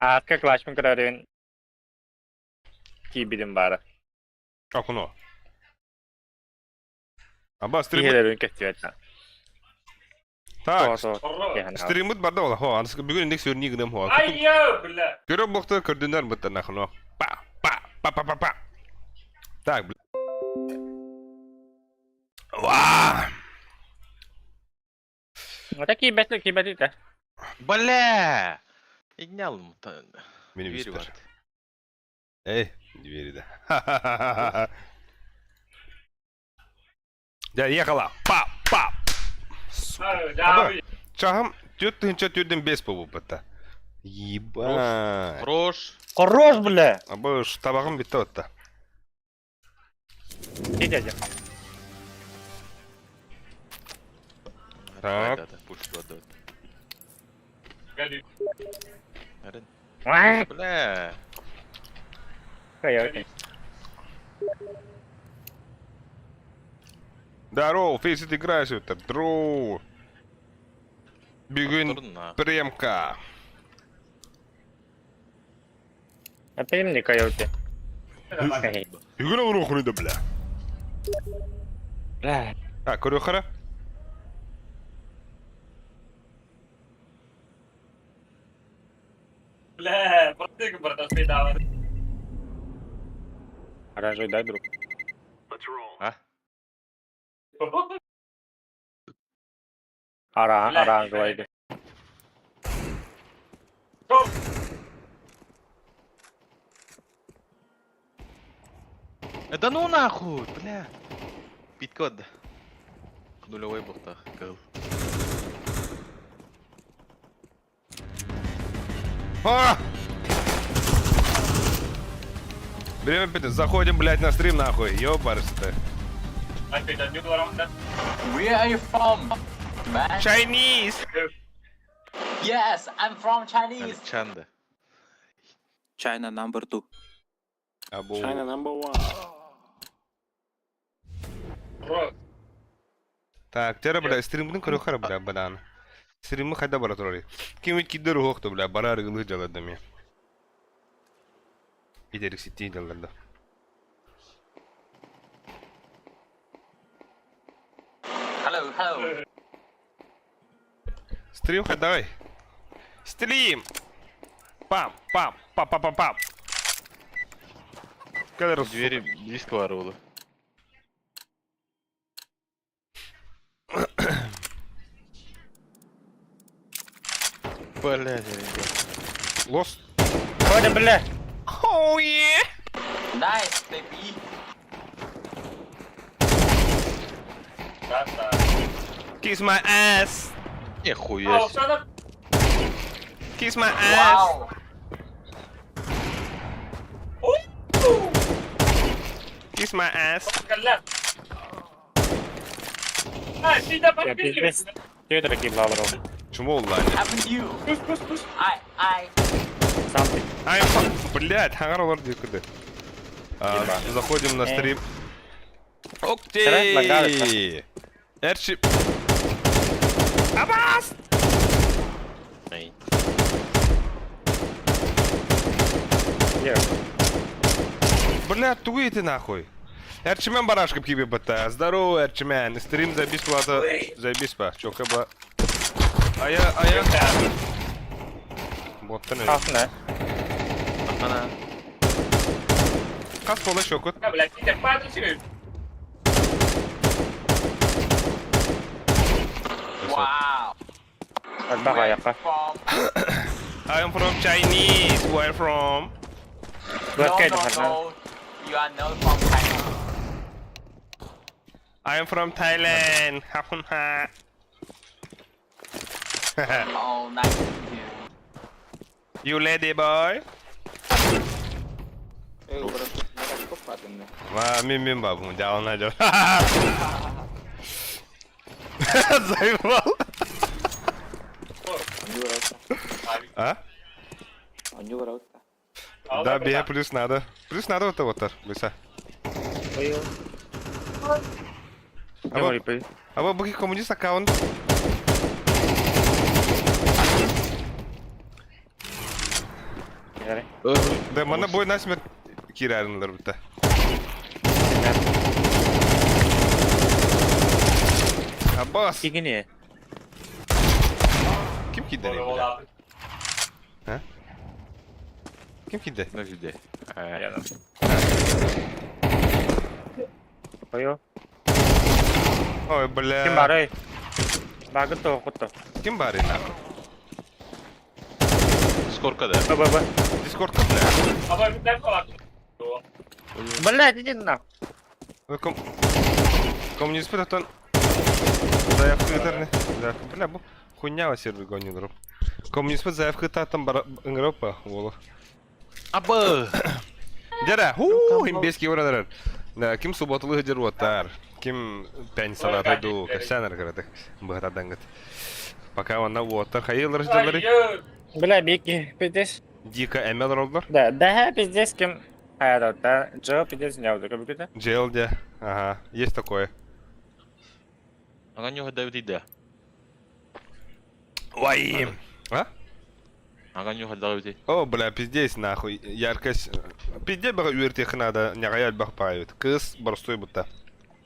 Ааска клашпын көрөрүн киирбитим баара. Окуно. Аба стрим Киһилэрин көстүбэт. Так, стриммит барда ола. Хо, аныс бүгүн индекс өрни гыным хо. Айя, бля. Көрө бохто көрдүнөр бытта нахно. Па, па, па, па, па, па. Так, бля. Ва! Это киирбэт киирбэт да. Бля! Игнял Мини Двери виспер. бар. Эй, двери да. Я ехала. Па, па. Сука. Аба, чаһым 4 тыһыынча 405 буолбут. Ебать. Хорош. Хорош, бля! Аба, табаҕым бүтте отта. Дядя. Так. Пушку отдавать. Бля. Окей. Здорово, Фейсит играешь это. Дроу. Бүгүн премка. Опять мне койоте. Бүгүн олору да бля. Бля. А, көрөхара? Бля, протык, брат, Оранжевый дай, друг. А? Ара, оранжевый. Да ну нахуй, бля. Пит-код. Нулевой бухтах, кыл. А! Время пить. Заходим, блядь, на стрим нахуй. Ёбарься ты. Where are you from, man? Chinese! Yes, I'm from Chinese. Александр. China number two. Або... China number one. Так, тера, бля, стриммин көрөхөр, бля, бадан. Стримми хайда бара турар. Ким кидер уохто, бля, бара арыгылы жалады ми. Итерик ситти жалларда. Hello, hello. Стрим давай. Стрим! Пам, пам, пам, пам, пам, пам. Когда Двери близко ворула. Блядь, Лос. Ой, бля! Oh yeah! Nice, baby. Kiss my ass! Нихуя себе. Kiss my ass! Wow. Kiss my ass! Я пиздец. Ты это такие лавров. Чему онлайн? Haven't you? I, Сам ты. Ай, блядь, хагар олар дикуды. Заходим на стрим. Окей! Эрчи... Абас! Я. Бля, тугуй ты нахуй. Эрчимен барашка киби бата. Здорово, Эрчимен. Стрим заебись плата. Заебись па. Чё, каба. А я, а я... Боттан öyle. Kalsın Ана. Kas kola şokut. wow. Bak Where are you ayakka. from? I am from Chinese. Where from? No, no, no. You are not from China. I am from Thailand. Hapun ha. Oh, nice to meet you. You lady boy? Ва, мин мин бабу, дял на дял. Заебал. А? Да, бе, плюс надо. Плюс надо вот вот Лиса. Аба, аба буки коммунист аккаунт. Да, манна бой насмерть киирэринлэр бутта. Аббас! Кигини. Ким киирдэ? А? Ким киирдэ? На виде. Ойо. Ой, бля. Ким баарый? Багын тоҕо Ким баарый нахуй? Скорка да. Б, б, б. Дискордка, бля. Блядь, иди нахуй. Ком... Коммунист оттон заявка ыытар Бля, бу хуйня сервер гонит Коммунист заявка ыытааттан ыҥыраппа уолу. Абы! Дьэрэ, хуу, имбески баран Да, ким субботалыы сылдьар уоттаар, ким пятницалаата дуу, кэпсээн эрэ кыратык быһатардангыт. Пока онно уоттар хайыылар сылдьалларый? Бля, бики, пиздец. Дико эмэл олороллор. Да, да, пиздец, ким. А, да, Джо, пиздец, не ауды, как Джел де. Ага, есть такое. Ага нюха давид да. Ой. А? Ага нюха давид. О, бля, пиздец, нахуй. Яркость. Пизде бага үөртиэх надо, ньаҕайа элбэх паайбыт. Кыыс боростуой бутта.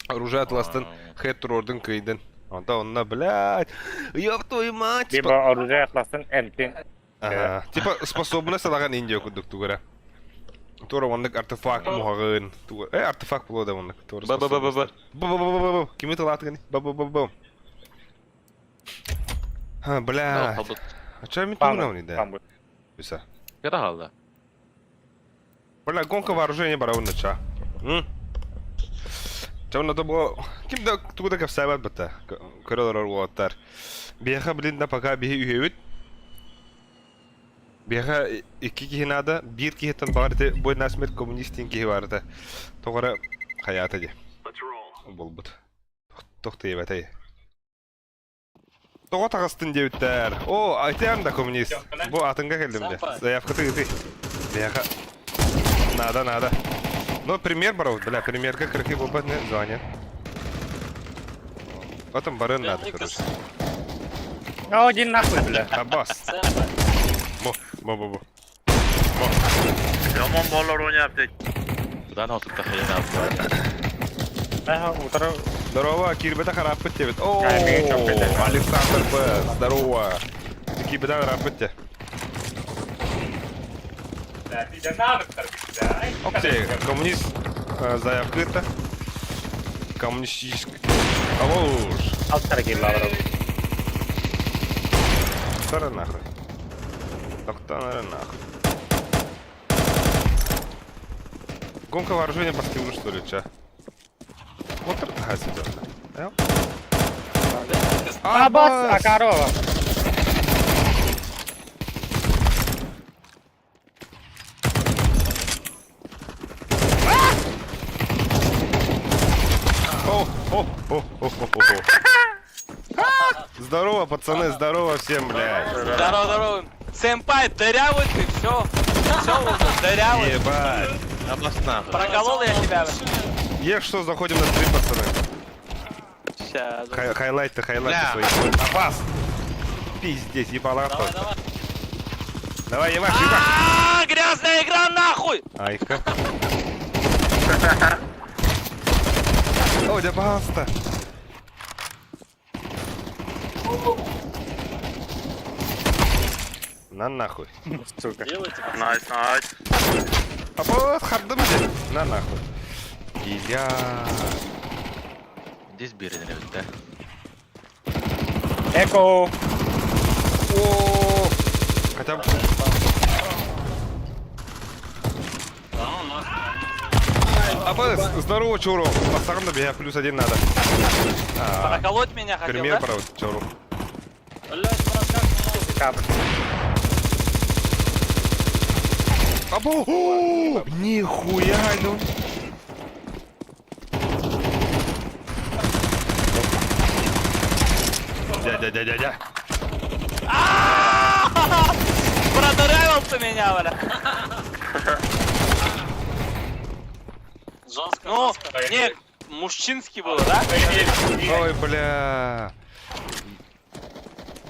Оружие атластан хэт туруордун кыйдын. Онто онно, блядь, ёб твою мать! Либо оружие атластан эмтин. Ага. Типа способность алаган индия курдук тугара. Тура оннук артефакт муһаҕын. Э, артефакт буолуо да оннук. Тура Ба ба ба ба ба. Ба ба ба ба ба. Кими тылаатыгын? Ба ба ба ба. Ха, бля. А чё ми тугунавни да? Биса. Кара халла. Бля, гонка вооружения барабын ча. М? Чэ надо было... Ким да тугу да кэпсээбэт бата. Көрө олорор уолаттар. Биһиэхэ блин да пока биһи үһүөбүт. Биһиэхэ икки киһи наада. Биир киһиттэн баҕар ити бой насмерть коммунист диэн киһи баар этэ. Тоҕо эрэ хайаата дии. Буолбут. Туох диэбэтэй. Тоҕо таҕыстын диэбиттэр. О, айтыам да коммунист. Бу атынга кэллим дэ. Заявкаты ыытый. Биһиэхэ наада, наада. Ну, премьер барабыт, бля, премьерга кыракый буолбат не звание. Потом барыан надо, короче. Ну, иди нахуй, бля. Аббас. Бу, бу, бу, бу. Яман балалар ойнап Куда на тут хрена. Утро. Здорово, киирбэтэ харааппыт диэбит. О, Александр Б. Здорово. Киирбэтэ харааппыт те. Окей, коммунист заявка ыытта. Коммунистический. Алло. Алтар киирла Тара нахуй. Тоқтан нахуй. Гонка вооружения по скиллу, что ли, ча? Вот это сидел. Абас, а корова. О, о, о, о, о, о. Здорово, пацаны, здорово всем, блядь. Здорово, здорово. Сэмпай, дырявый ты, все. Все уже, дырявый. Ебать. Абас нахуй. Проколол я тебя. Е, что, заходим на стрим, пацаны. Сейчас. Хай хайлайты, хайлайты Бля. свои. Абас! Пиздец, ебала. Давай, давай. Давай, ебаш, ебаш. А, грязная игра нахуй! Айка. О, да пожалуйста. На нахуй. Сука. Nice, nice. А вот хардым же. На нахуй. Илья. Здесь бери, да? Эко. О, хотя бы. Абас, здорово, Чуру. Бастағым да плюс один надо. Проколоть меня хотел, Пример да? правда, Чуру. Капр. Або, о, нихуя, ну. Дядя, дядя, дядя. Продырявил ты меня, бля. Ну, не, мужчинский было, да? Ой, бля.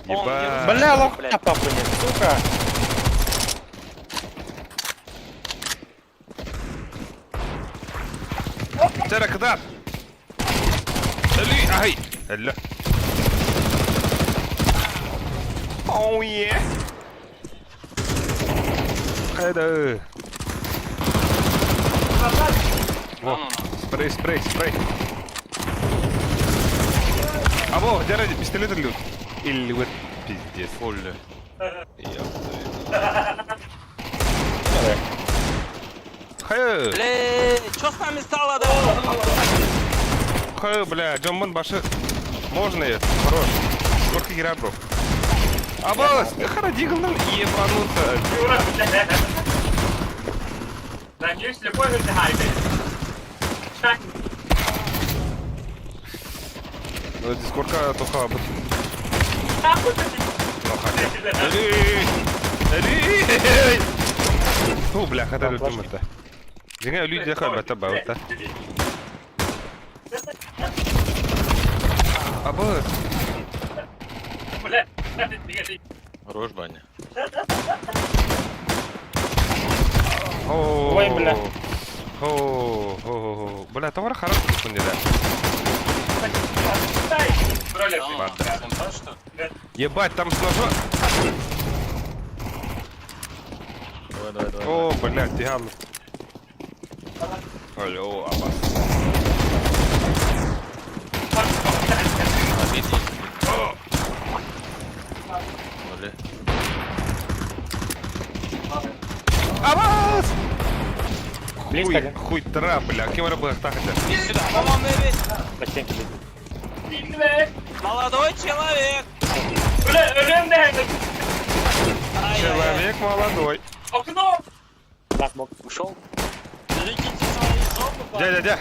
Он Ебать. Бля, лох, папа, сука. Чара кытаат! Өлүй, аһый! Өллө. Oh yeah! Хайда! Во, спрей, спрей, спрей. Або, дьэ пистолет ыллыбыт. Иллибит, пиздец. Поле. Хайы! Бля, что с нами стало, да? Хайы, бля, дьоммун башы. Можно я? Хорош. Сколько хера, бро? Абалас, хара диглдан ебануться. Надеюсь, любой вытягивает. Дискорка тоха бут. Эй! Эй! Фу, бля, хата өлтүм это. Дьиҥэ өлүү диэхэ өлбөтө бабыта. Абы. Хорош, баня. Ой, бля. Хо, хо, хо, Бля, товар хорош да. Ебать, там с ножа... Давай, давай, давай. О, блядь, тиган. Алло, Абас. Бля. Абас! Близко, Хуй, да? хуй тра, бля, кем был хотя? Иди сюда. По-моему, Молодой человек. Человек молодой. Окно! Ушел? Берегите свою жопу, Дядя, дядя.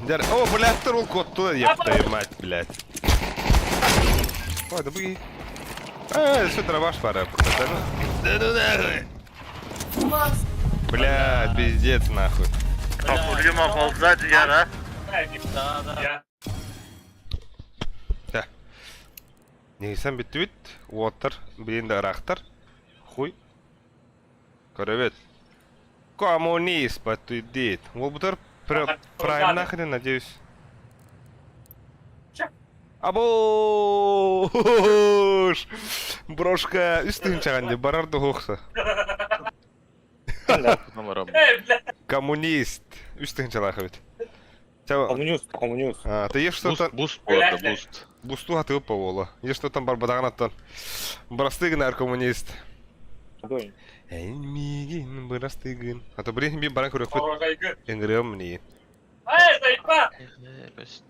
Дядя, о, блядь, трул кот туда, еб твою мать, блядь. Ой, да бы. Э, все дробаш пора. Да ну, да ну нахуй. Блядь, пиздец нахуй. Охуенно ползать, я, да? Да, да. Да. Нейсен бүттүбүт, уоттар, билин да ырахтар. Хуй. Көрөбөт. Коммунист подтвердит. Ол бутар прайм нахрен, надеюсь. Абош! Брошка үстүн чаганды барарды хохса. Коммунист. Үстүн чалахыбыт. Коммунист, коммунист. А, ты ешь что-то... Буст, буст, буст. Бусту хатыы повола. Ешь что там барбадаганаттан. Бырастыгын коммунист. Эн мигин бырастыгын. А то блин би баран көрөкпүт. Эңгірем не.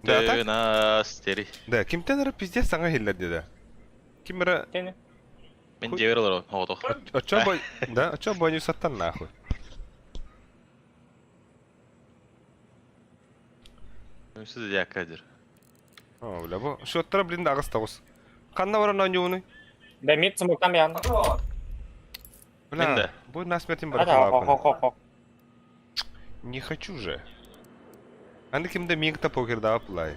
Да, так? Настери. Да, кимтен ара пиздец саңа хиллер деді. Ким ара... Мен девер олар, отох. Очо бой... Да, очо бой саттан нахуй. Сіз я кадр. О, бля, бу шоттара блин дагыс тагыс. Канна баран ойнууну? Да, мид смоктам ян. Бля, бу насмерть Да, да, хо хо хо. Не хочу же. Аны кимде миңта покер да аплай.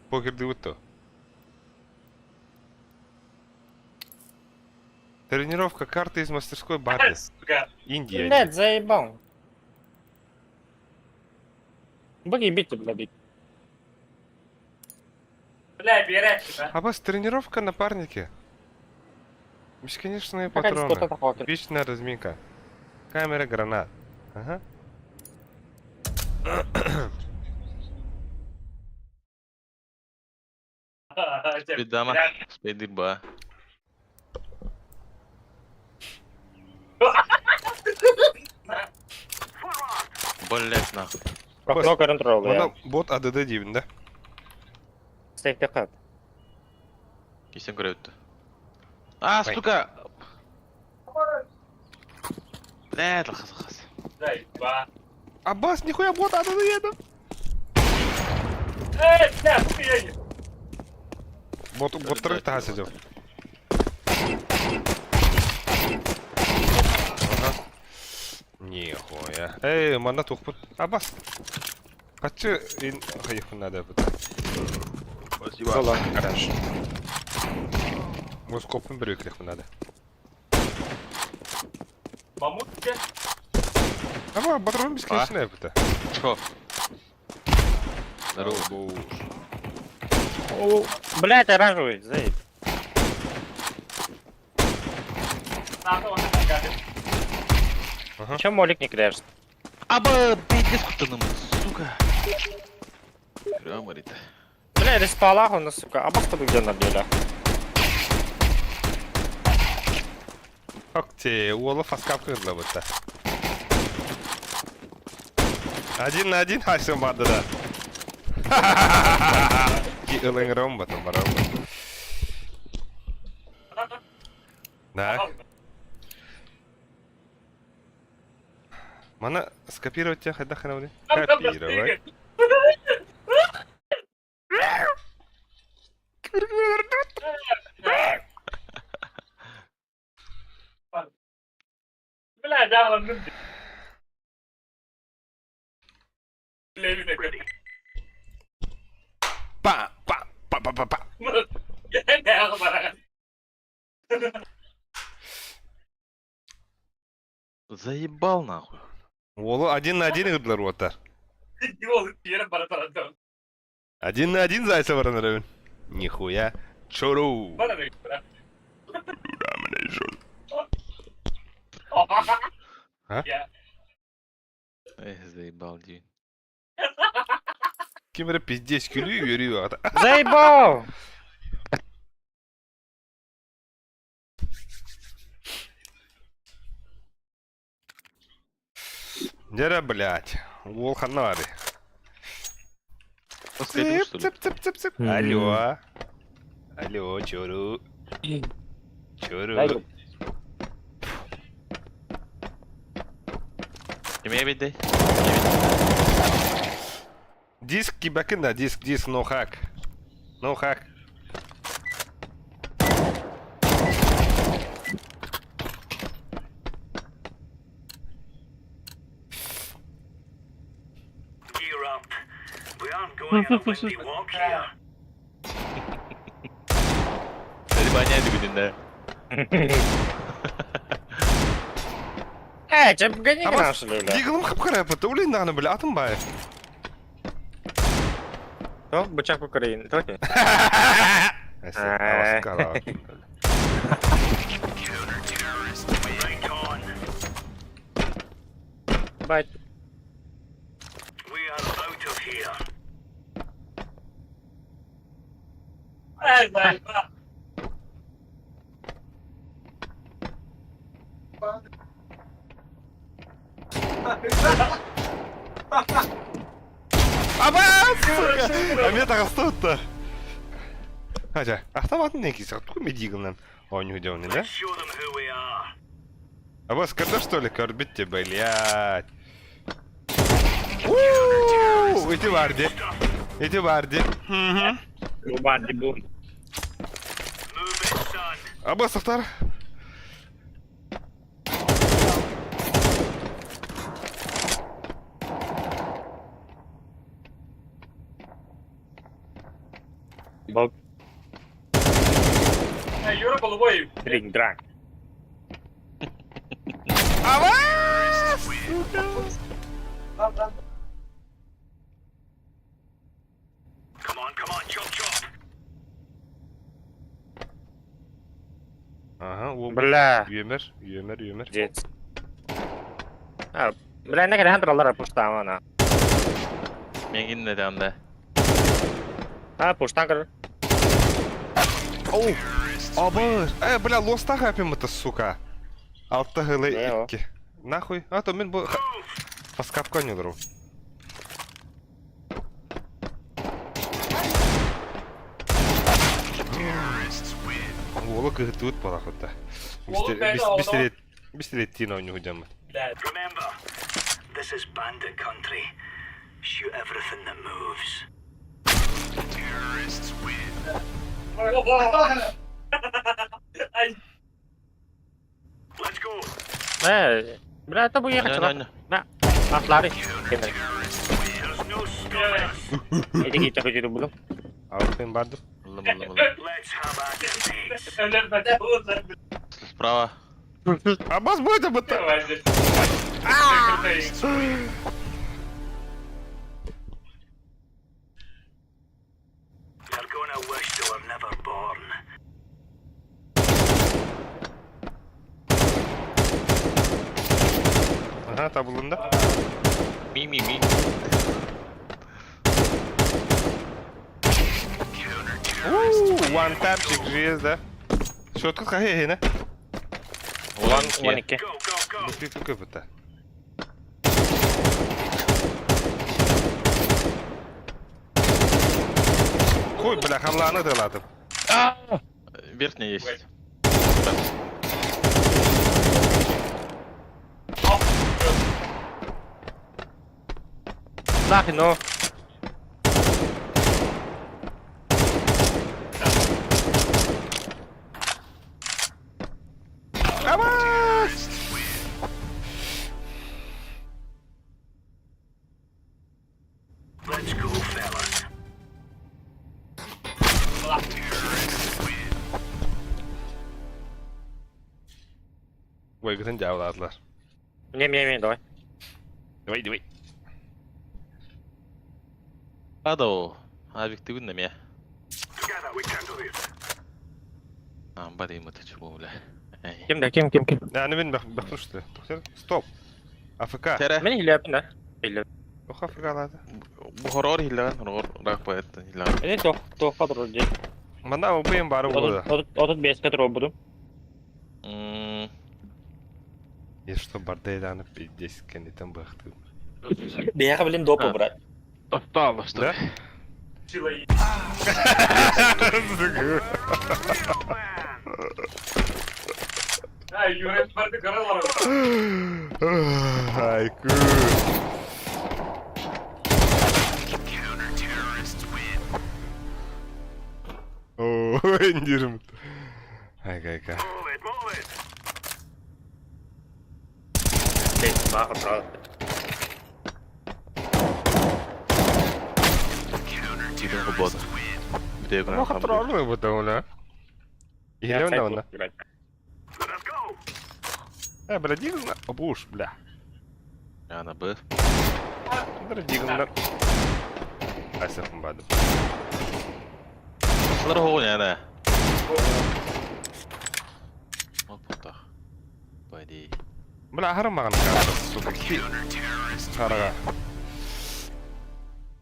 Покер дыбытто. Тренировка карты из мастерской Барби. Индия. Блядь, заебал. Вы блядь. Абас, тренировка напарники. Бесконечные патроны. Вечная разминка. Камера гранат. Ага. Бедама. Спейдырба. Блять нахуй. Окно контрол, Мана бот АДД дейбин, да? Сейф Кисен көрөттү. А, сука! Блять, лахас, лахас. Аббас, нихуя бот АДД едем. Бот, боттар таха сидел. Ага. Нихуя. Эй, мана тухпут. Аббас. Хаччы ин хайыхпын наада быта. Спасибо. Соло, гараж. Москоппун бүрүөкүлэхпин наада. Мамут где? Ама патрон бесконечная быта. Чё? Здорово. О, блядь, оранжевый, заеб. Ага. Чем молик не кидаешь? Аба, пиздец кутаным, сука. Прямо, Рита. Бля, респалах он, сука. А бах где на деле? Окей, уола фаскапка кырла быта. Один на один хашым барды да. Ки ылыңырым батым барам. Да. Мана скопировать тебя хайда хана Копировать. Бля, да, он Па, па, па, па, па, па. Заебал нахуй. Уолу один на один ырдылар уоттар. Один на один зайца баран Нихуя. Чуру. А? Эх, заебал, день. Ким эрэ пиздец күлүү үөрүү ата. Заебал! Дера, блядь. Уол ханна бары. Последний, Цып, что ли? цып, цып, цып, цып. Алло. Алло, чуру. Чуру. Тебе беды? Диск кибакын да, диск, диск, no hack. No hack. Gear up. We aren't going on a windy walk here. Баня бүгүн Эй, чем гони А к нам, что ли, бля? Диглым хапкара быта, улин даганы бля, атын бай. О, бычак Украины, давайте. Right on. Бать. We are out of here. Аба, сука! А мне так осталось-то. Хотя, автомат не кисел, откуда мне диглным? Он не уделал, да? Show them who we are. А вас когда что ли корбит тебе, блядь? Ууу, Эти варди. Эти варди. Барди бун. Move it, son. Абас автор. Бог. Дринг, дранг. Абас! Come on, come on, chop chop. Ага, ол Бля. Юмер, юмер, юмер. Дец. А, бля, не гран троллара пуштам она. Мен не да. А, пуштан кыр. Оу! Абас! Э, бля, лоста хапим это, сука. Алты гылы Не, икки. Нахуй? А то мен бу... Фаскапка не удару. Уолу кыһытыбыт балахытта. Бистерет тина у него дяммат. Remember, this is bandit country. Shoot everything that moves. Let's go. Э, бля, это бы ехать. Ана, Бля, атлары. There's no No stopping us. Эти киһи көтүтү булум. Аутын барды. Ыллым, ыллым, ыллым. Let's have at it, mates. Справа. Абас будет бытта. They're gonna wish they were never born. Aha табылында. Ми, ми, ми. Ууу, one tapчик жез да. Шоткут хахе хене. One, One iki. iki. Go, go, go. Бу пик пик бытта. Хуй, бля, хамланы дыладым. Верхняя есть. Нахрен, ну. Абас! Let's go, fellas. Войгытын жабыладылар. Не, не, не, давай. Давай, давай. Адо. Авик ты на меня. Together we can do this. А, бады ему ты чего, бля. Эй. Ким да, ким, ким, ким. Yani ben bak bak işte. Стоп. АФК. Тере. Мен хилепин да. Хилеп. Ох АФК лады. Бу хорор хилләгән, хорор рак поэт хилләгән. Эни тох, тох кадр ди. Манда убыйым бары булды. Отут бес кадр буду. М, И что бардайланып пиздец кенетен бахты. Бияга блин допу, А. брат. Осталось, что Да? ли? Айку. О, индирим. Айка, айка. Move it, move it. Бес, бага, брат. Тиден работа. Где Ну, хатыралмы бу да Иле онда. Let us go. Э, бля, дигна. Обуш, бля. Ана б. Бля, дигна. Айсахым бады. Шылар хоғын яна. Ол потақ. Бади. Бля, харым маған карта, сука. Ки. Хараға.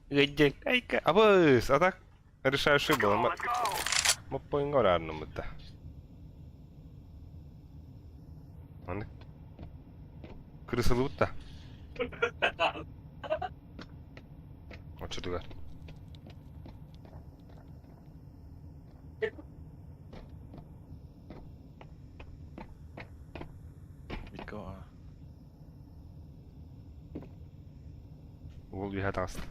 Эдде, айка. Абыс, а так решающий был. Let's go. Моппойнга орарным бытта. Аны. Крысылы бытта. Очудугар. Битко. Ол үйе тағысты.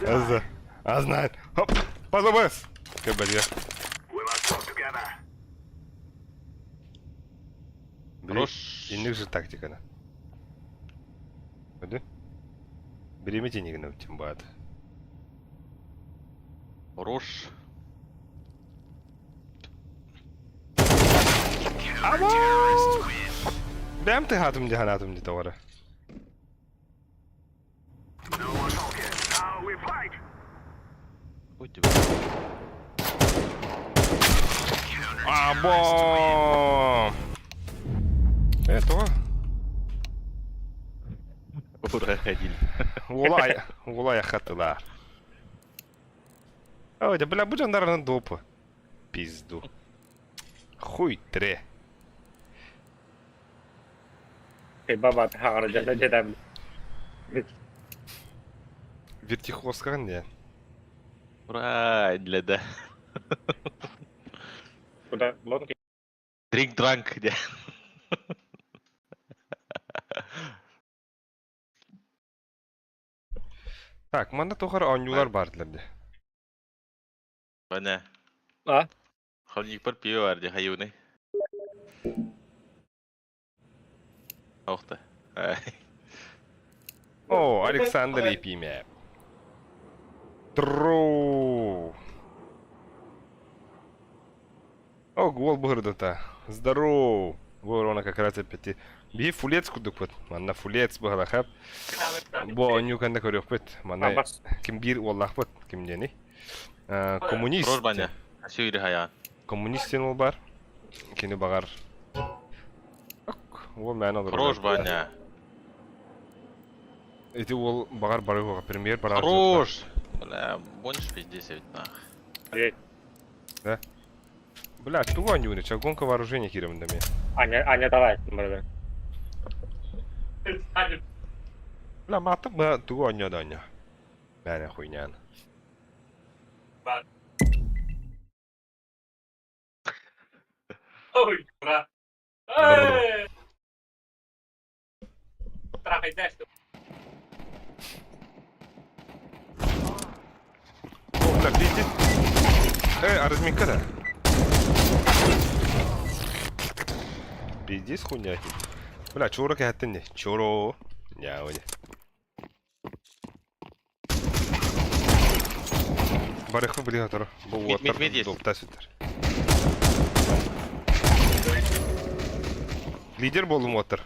Аза. Азнайт. Хоп. Позабыс. Кабалья. We must work together. Хорош. Инник же тактиканы. Өді? Береме тенегін өттен бады. Хорош. Аба! Бәм ты хатым дихан атым дейді ора. No more talking. Now we fight. Ой, тебе. Або! Это Ура, ходили. Улай, улай хатылар. Ой, да бля, бу жандарның допы. Пизду. Хуй тре. Эй, баба, хагар, жада, жада. Вертихвостка не. Ура, для да. Куда? Лонг? Drink drunk, где? Так, манда тохар онюлар бардылар де. Ваня. А? Холодильник пар пиво бар, где хаюны. Ох ты. О, Александр Епимя. Тру. О, гол быһырдата. Здорово. Ворона как раз опять. Би фулец курдукпут. Манна фулец быһалахап. Бу оонньуу кэннэ көрүөхпүт. Манна ким биир уоллаахпыт. Ким диэний? Коммунист. Хорош, Баня. Сүүрі хайаан. Коммунист диэн уол бар. Кини баҕар. Уол мээнэ олорор. Хорош, Баня. Ити уол баҕар барыһуоҕа премьер барар. Хорош! Бля, больше пиздец ведь нах. Да? Бля, тугу оонньууну? Чагонка вооружение киирэмин да Аня, Аня, давай, бырды. Бля, маатык быһа тугу оонньоо да оонньоо. Мээнэ хуйнян. Ой, ура. О, бля, пиздец. Э, а разминка да? Пиздец хуйня. Бля, чура кэһэттин Чуро. Няуня. Барыхпы билиһэ торо. Бу уоттар дуопта сүтэр. Лидер болдум уоттар.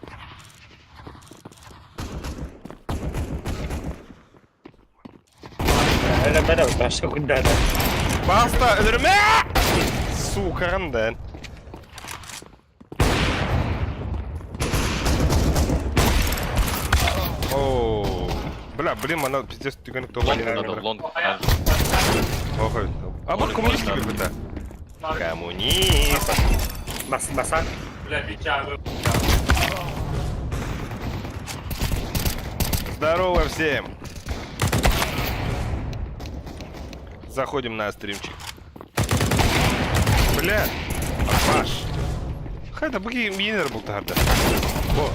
Баста өлөрүмэ! Сука да. О, бля, блин, мана пиздец түгэн кто Лонг надо, лонг. Охой. А вот коммунист какой-то. Коммунист. Бас, баса. Здорово всем. Заходим на стримчик. Бля, Паш. Хайда буги минер был тарда. Бо.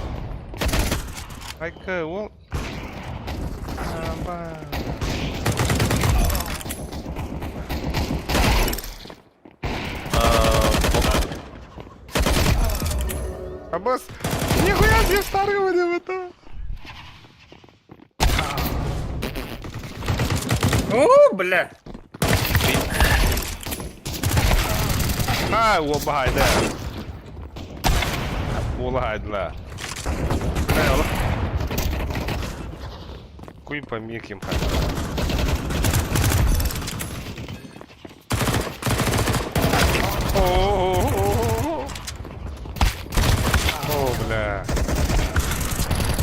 Айка, ол. Аба. Абас, нихуя себе старый будем это. О, бля. А, уолбаһайда. Уолаһайдыла. Бля, ол. Куй помиким О, О, бля.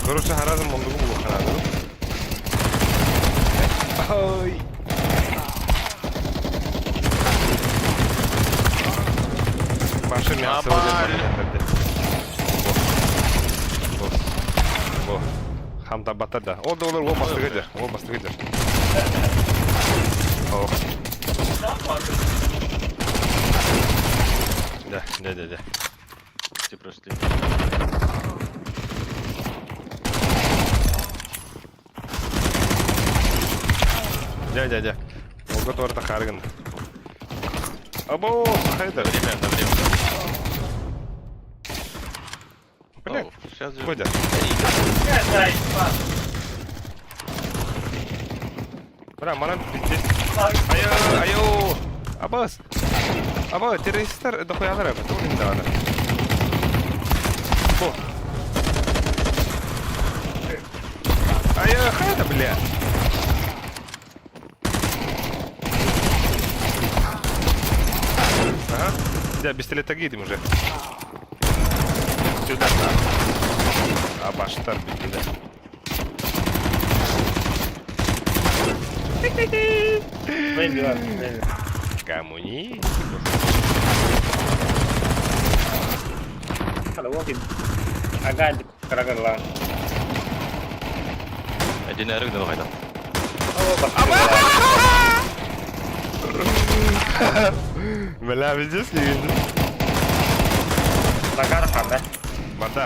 Короче, харазым мондугу булуханады. Ой. Башы мясо Бо. Бо. Хамта батада. О, доллар, о, бастыгыдыр. О, бастыгыдыр. О. Да, да, да, да. Все прошли. Дя, дя, дя. Ого, торта харган. Або, хайда. Время, на время. Бля, сейчас же. Ходят. Бля, манан пиздец. Айо, айо. Абас. Аба, террористтер дохуялар эбит. Ол инде аны. Бо. Айо, хайда, бля. Ага. Да, пистолет едем уже. Сюда. А баштар битти да. Коммунист. Один эрик давай да. Бля, везде видно. Нагар да? Вода.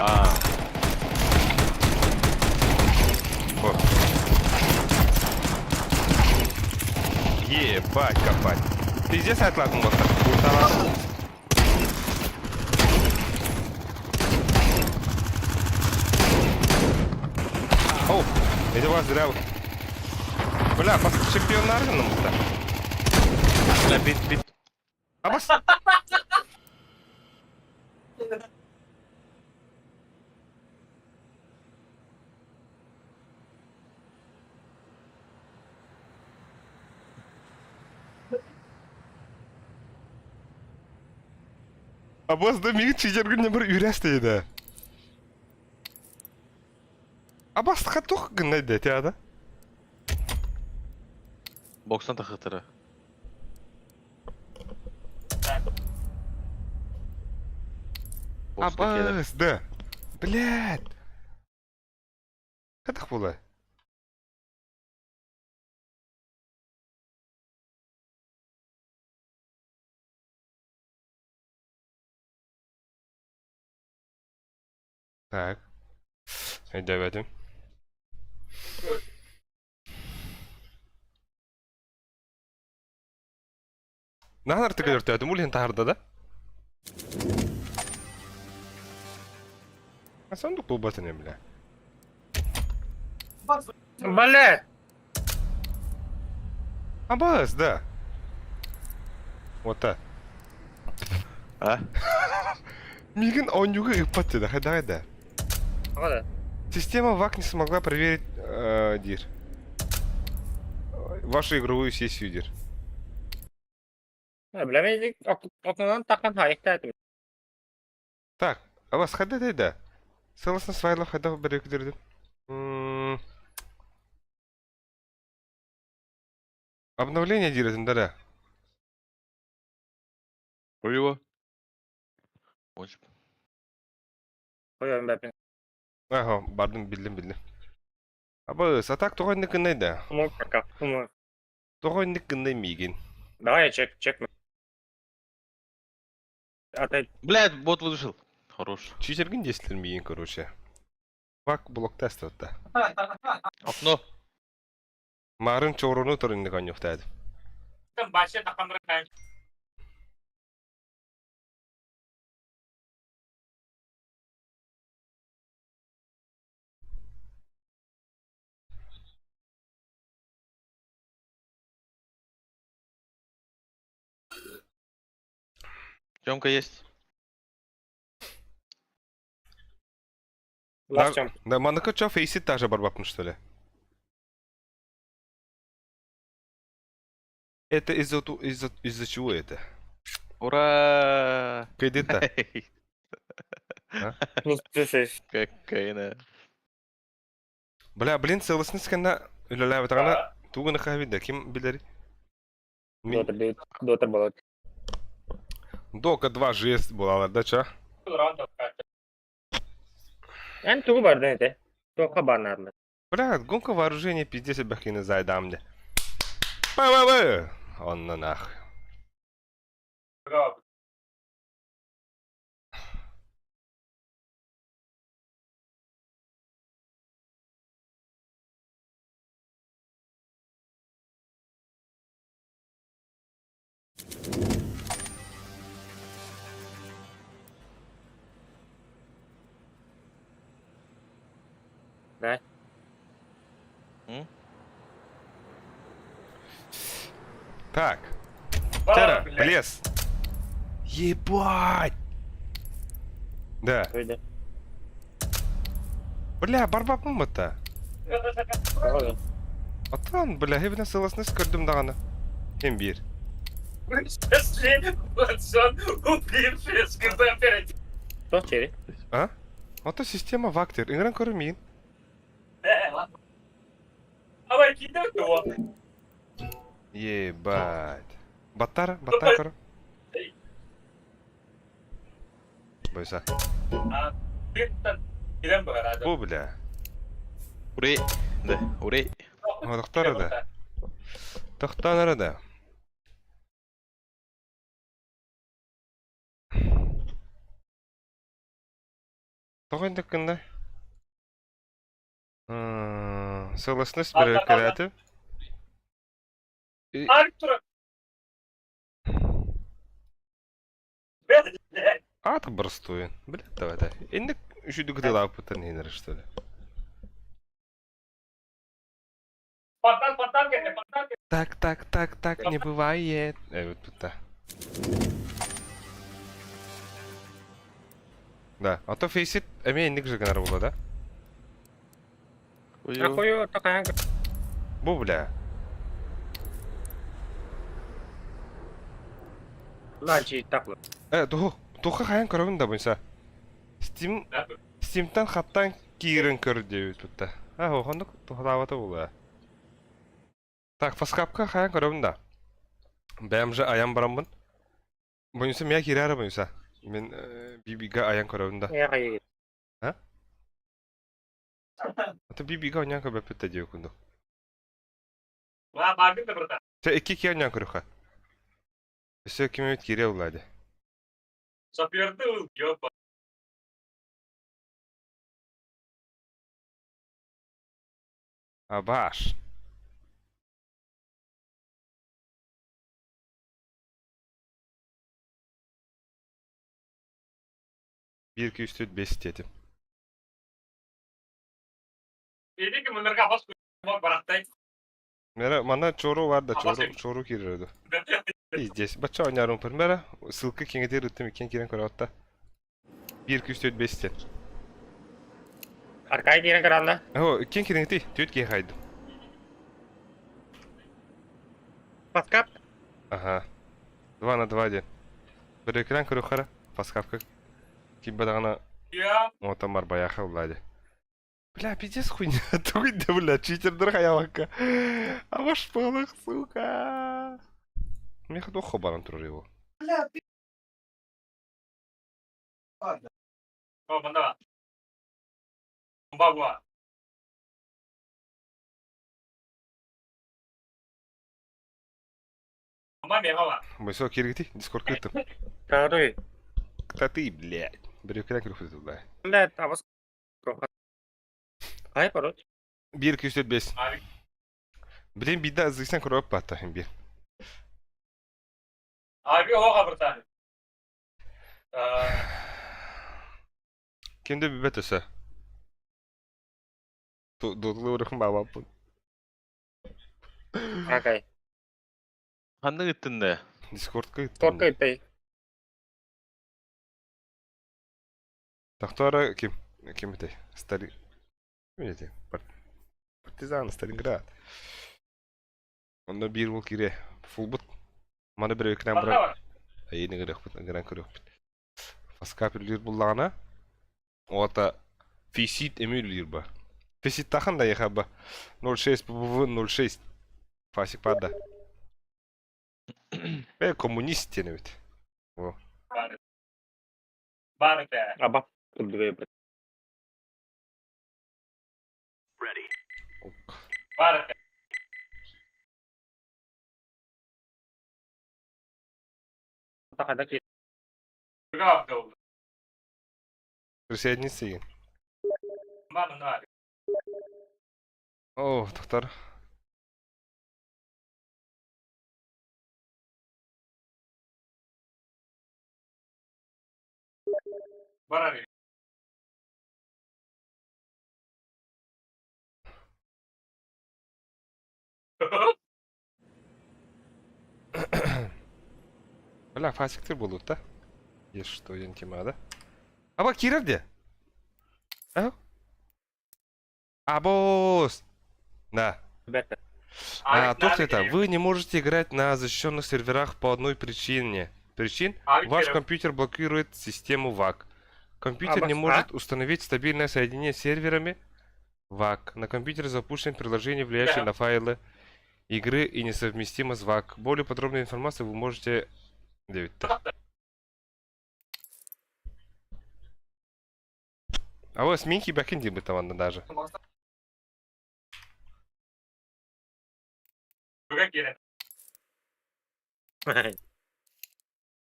О. Ебать копать. Пиздец атладың вот так. Курталас. Эти вас зря. Бля, бас чемпионнар гыннымыта. Бля, бит, бит. Абас. Абас да миигин чиджергин бір үрәс дейді. Абасқа тух гыннай дэ теада. Бокстан тахытыра. Абас, да. Блядь. Хатах була. Так. Өйдөөбөтүм. Наһаа артык өлөртөөтүм, ол иһин таһаарда да. А сундук буолбатын бля. Бля! Абаас, да. Вот так. А? Мигин оонньууга ыыппат дии, хайдаҕай да. Тоҕо да? Система ВАК не смогла проверить э, дир. Вашу игровую сессию дир. Бля, мен окнонан таххан хайыктаатым. Так, а вас хайда да? Целостность файлов хайда бэрекүдүрдүм. Обновление диретин да. Его. Очень. Қойын бәпін. Ага, бардым биллим биллим. Абы, сатак тоҕо инник гыннай да? Куму пока. Куму. Тоҕо инник гыннай миигин? Давай я чек, чек. Атай Блядь, бот вышел. Хорош. Чичергин десилер миигин, короче. Вак блок тест да. Окно. Марын чоруну тур инник онньуктаады. Там башы тақамыр. Темка есть. Лас Тём. Да, маныка чо фейсит даже барбапын, что ли? Это из-за из-за из-за чего это? Ура! Кредита. Ну, слушай, Какая Бля, блин, целостность кэннэ үлэлээбэтэҕинэ тугу гына да ким билэр? Дота бит, Дота болот. Дока 2 жест буолалар да ча? Эн тугу бардын эте? Тоққа барнармын. Бля, гонка вооружения пиздец бахины зайдам де. Па-па-па! Онно нах. Да. Так. Тера, лес. Ебать! Да. Өйдө. Бля, барбаппын бата. Тоҕо Атан, бля, хебинэ целостность көрдүм даҕаны. Кем биир. Тоқ чери. А? Ото система вактер. Ыҥыран көрүмиин. Ебать. Баттар, баттар көр. Бойса. Бу, бля. Урей. Да, урей. Тохтар да. Тохтанар да. Тоҕо инник гынна? Целостность бэрээккэлээтим. Аата боростуойун. Блядь, давай, Инник үчүдүк кытыылаабыттан иһинэр, что ли? Так, так, так, так не бывает. Эбит бутта. Да, а то фейсит эмиэ инник же гынар буолла да? Ахую такая. Бу бля. Ланчи таклы. Э, туһу, туха хайан көрөбүн да буйса. Steam Steamтан хаттан киирэн көр диэбит бутта. А, хонук туһалаабата буолуо. Так, фаскапка хайан көрөбүн да. Бэйэм же айан бараммын. Буйса мия киирээри буйса. Мин BB-га айан көрөбүн да. А? А то BB-га онян көрбөппүт да диэ курдук. Чэ, икки киһи онян көрүөххэ. Өссө ким эмит киириэ буолла дии. Абаш. Биир күүстүүт бес диэтим. Мера, манна чору бар да, чору, чору киирэр ду. Пиздец. Бачча оонньоорум мера, ссылка киҥэтир ыттым иккиэн киирэн көрө Биир күүс түөрт бес диэн. Аркай киирэн көрөллө. О, иккиэн кириҥитий, түөрт киһи хайдым. Паскап. Ага. Два на два диэн. Бір экран көрүөххэ паскапка киирбэтэҕинэ оттон барбайаха ылла дии. Бля, пиздец хуйня. Тугуй да, бля, читердер хайабакка. А ваш полах, сука. Меха туох баран турар его. Мойсо киргити, дискорд кыттым. Второй. Кто ты, блядь? Бір экран көрүөх бля. Бля, абас. Хай пароль. Биир күүс бес. Блин, бида зыгсан көрөп бата хим бир. Кимде бибет өсө? Дудлы урухун бабаппын. Аркай. Ханнык ыттын да? Дискордка ыттым. Торка итей. Тахтара ким? Ким этэй? Стали... Ким этэй? Партизан, Сталинград. Онно биир уол киирэ. Фулбут. Маны бір экран быра. Айыны көрөхпүт, ыгыран көрөхпүт. Фаскап үллүүр буллаҕына, ота Фисит эми үллүүр ба. Фисит тахан да еха ба. 06 ПВВ 06. Фасик пада. Э, коммунист диэн эбит. Аба. Курдук. Ready. Такада ки. Присоединиться деген. О, тоқтар. Бля, фасиктер болот да? Есть что, диэн тема да? Аба киирэр де? А? Абос! Да. Бета. А, туох это, вы не можете играть на защищенных серверах по одной причине. Причин? Ваш компьютер блокирует систему VAC. Компьютер не Абас, а? может установить стабильное соединение с серверами VAC. На компьютере запущено приложение, влияющее на файлы игры и несовместимо с VAC. Более подробную информацию вы можете... 9. А вот Минки Бакинди бы там даже.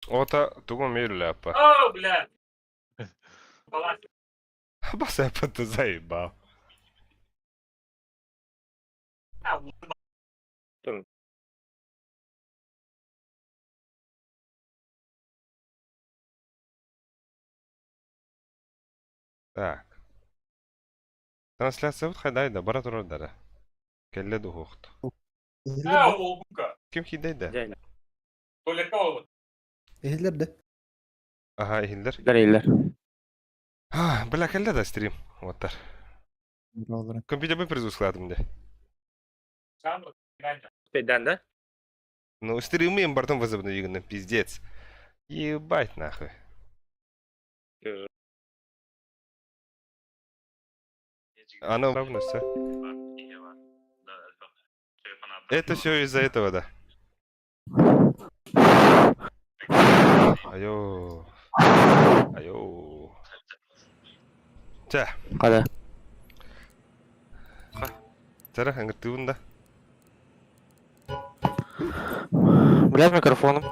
Ота тугу мирлепа. Бас ты заебал. Так. Трансляция вот хайдай да бара турар дара. Кэллэ дуһуохт. Ким киирдэй да? Иһиллэр да? Аха, иһиллэр. Иһиллэр. Бля, кэллэ да стрим. Уоттар. Компьютербын перезагрузкалаатым дии. Пейдан, да? Ну, стримы им бортом возобновили, пиздец. Ебать нахуй. Оно равно все. Это все из-за этого, да. Айо. Айо. Чэ. Хада. Чара, ыңыртыыбын да. Блядь, микрофоном.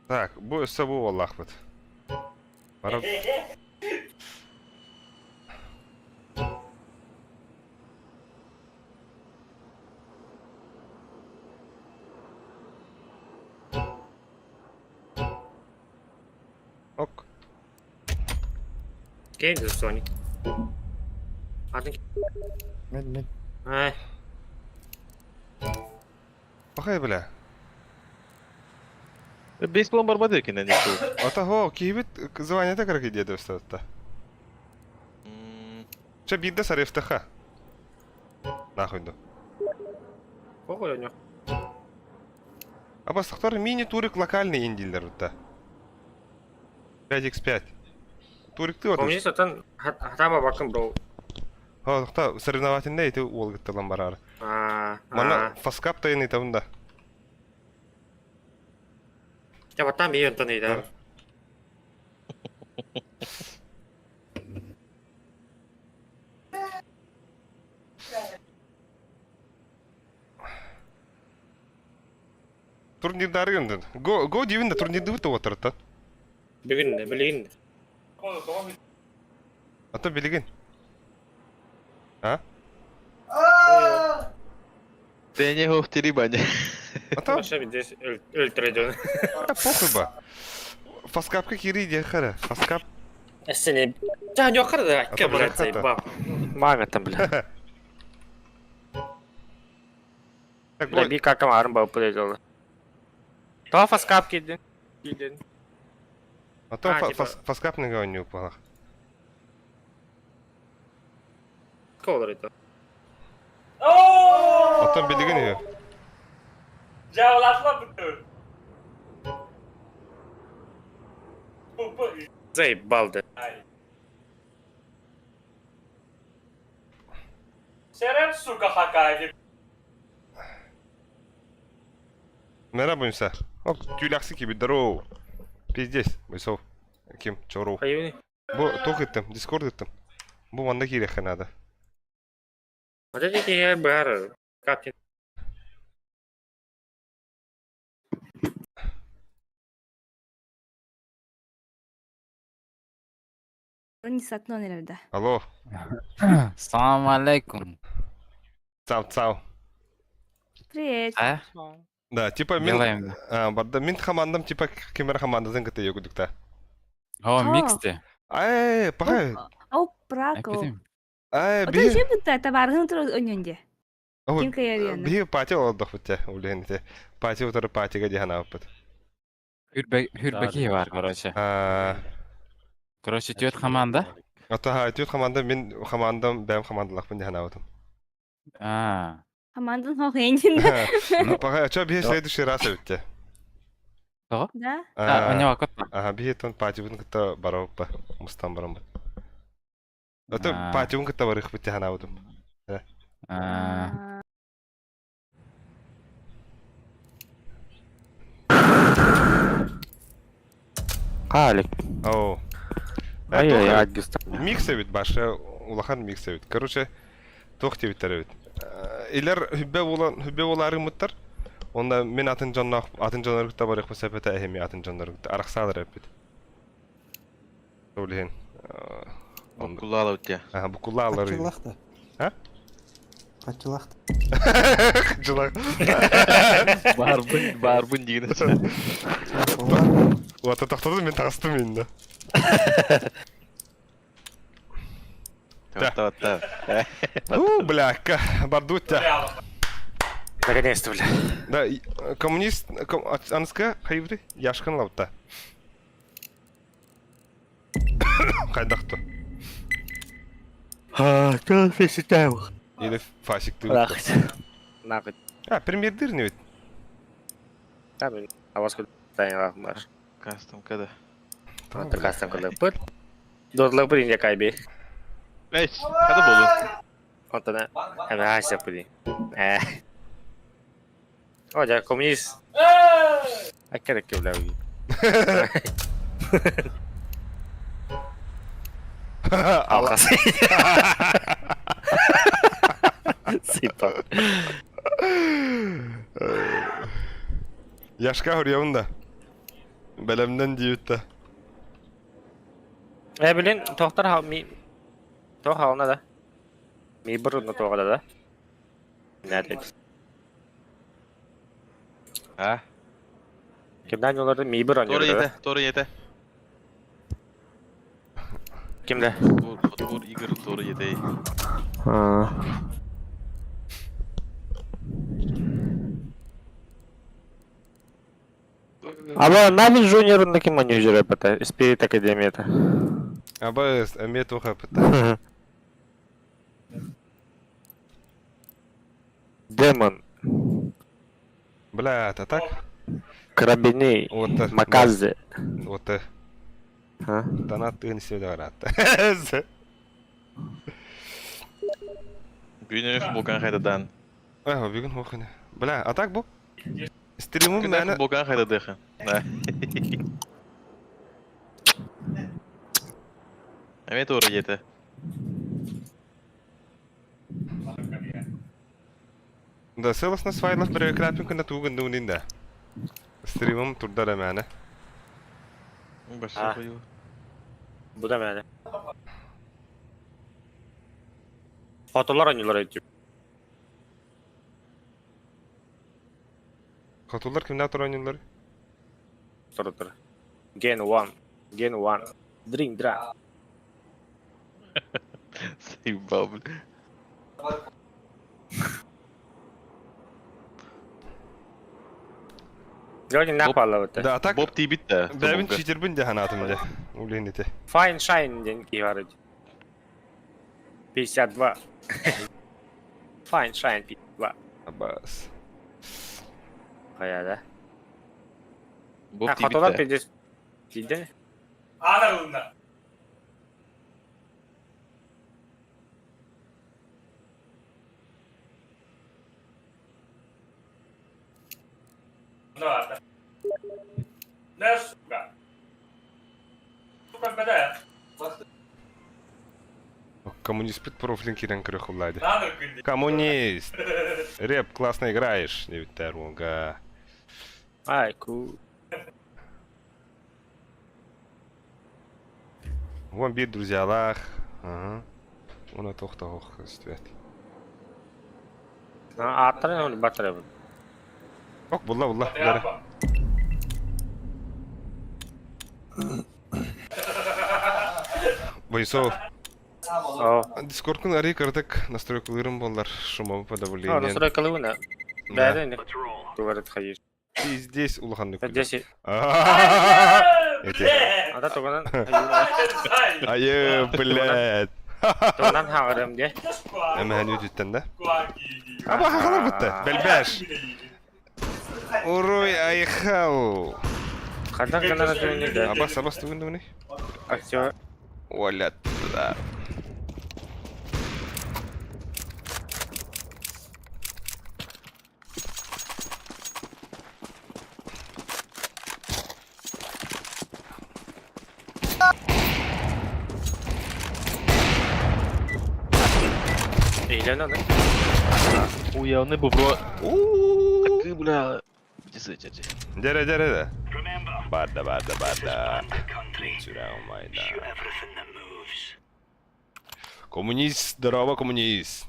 Так, бу өссө бу буоллаахпыт. Бара... Ок. Кейн Sonic. Атын Мен мен. Ай. Пахай, бля. Бейсболом барбады екен әне сол. Ата хо, киһибит званиета кыракый диэти устатта. Чэ биирдэ сарыахтаха. Нахуй ду. Похуй у него. Абастахтар мини-турик локальный индилер утта. 5x5. Турик ты Помни, сатан хатаба бакын бро. Хо, соревновательный ити уолгытталан барар. Манна фаскап тайын итабында. Я вот там и онтон ида. Турнирдары өндөн. Го, го дивин да турнирды бут отырта. Бүгүн да, билигин. Ата билигин. А? Дәне хофтери баня. Ата Вообще здесь өлтүрөдөн. похуй ба. Фаскапка кири де хара. Фаскап. Эсене. Жа жокар да, Ата, ке бля, брат хата. заебал. Мага там, бля. Так, Бля, би какам арын бау подойдёл. Това фаскап кидин. Кидин. Ата А, типа- фаскап не гоню палах. Колор это. Ата билигин ее. Заебал да. Мера буйса. Оп, тюляксы киби здорово. Пиздец, бойсов. Ким, чору. Хайуни. Бу тох еттим, дискорд еттим. Бу манда кириэххэ наада. Вот эти я бар. Как Нисатно нерде. Алло, Салам алейкум. цау цау. Привет. А? Да, типа мин Делаем. а, барда мин хамандам типа кемер хамандатын кытта йогудукта. О, А. миксте. Ай, пахай. О, прако. Ай, Ото би. же бутта табаргын тур өнөнде. Ким каярыяны. Би пати олдох бутте, улен те. Пати утары патига дихана опыт. Хүрбеки бар, короче. А, Короче, тёт команда. ата ха, тют хаманда мин хамандам бэм хамандалахпын дихана опытым. А. Командан хохенин. Ну, пахай, а чё би следующий раз өтте? Да? А, у него кот. Ага, би тон пати бутын кытта бараппа, мустан барамбыт. Ата А. пати бутын кытта барых бутте хана опытым. А. Калик. Оу. Ай, ай, агиста. Микс эбит башы, улахан микс эбит. Короче, туох диэбиттэр эбит. Илер хүббэ буолан хүббэ буолаары мыттар. Онда мин атын дьонноох атын дьоннору кытта барыахпын сөп этэ эһэми атын дьоннору кытта арахсаалар эппит. Ол иһин Буккулаала уття. Аха, буккулаалар. Хачылахта. А? Хачылахта. Жылах. Барбын, барбын деген. Уата тохтодум мен таҕыстым инде. Та У, блякка, бардутта. Наконец-то, бля. Да, коммунист, анска хайбри, яшкан лапта. Хайдахту. А, Или фасик ты. Нахуй. А, премьер не ведь. Да, блин. А вас куда маш. Кастом когда? Это кастом когда пыт. Додлы блин, я кайби. Эй, когда болу? Онтона. Ася пыди. Э. О, я коммунист. А керек бля. Алқас. Сипа. Яшка хурьявын да. Бәлемнен диютта. Э, блин, тохтар ха ми. Тох хауна да. Ми бұрын тоғада да. Нәде. А? Кимден оларды ми бір Торы ете, торы ете. Кимде? Тур, Игорь, торы ете. Аба Нави Жуниор на кем они уже это? Спирит Академия это. Аба, әмет оха пыта. Демон. Бля, это так? Карабиней. Вот. Маказе. Вот. А? Донат ты не всегда рад. Бүгүн футболкан хайдадан. А, бүгүн хохыны. Бля, а так бу? Стримум Бүгүн мәне футболкан хайдадыхын. Да. Эме торы ете. Да, целостно свайлах бір крапин күнде тугын дуунин да. Стримум турдара мәне. Башы қою. Bu da məni. Fotolar oynuyorlar YouTube. Хотулар кимдә тур ойнылар? Тур. Gen 1. Gen 1. Dream Dra. Заебал, бля. Жолин напала вот. Да, так. Боб тибит да. Бәбин читербин дә ханатым да. Улин ите. Fine Shine ден ки бар. 52. Fine Shine 52. Абас. Кая да? Боб тибит Хотолар да. пиздец. Тиде? Коммунист пит профилин кирен көрө хуллайды. Коммунист. Реп, классно играешь. Не бит онга. Ай, ку. Вон бит друзьялах. Ага. Уна тохта ох, свет. Аттарын оны батыры. Ок, булла булла. Бері. Бойсов. О. Дискордкун ари кырдык настройкалырым боллар шумовое О, подавление. настройкалы уна. Да. Бәрі говорит хайыр. И здесь улаханны күлі. Здесь. Эти. Ада туганан. Айы, блядь. Туганан хагырым де. Әмәһән үтүттен да? Аба хахалар бітті. Бәлбәш. Уруй айхал. Қадан гана дүнне де. Абас, абас түгін дүгін. Актер. Оля. Да. Eğlen onu. Уявны бу бро. Такы, бля. Дере, дере, де. Remember, Барда, барда, this is барда. bandit country. Сюда, майда. Shoot everything that moves. Коммунист, здорово, коммунист.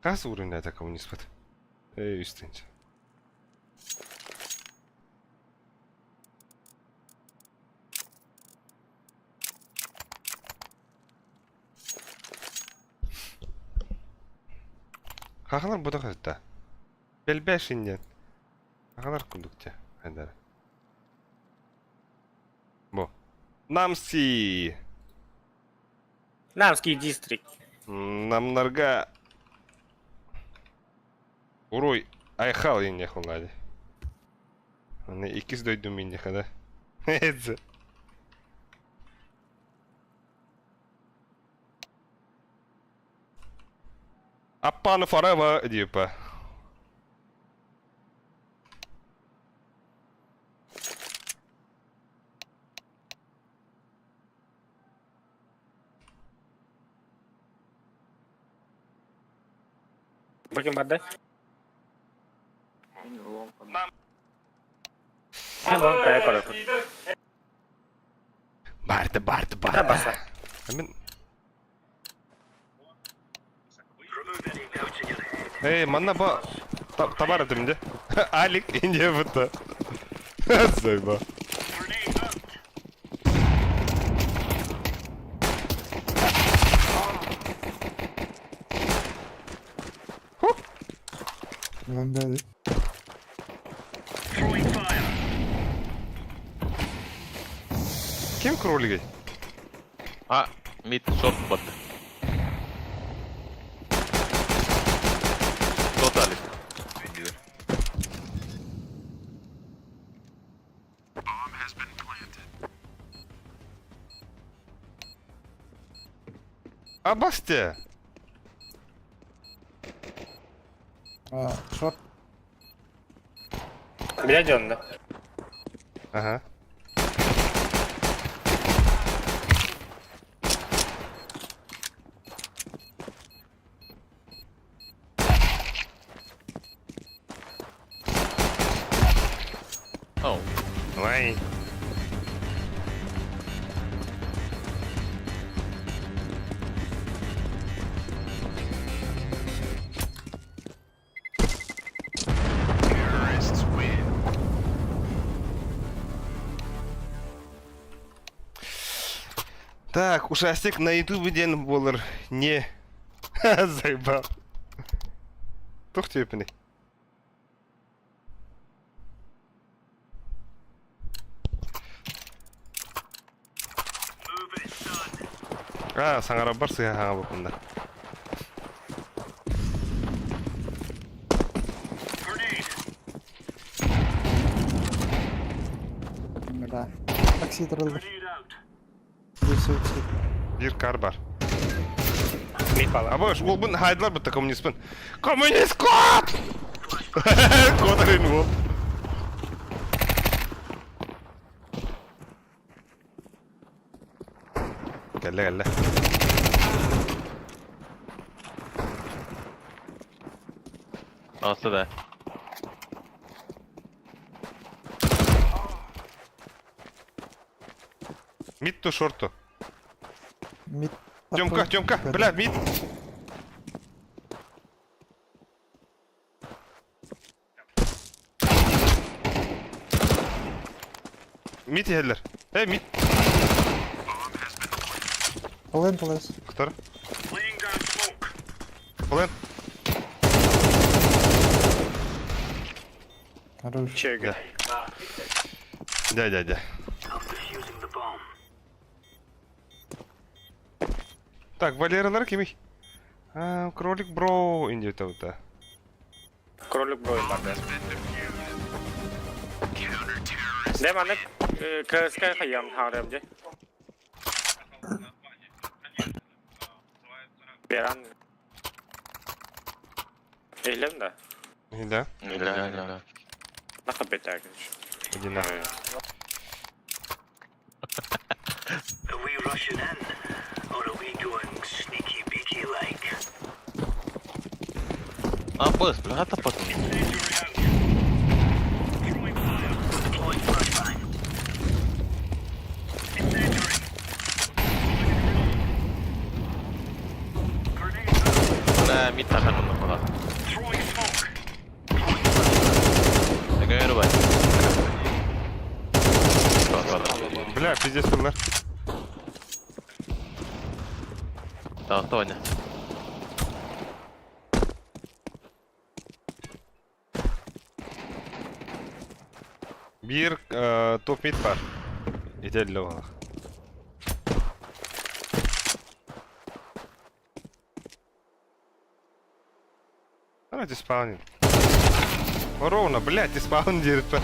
Кас уровень это коммунист бит? Эй, үстэнчэ. Хахалар бутах это. Белбэш иннен. Хахалар курдук те. Хайдара. Бу. Намси. Намский дистрикт. Намнарга Уруй Айхал иннех улади. Аны иккис дойдум иннеха да. Эдзе. Аппаны forever диэпа. Бу ким барда? Барды, барды, барды. Баса. Мен... Эй, манна ба... Табар этим, де? Алик, индия бұта. Зайба. Ким кролигей? А, мид шорт батты. Тоталик. Абасте! А, шорт. Блядь, он, да? Ага. Оу. Давай. Так, ушастик на ютубе ден болар не. Заебал. Тух тепini. А, саңара бар сыға хаға бақында. Да. Такси тураллар. Бір Bir kar бар. Мид бала. Абыш, ол бұн хайдылар бұтта коммунистпін. Коммунист кот! Кот арин ол. Кәлле, кәлле. Асы да. Мид ту шорту. Мид. Тёмка, Тёмка, бля, мид. Мид ехелер. Эй, мид. Полен, полез. Кто? Полен. Хорош. Чега. Да, да, да. Так, Валералар кимий? А, кролик бро инди та. Кролик бро барда. Дэ маннык КСК хайям хаарым де. Беран. Эйлем да. Да. Да, да. Нахы бетәк. Иди нахуй. Are we rushing in, or are we going sneaky beaky like? А, быс, бля, это потом. Deploying flashbang. Бля, мид тахар мұны қала. Өҥөр бай. Бля, пиздец тыллар. Таҕыста Ваня. Биир топ мид бар. Ителле олох. Давайте спауним. Ровно, блядь, ты спаун диэбиппэр.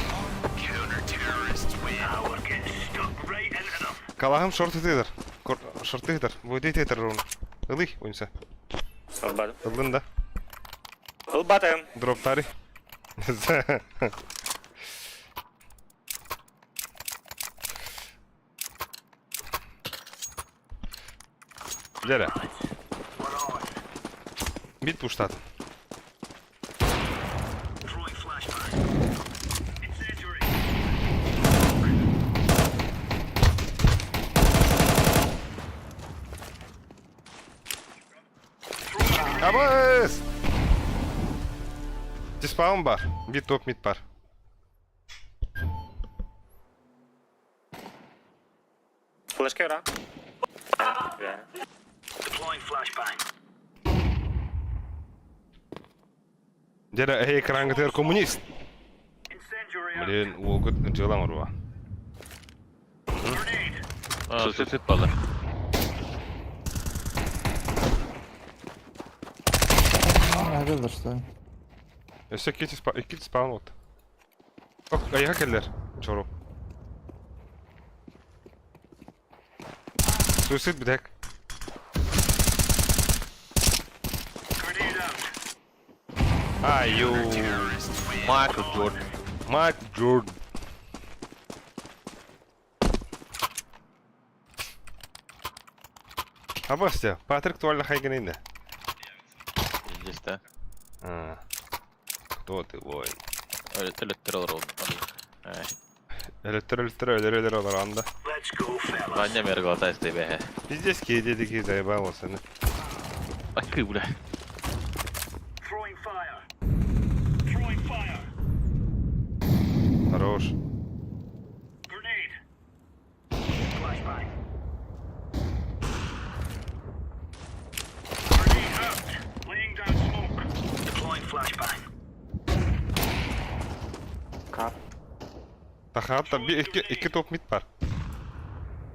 Калаһым шорты тыытар. Шорты тыытар. Будет тыытар ровно. Ылый, унса. Ылбатым. Ыллын да. Ылбатым. Дроптары. Дьэ Бит пуштат. Абыс! Диспаун бар. Бит топ мид бар. Флешка ра. Дьэ эй экраҥҥытыгар коммунист. Блин, уолгут дьыалаҥ оруо. Сүт балар. Агылыр что. Өссө икки спаун вот. Ох, айаха кэллэр. Чору. Суицид бүтэк. Ай, ю. Майкл Джордан. Майкл Джордан. Абастя, Патрик туалла хайган инде. Здесь, да? А. Кто ты, воин? Өлөттөр олорон. Өлөттөр өлөттөр өлөр өлөр олорон да. Ваня мэр глотает тебе. Пиздец киһи заебал сені. Акы, бля. Хорош. Кап. Тахаатта би икки икки топ мид бар.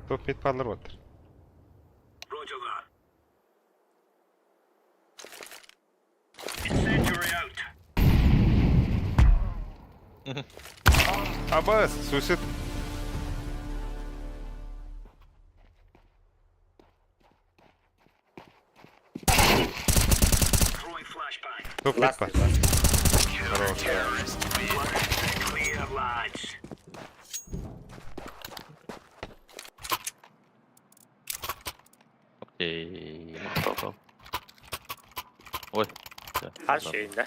Топ мид барлар баттыр. Абас, суицид. Топ мид бар. Хорош. Окей. Ой. Хас да.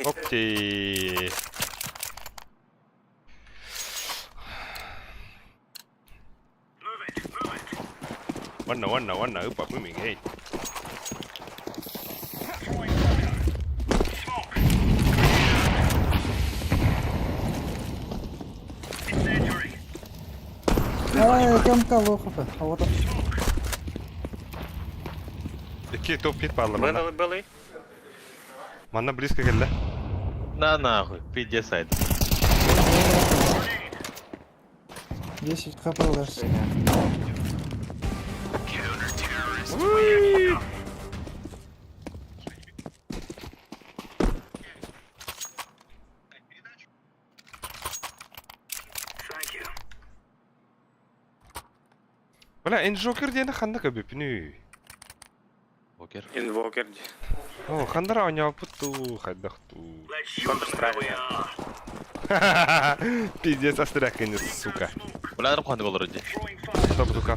Окей. Ванна, ванна, ванна, ыпа, пымing, эй. Ай, кемка лохов. А вот Икки топ мид барлар манна. Вынули били. Манна близко келді. На нахуй, пиздец сайт. 10 хп лес. Бля, инжокер диэни ханна көбүпүнүй? Покер. Инвокер. О, хандара оñооппут хайдах туу. Counter-Strike. Пиздец, астрякин, сука. Бля, қанды болар өте. Стоп, дука.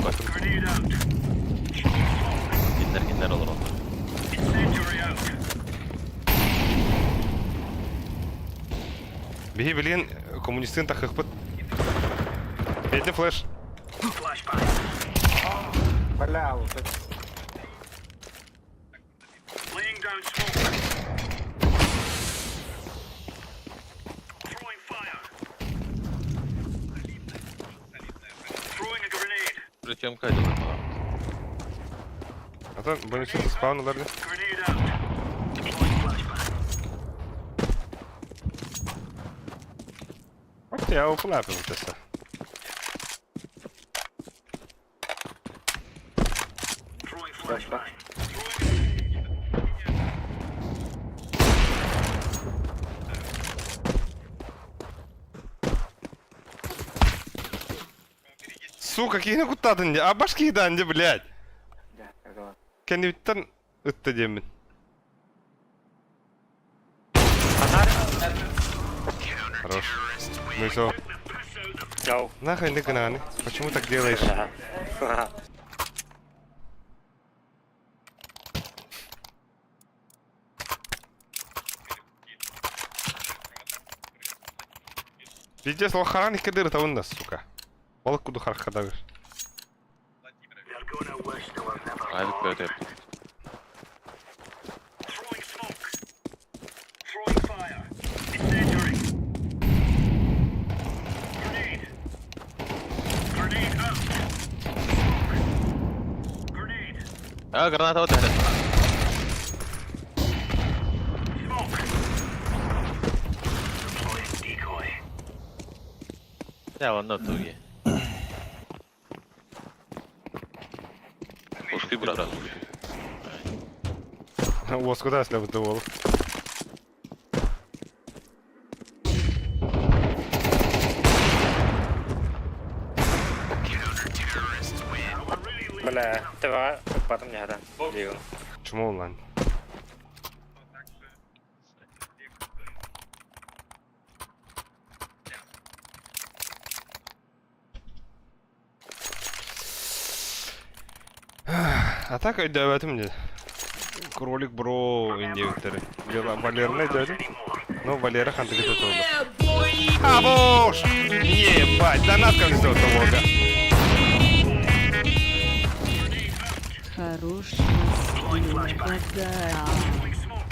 Киндер, киндер олар. Биһи билин коммунистын тахыхпыт. Бедный флеш. Бля, вот это. Тёмка делает балар. Атын больница спаун ылар дии. Grenade out. Deploying flashbang. Окей, я уплапил это. Throwing flashbang. Сука, киһини куттаатын дии. А баш киһи дии, блядь. Кэннибиттэн ытта диэммин. Хорош. Ну и всё. Чау. Нахуй ты гнаны? Почему так делаешь? Пиздец, лохаран их кадыр это сука. Балык куду хархадагыр. They're gonna wish they were never Авик born. ПТ. Throwing smoke. Throwing fire. Incendiary. Grenade. Grenade out. Smoke. Grenade. А, граната вот это. Smoke. Deploying decoy. Я вон на туге. Ушли, брат. Уоскуда если бы Бля, това потом не хата. Диgon. Чему онлайн? А так өйдөбөтүм дии. Кролик бро индиэбиттери. Валерны өйдөбөтүм. Ну, Валера хантыгыта туолла. Абош! Ебать, донат как сделал того. Хороший стрим, да. Throwing smoke.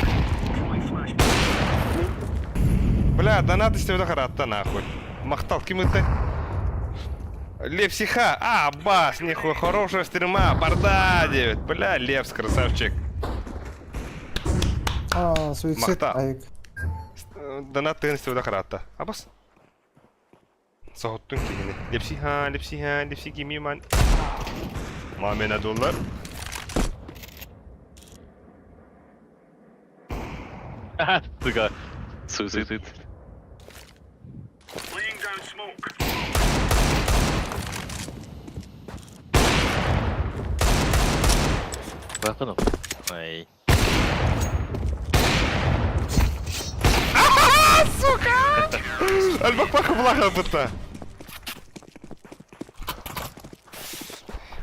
Throwing flashbang. Бля, донат из тебя харатта нахуй. Махтал, ким это? Левсиха! А, бас, нихуя, хорошая стрима, барда 9. Бля, Левс, красавчик. А, суицид, Махта. Айк. Донат ты из харатта. А бас? Соһоттун киһини. Лепсиха, лепсиха, лепси кими ман. Мамена доллар. Сука. Суицид. Laying down smoke. Баканов. Ай. Сука! Альбак паха блаха бытта.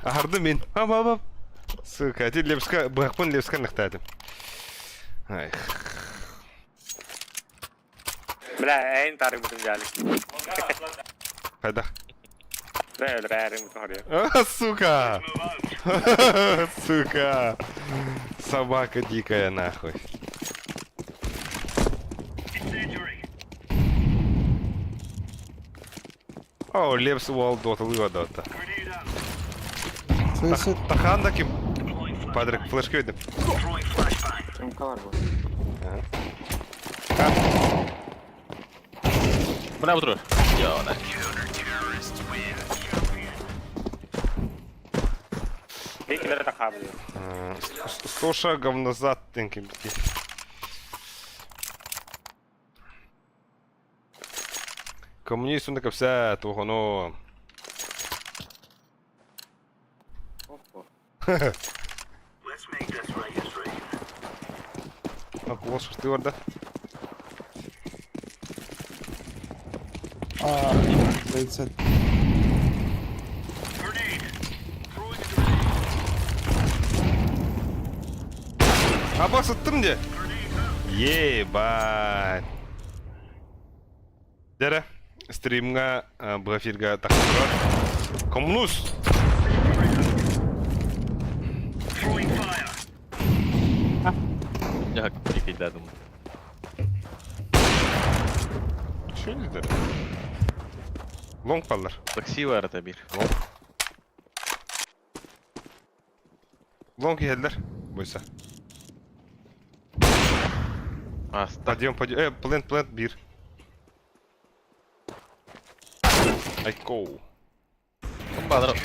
Ахарды мин. Ам ам ам. Сука, ти лепска, бахпын лепска нахтадым. Ай. Бля, эйн тарик бутун жали. Хайда. Бля, бля, эрин бутун хария. А, сука! Сука! Собака дикая нахуй. Incendiary. О, Лепс уол дота лыва дота. Grenade out. Суицид. Тахан да ким? Deploying flashbang. Падрик, флешки өйдім. Throwing flashbang. Тёмкалар был. Бля, утро. Ёна. Бекилер тахабы. Сто шагов назад, тенким. Коммунист он вся тухоно. Let's make this right as rain. Лошадь ты да? А, суицид. Grenade. Throwing a grenade. А босс ыттым де? Ебать. Дәрі, стримға, бұғафирға тақсырар. Коммунус! Throwing fire. Я дикий дадым. Что не дәрі? Лонг баллар. Такси бар это бир. Лонг. Лонг иһэллэр. Бойса. Аста. Подъем, подъем. Плент, плент, бир. Айкоу. Бадыр.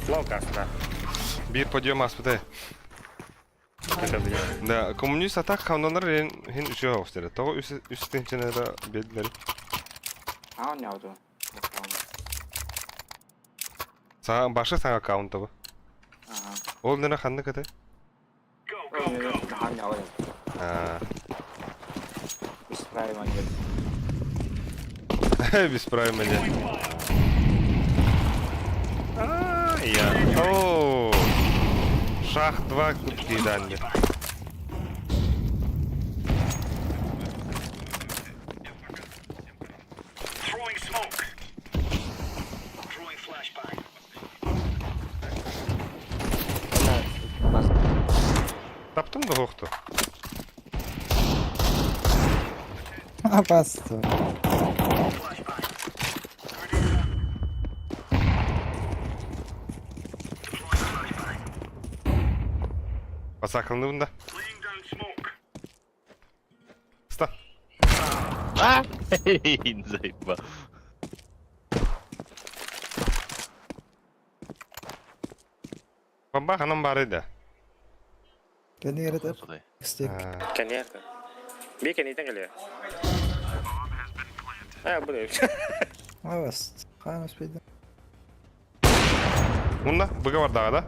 Лонг аста. Биир подъем ааспыта. Да, коммунист атак хамнанар хин үчүгэй оҕустара. Тоҕо үс үс тыһыынчаны эрэ биэрдилэр. Аан яуду. Саҥа башы саҥа аккаунта бу. Ага. Ол нера ханнык этэй? Хаан яуду. Аа. Бесправие. Бесправие. А, я. О. Шах 2 кубки дали. Throwing smoke. Throwing flashbang. Таптым да хохту. Апасты. Flashbang. Deploying flashbang. Басакылны да. Laying down smoke. Ста. А! Заебал. Бамба ханам бар edi. Кэннигэр этэр. Құдай. Стек. Аа. Конечно. Бир кэнниттэн кэлиэ. А, бу Авас. Хаан успейді. Мунна быга бар дагы да.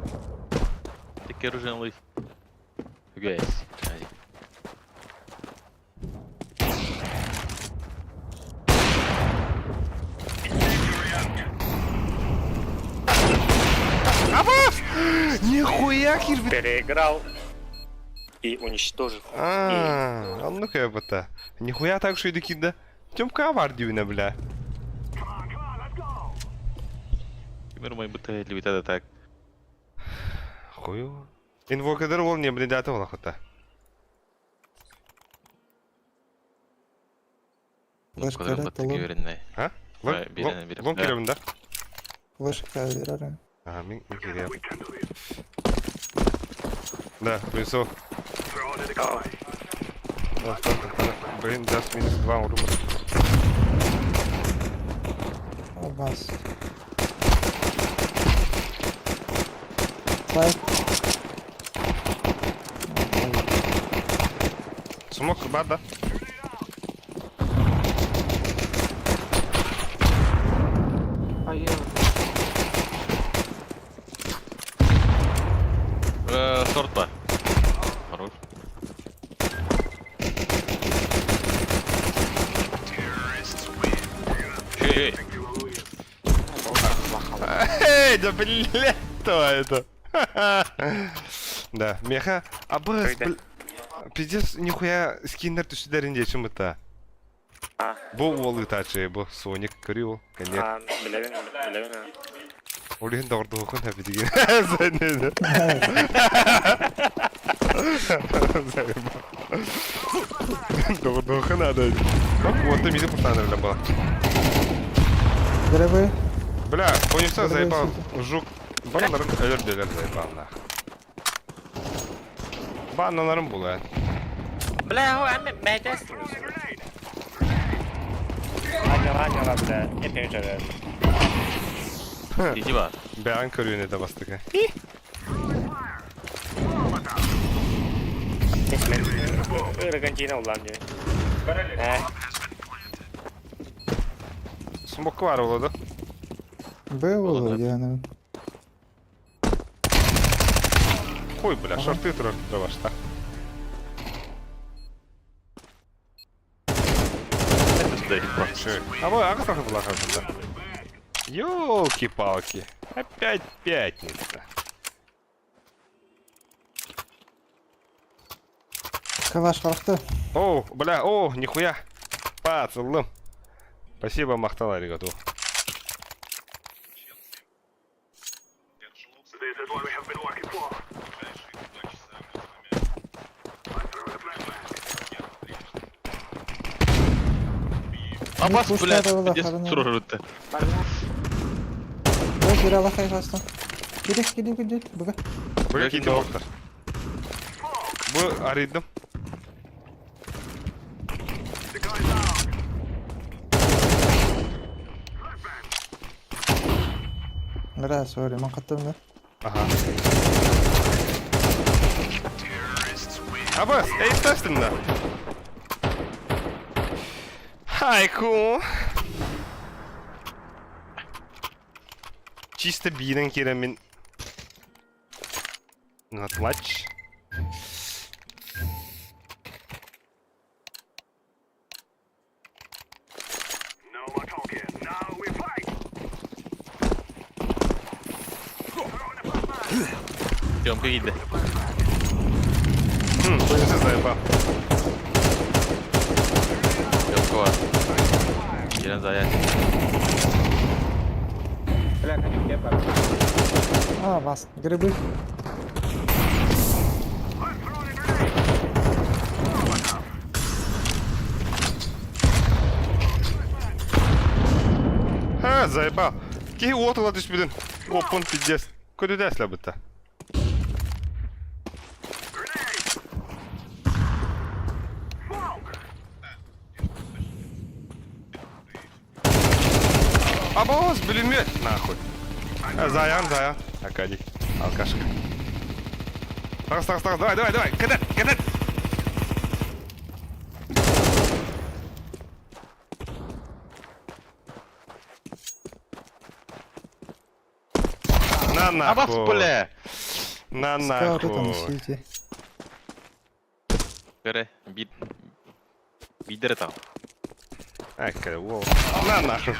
Тек оружие лый. Үгәйс. Ай. Incendiary out. Абас! Нихуя кирби. Переиграл и уничтожил. Аа, оннук эбэта. Нихуя так шуйды кидда. Тёмка бар дивина, бля. Come on, come on, let's go. Кимер мой быта левита так. Хую. Инвокадер ол не блин даты ола хота. Флешка берет, лон. А? Ай, берен, берен. Лон Да. киребин да? Флешка берер. А, мин мин киреб. We can do it. Да, принесу. Throw it in the car. Блин, даст минус 2 урумар. Абас. Сайт. Смок бар да? Ай, Шорт бар. Хорош. Эй, Эй, да блядь, кто это? Да, меха. Абас, Когда? Пиздец, нихуя скиннер түсүдәрин дечим это. А. Бу уолы тачы, бу Соник көрү коньяк. А, билэбин, билэбин. Олин дорду хун хапи деген. Дорду хун надо. Вот ты мизи пустаныр была. Грибы. Бля, понял, заебал. Жук. Баналарын өлөр дөлөр заебал нах. Баналарын була. Бля, хо, ами мәтәс. Аня, аня, бля. Эпен жары. Иди бар. Бән көрүүнө да бастык. Мен Аргентина улан дии. Э, Смок бар болду. Б болу яны. Хуй, бля, шорты турар башта. Заебал. А вы ага трохи була да. Ёлки-палки. Опять пятница. Калаш харахты. О, бля, о, нихуя. Пацалым. Спасибо, махтал, аригату. This is what we have been working for. Абас, пускай блядь, да пиздец, была, турурутта. Б бере алахай басты. Кири, кири, кири, буга. Бу киинде октар. Бу арыйдым. Бра, сори, ман каттым да. Ага. Абас, эй, тастым да. Хайку. Чисто биирэн киирэммин Натлач. Съемка киирдэ. Хуйсы заебал. Съемка бар. Киирэн заять. Бля, конюк, я пар. А, вас, грибы. Ха, заебал. Киһи уот ыла түспүтүн. Куоппун пиздец. Көтүтэ эслэбитэ. Абоос, бүлүмүөт, нахуй. Заян, заян. Акади, алкашка. Тагыс, тагыс, тагыс, давай, давай, давай, кэтет, кэтет! На Абас, нахуй. бля! На Скауты там нахуй. сити. Көрө, биир биирдэрэ таҕыл. Ай, воу. На нахуй.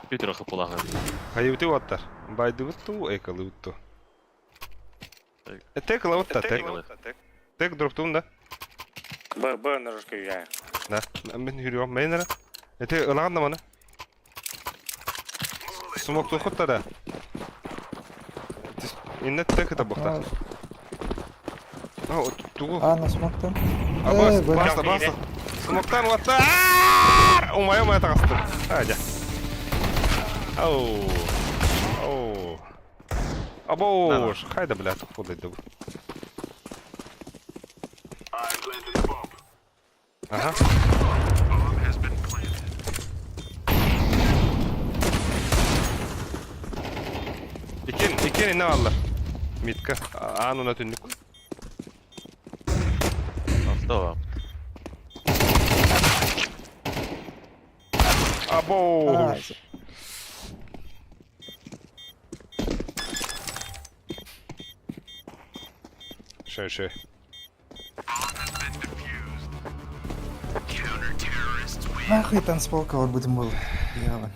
Петр хапулаҕа. Хайыбыты уоттар. Байдыбыт туу, экалыбыт туу. Тек лавытта, тек. Тек дроптуун да. Б, Б ножка я. Да. Мен хүрүөм, мен эрэ. Эти ылаҕан да маны. Смок тухутта да. Инне тек это бохта. А, тугу. А, на смок там. А, бас, Э, бля. баста, баста. Смоктан уоттар! Умай, умай таҕыстым. А, дьэ. Ау. Ау. Абош, хайда, бля, тухудай дыбы. Ага. Иккен, иккен инне аллар. Митка, аан уна түннүк. Оста Абош. Шей, шей. Нахуй танцполка вот будем был. Явно.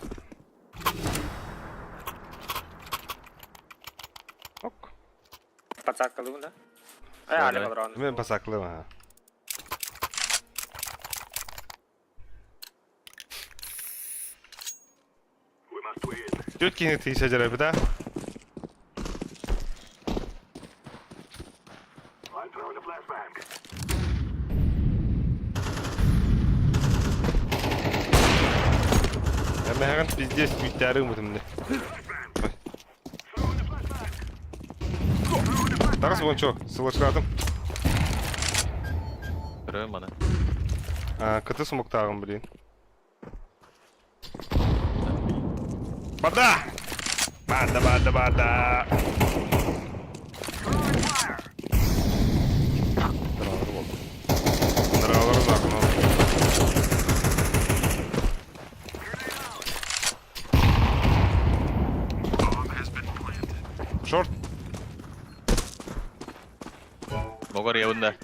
Ок. Подсадка да? Э, али патрон. Мен басаклым, ага. Түт кини тисе жарабы да. Мэгэн пиздец күүттәрің бүтімді. Тағыс вончо, сылышқадым. Көрө маны. Кыты смоктағым, блин. Бада! Бада, бада, бада! Нравыр закно. Шорт. Могор явында.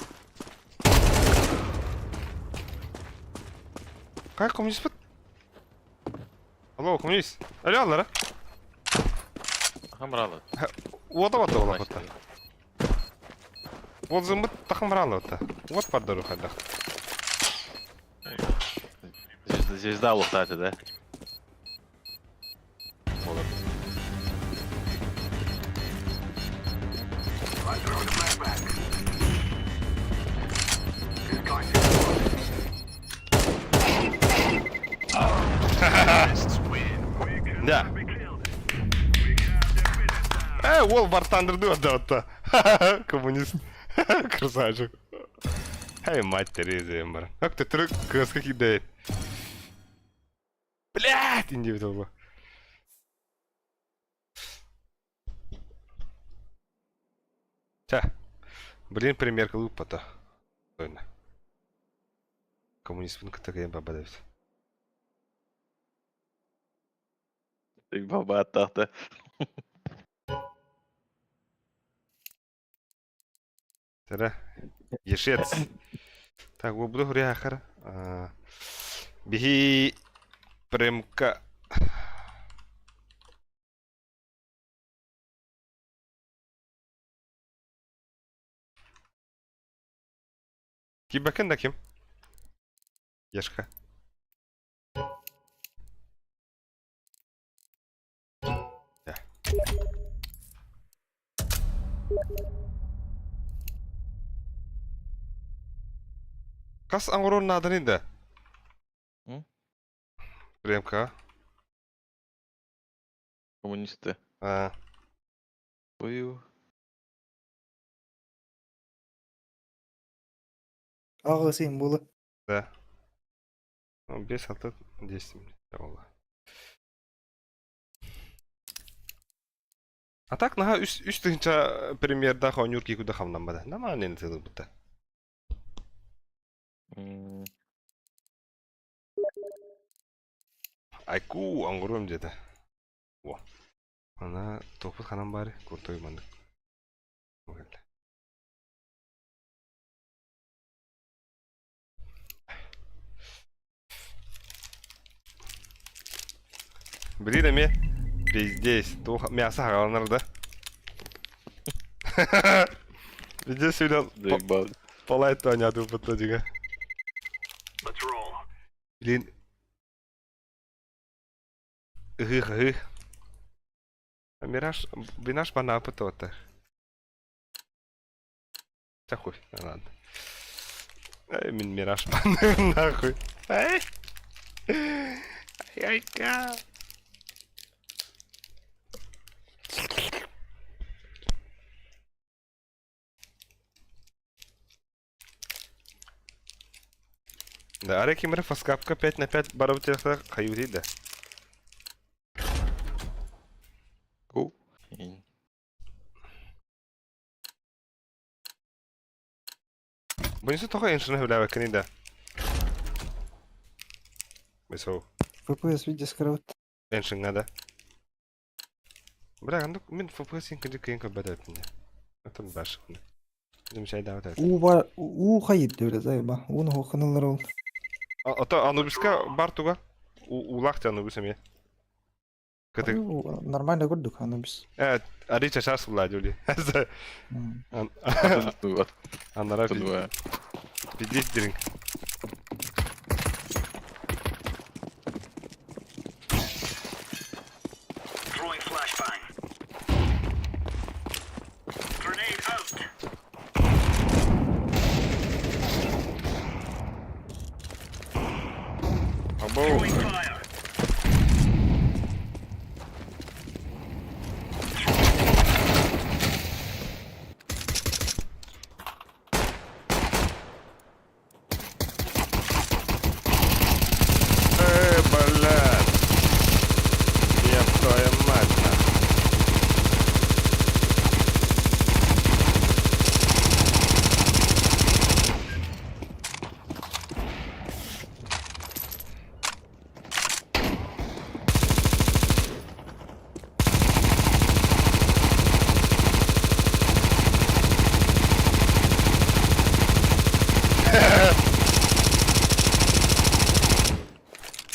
Как коммунист? Алло, коммунист. Алло, аллара. Хамралы. Ода бата ола бата. Ол зымбыт тахым бата. Вот паддару хадах. Звезда, звезда улуктааты да. Болор. Да. Э, уол Вартандерды отдал-то. Коммунист. Красавчик. Эй, мать Терезия, мара. Как ты трек кыска кидает? Блядь, индивидуал. Чэ, блин, примерка лупата. Коммунистпын кытта кыайан барбат эбит. Бабааттаахта. Тэра. Ешец. Так, буду хуриахар. Биһи премка Кибакен да ким? Ешка. Хас оҥорор нааданый да? Премка. Коммунисты. А. Ой. Аҕыс им буолла. Да. 5, 6, 10 буолла. А так наһаа үс үс тыһыынча премьердаах оонньуур киһи куда хамнаммата. Нормально тылыбыта. Айку оҥоруом диэтэ. Во. Ана туохпут ханан баары куртой маннык. Блин эмиэ пиздец туох мясо хаҕаланар да Везде сюда полайт оонньоотуппут дьиҥэ Блин ыһыы-хаһыы Мираж Бинаш банаапыт оттар Чэ хуй, ладно. Эй, мин мираж банныыр нахуй. Эй! Ай-ка! Да, арай ким эрэ фаскапка 5 на 5 барабыт хайыыр да. Ку. Бунису тоҕо иншина сөбүлээбэккиний да? Бесоо. FPS видео скрывать. Эншиҥҥа да? Бля, андык мин FPS син кырдьык кыайан көрбөт эбиппин дии. Оттон башкын. Дим чайдаабыт эбит. Уу бар уу хайыр диэбитэ заеба. Ууну хоһханаллар ол. Ото Анубиска бар туга? Уулаах ти Анубис эмиэ. Кытык. Нормально курдук Анубис. Э, ари чашар сулла дьули. Анара пиздец дириҥ. Throwing flashbang. Grenade out. Або. Throwing fire. Э, блядь. Еб твою мать, нахуй.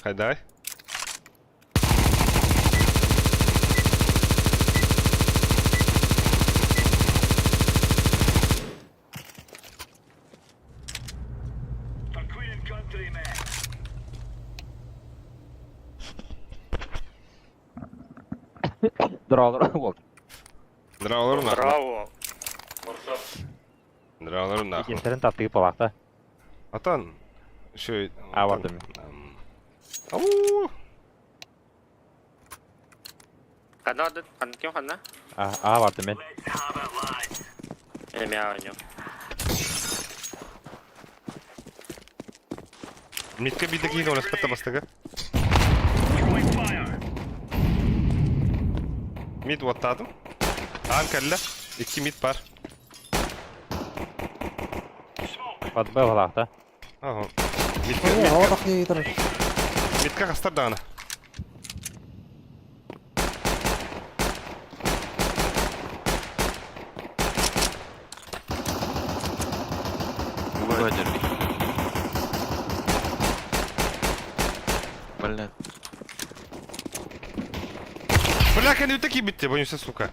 Хайдай. For Queen and country, men. Дроолор Драолор нахуй. Браво! Драолор нахуй. Иккистерин таптыы палаахта. Атан. Еще... А, бардым. Ау. Ханна бардын? Ханна ким ханна? А, а бардым мен. Эми оонньуу. Митка биирдэ киһи көмөлөспөт да бастакы. Мид уоттаатым. Аан кэллэ. Икки мид бар. Под Б балаахта. Ага. Мидка, Ой, мидка, ава тахты турар. мидка хастар даҕаны. Уга дерби. Блядь. Бля, кэнниттэн киирбит боюся, сука.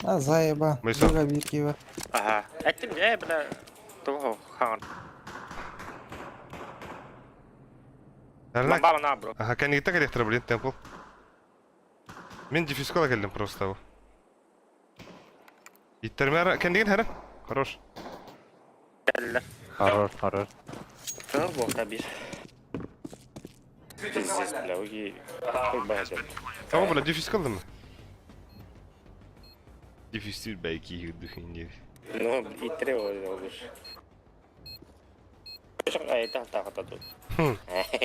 А, заеба. Мыйса. Дуга биир кииба. Аха. Эттим э бля. Тугу хаҥан. Наверное, Бомба на бро. Ага, кэнниттэн кэлиэхтэрэ, блин, темпл. Мин дефискола кэллим просто. Иттермээр кэннигин хэрэ. Хорош. Кэллэ. Хорош, хорош. Кыл буолта биир. Пиздец, бля, уги. Хуй базер. Tamam бля, дефис кылдым mı? Дефис değil belki yırdık Ну, иттире olur. Ай, та та та тут.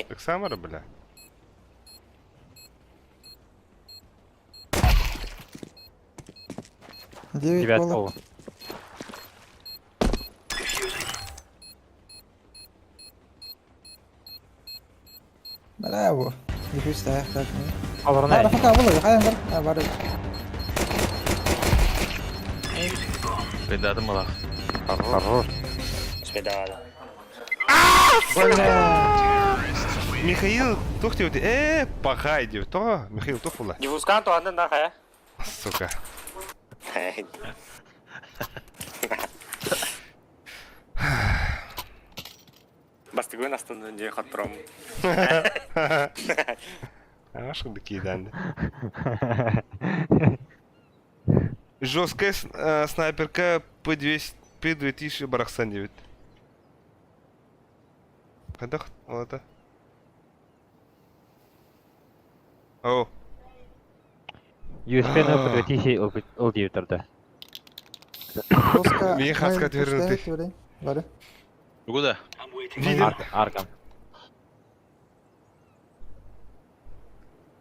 Так само бля. Девять Девять пола. пол. Бля, бу. Дефис таях так. Олорун А, фака була, хайан бар. А, бар. Бендадым балах. Хорош. Спедала. Михаил, тух диэбит. Э, пахай диэбит. Тоҕо? Михаил, тух була. Диффускан туһаннын на хайа. Сука. Бастыгын астынын дии хоттором. Ашынды киидәнди. Жесткая снайперка П200, П2000 барахсан диэбит. Хайдах ол это? О, USP нөпү 2000 ыл диэбит турда. Тоска. Миин хаска түһэрин Бары. Угуда. Видим. Аркам.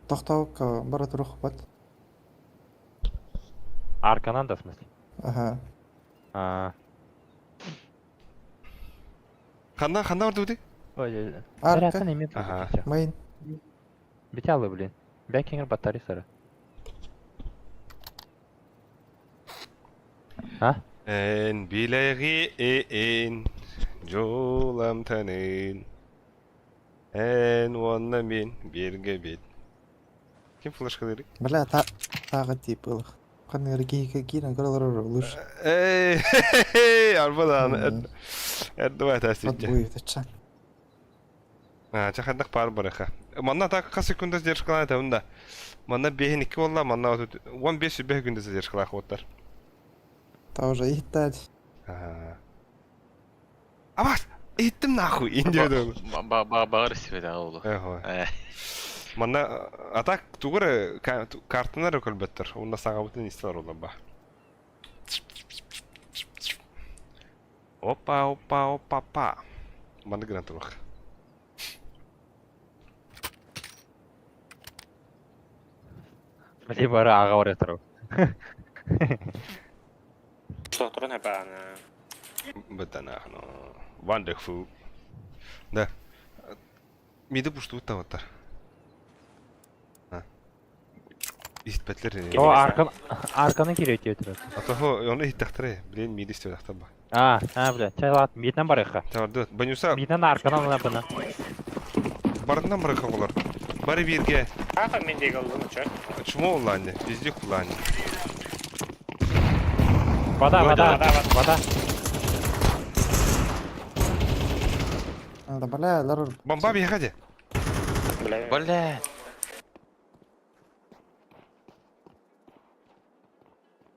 Тохтоок бара турух бат. Арканан да в смысле. Ага. А. Ханна, ханна барды бути? Ой, Арка. Арка. Ага. Мейн. Битялы, блин. Бэкингер батарея сара. А? Эн билэги эн жолам танын. Эн уонна мин бирге бит. Ким флешка дери? Бля, та тағы тип ылых. Қандай киһи киирэн көрөлөр лучше. Эй, арбадан. Эрдубай Вот таститте. будет ача. А, чахандак пар бараха. Манна так хас секунда задержкалана табында. Манна бехин икки болла, манна вот 15 бех күндө задержкалах оттар. Та уже иттать. Абас, иттим нахуй, индиодон. Багыр сибет аҕа Эхо. Э. Манна атак тугура картынар көлбөттөр. Унда сага бутын истер ола ба. Опа, опа, опа, па. Манна гранат турух. Били бары аға барып туру. Что турун хапаана. Бытанах, ну. Wonderful. Да. Миди пушту таваттар. Иһитпэтлер. О, аркан арканы кириэт диэбит турар. А то оны иһиттахтары. Блин, миди истебэтахтар ба. А, а, бля, чайлат митнен барыха. Таварды. Банюса Митнен арканан ына бына. барытынан барыха болар. Бары бирге. Аха мен деги ыллым чё. Чмо улаани, везде кулаани. Вода, вода, Вода, вода. Да, бля, лар. Бомба биягаде. Бля. Бля.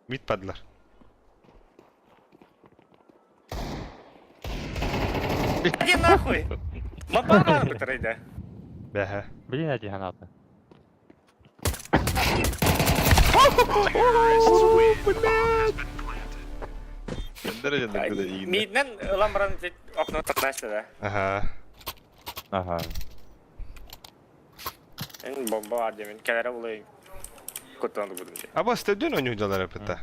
Мид падлар. Иди нахуй. Бомба бытырайда. Бәһә. Блин, эти гранаты. Блядь! Миитинэн ылан баран окно тахнаас да. Ага. Ага. Эн бомба бар демен кэлэрэ булай куттанды будум де. Аба стадион ойнуудалар эппитэ.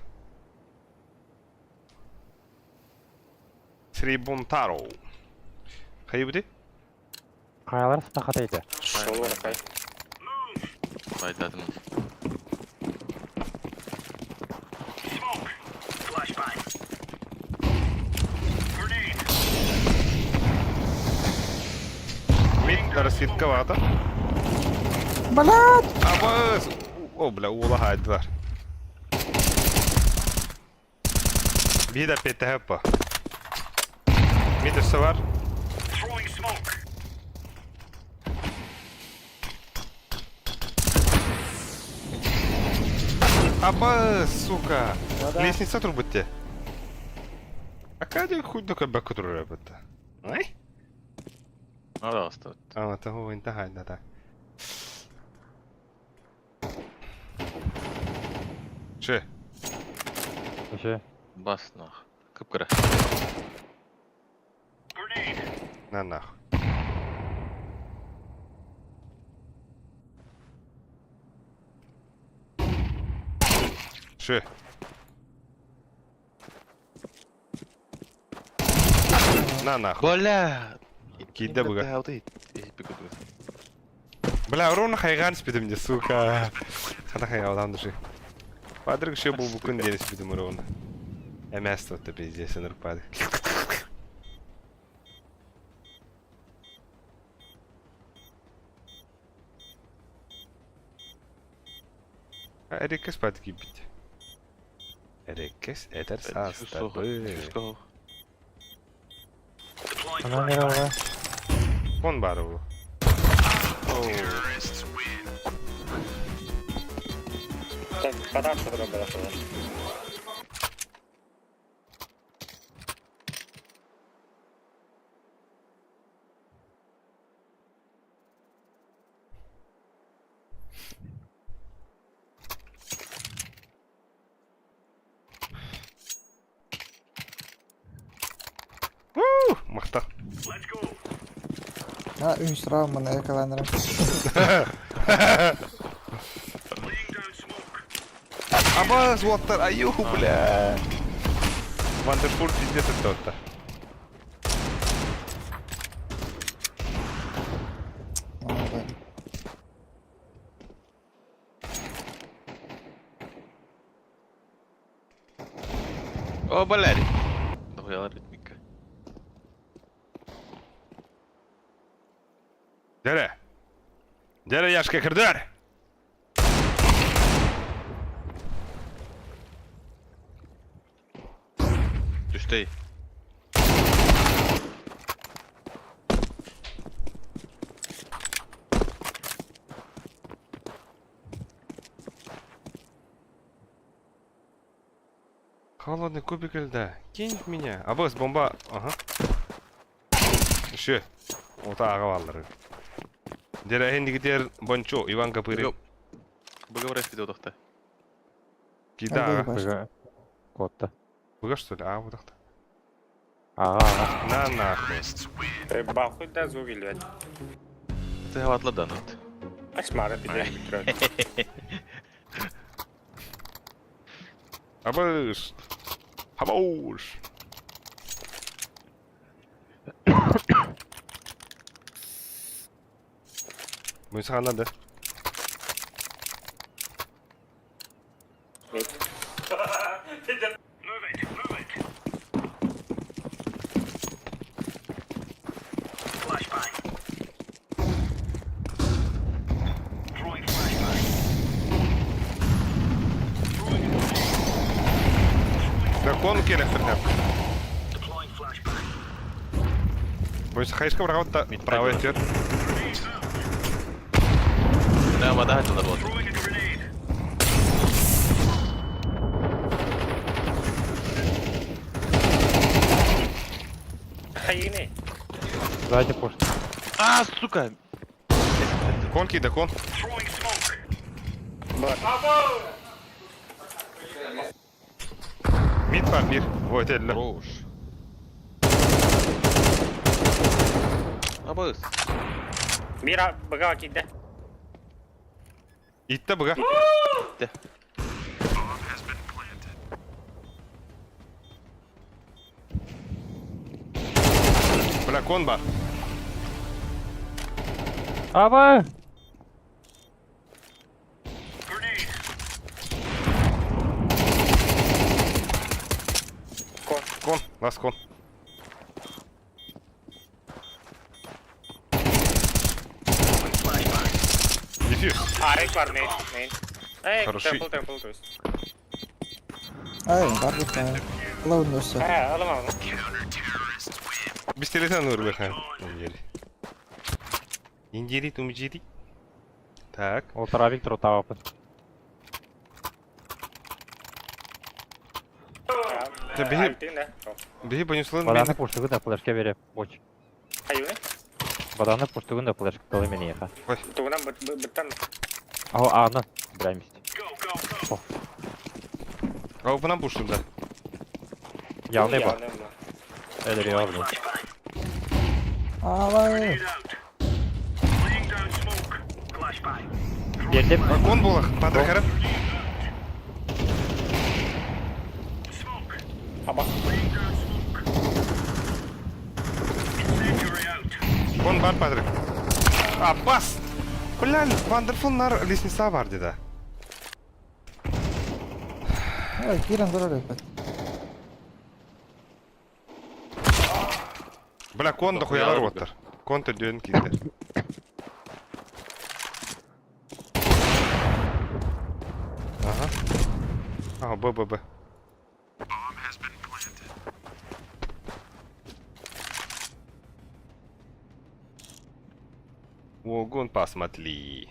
Срибунтаро. Хайыбыты? Хайалар сахата ити. Шол оракай. Байдадым. Smoke. Flashbang. Grenade. Мид раскидка вата. Блядь! Аба О, бля, уола хайдылар. Биир эппиэттэһэ по. Мид өссө бар. Throwing smoke. Аба, сука. Лестница турбутте. А кадя хуй до кабаку турар эбитте. Ай? Пожалуйста. А, того инта хайда так. Че? Вообще. Бас нах. Кыпкыра. Grenade. На нахуй. Че? На нахуй. Бля! Киде буга. Бля, ровно хайган спидим де, сука. Хата хайган души. Падрик ще бу букун дени спидим ровно. МС тут пиздец, нырпады. Эрикес падки бит. Эрикес этер састабы. Deploying Она не flashbang. Кон бар бу. Кадар турар бара. У, махта. Let's go. А, үс раунд экаланырым. Laying down smoke. Абаз уоттар, аю, бля. Вандерфур пиздец это отта. О, блядь. Дохуяла ритмика. Дере. Дере яшка кырдыр. Түштей. Холодный кубик льда. Кинь в меня. Абаз, бомба. Ага. Еще. Вот ага Дере хендигитер бончо Иван Капыри. Быга видео дохта. Кида ага. Быга. Котта. Быга что ли? А, вот так. Ага, ага. На нахуй. Бахуй да звук илбет. Ты хаватла да, нет. Асмара пиздец битер. Абыз. Абауш. Мүйсі надо. Move it. Move it. Flashbang. Throwing flashbang. Throwing a grenade. Дракон келехтер. Deploying flashbang. Мүйсі хайшка брағытта правый тер. Grenade out. Да, вода хотела вот. Throwing a grenade. Хайгини. Сзади пушка. А, сука! Кон кида, кон. Throwing smoke. Бар. Мид бар бир. Ой, телле. Хорош. Абыс. Бир быга киирдэ. Итте быга. Итте. Бля, кон бар. Аба! Кон. Кон, лас кон. Дефьюз. Арык бар мейн. Мейн. Эй, Хороший. темпл, темпл, то есть. Ай, бар бит. Лаун өссө. Э, алама оны. Бистелетен үрбехэн. Индери. Индери тумжири. Так. Ол таравик тротавапын. Да беги. Альтин, да. Биһи понеслын Баданы пуштыгы да флешке бере. Боч. Аюны? Баданы пуштыгы да флешке тылы мени еха. Тугунан быттан. Ау, аны. Бля, мист. Аупынан пуштым да. Явный бар. Элер явный. Аба! Бердим. Кон булах, падыр харап. Аба. Кон бар падыр. Аббас! Бля, Вандерфул нар лестница бар деда. Ай, кирен көрөр эпет. Бля, кон да хуялар оттар. Кон төдөн кийди. Ага. Ага, Б, Б, Б. Огонь посмотри.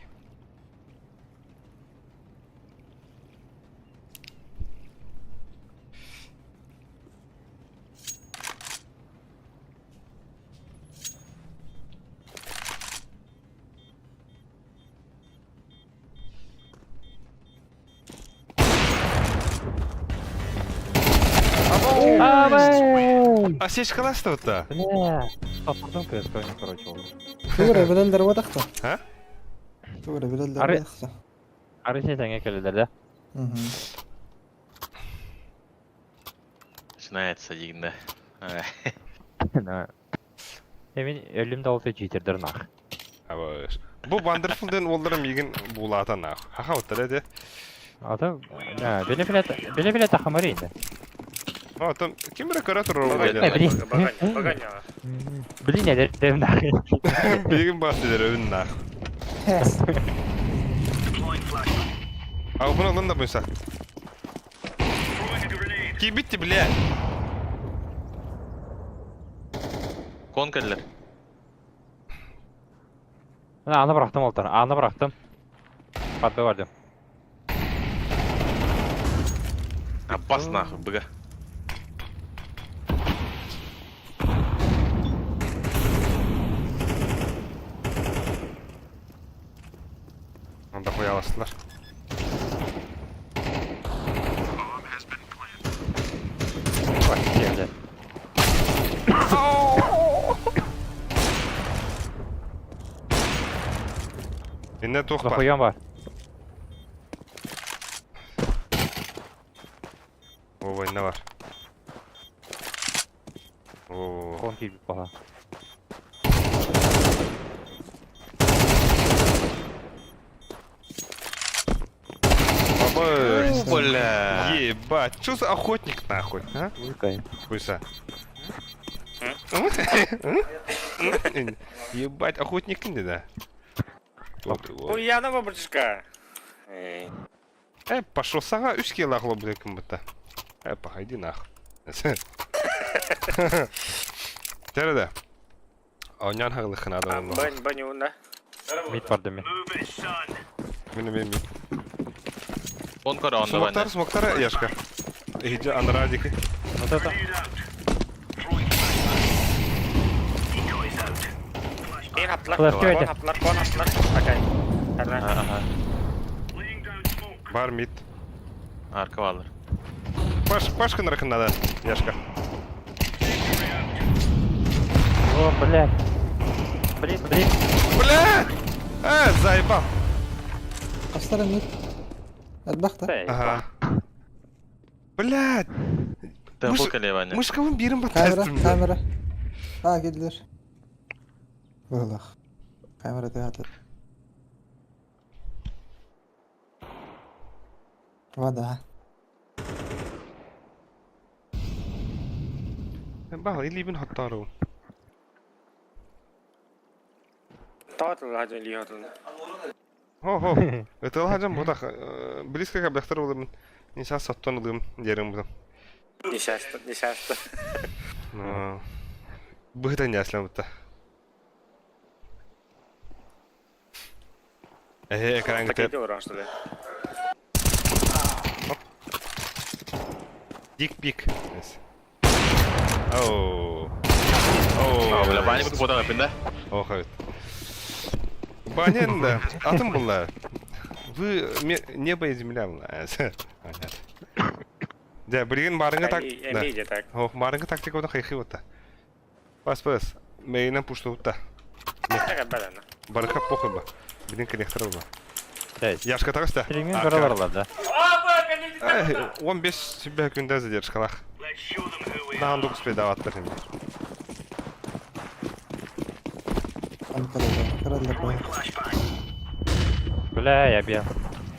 Аба! Осечка ласта-то. Бля. Тапырдым КСК, короче. ол. Тугура билелдер бодакта. А? Тугура билелдер Ары- бодакта. Ары сен келелер да? Мгм. Начинается дигинде. Да. Мен өлүм да болса читердер нах. Абыш. Бу Вандерфулден олдарым егин булата нах. Хаха оттар эде. Ата, биле биле биле биле тахамари инде. А, там ким бire көрө турар Э, блин. Баганя, баганя. Блин, элер дем нах. Билигин бас дедер өвүн нах. А буну алын да буйса. Кибитти бля. Кон келлер. Аны bıraktım oltar. Аны bıraktım. Patlı vardım. Аббас нахуй, быга. Анда хуяластылар. Bak geldi. Инне тух бар. Захуян бар. О, инне бар. О, Кон кийип баха. Абыш. Бля. Ебать, что за охотник нахуй, а? Уйкай. Хуйса. Ебать, охотник не да. Вот, вот. Уянова, братишка. Эй. Пошел сага, үс кило хлоп кем будто. Пойди нах. Тереде. Онян хагылыхын адам. Бань, бань, уна. Мид бар деме. Мин мин мин. Кон көрө онда Смоктар, бана. смоктар яшка. Иди анрадики. Вот это. Мейн хаптылар. Флешке Кон өйдө. хаптылар, кон хаптылар. Окей. Тарна. Аха. Бар мид. Арка балыр. Паш, Пашка надо, Яшка. О, блядь. Блин, блин. Бля! А, заебал. Хастар эмит. Элбэх да. Ага. Блядь! Темпл Мыш- колебания. Мышкабын биирин Камера, баттастым. камера. Аа, кэллэр. Быһылах. Камера тыаһатар. Вода. Бал, илиибин хоттооругун. Тоҕо тылла илии хотун. Хо-хо. Ытыалаһа дьон бутах близко кабляхтар ылым. Несас соттон ылым диэрим бутам. Несчастье, несчастье. Быһытан яслан бутта. Э, экран Такие гытып. дела, что ли? Дик пик. Оу. Оу. Бля, бани бут бодан апында. Ох, evet. Банен да. Атым была. Вы небо и земля была. Понятно. Да, билген барыңа так. Да. Эмиде так. Ох, барыңа тактика ода хайхи ота. Пас пас. Мейнен пушту та. Так, бадана. Барыха похуй ба. Билин коллектор ба. Блядь. Яшка тагыста. Стримин көрөлөр да. 15 сүбә күндә задержкалах. Let's show them who we are. Нахан 9 педа аттыр инде. Аны каралар. Каралар Throwing бу. flashbang. Бля, я бил.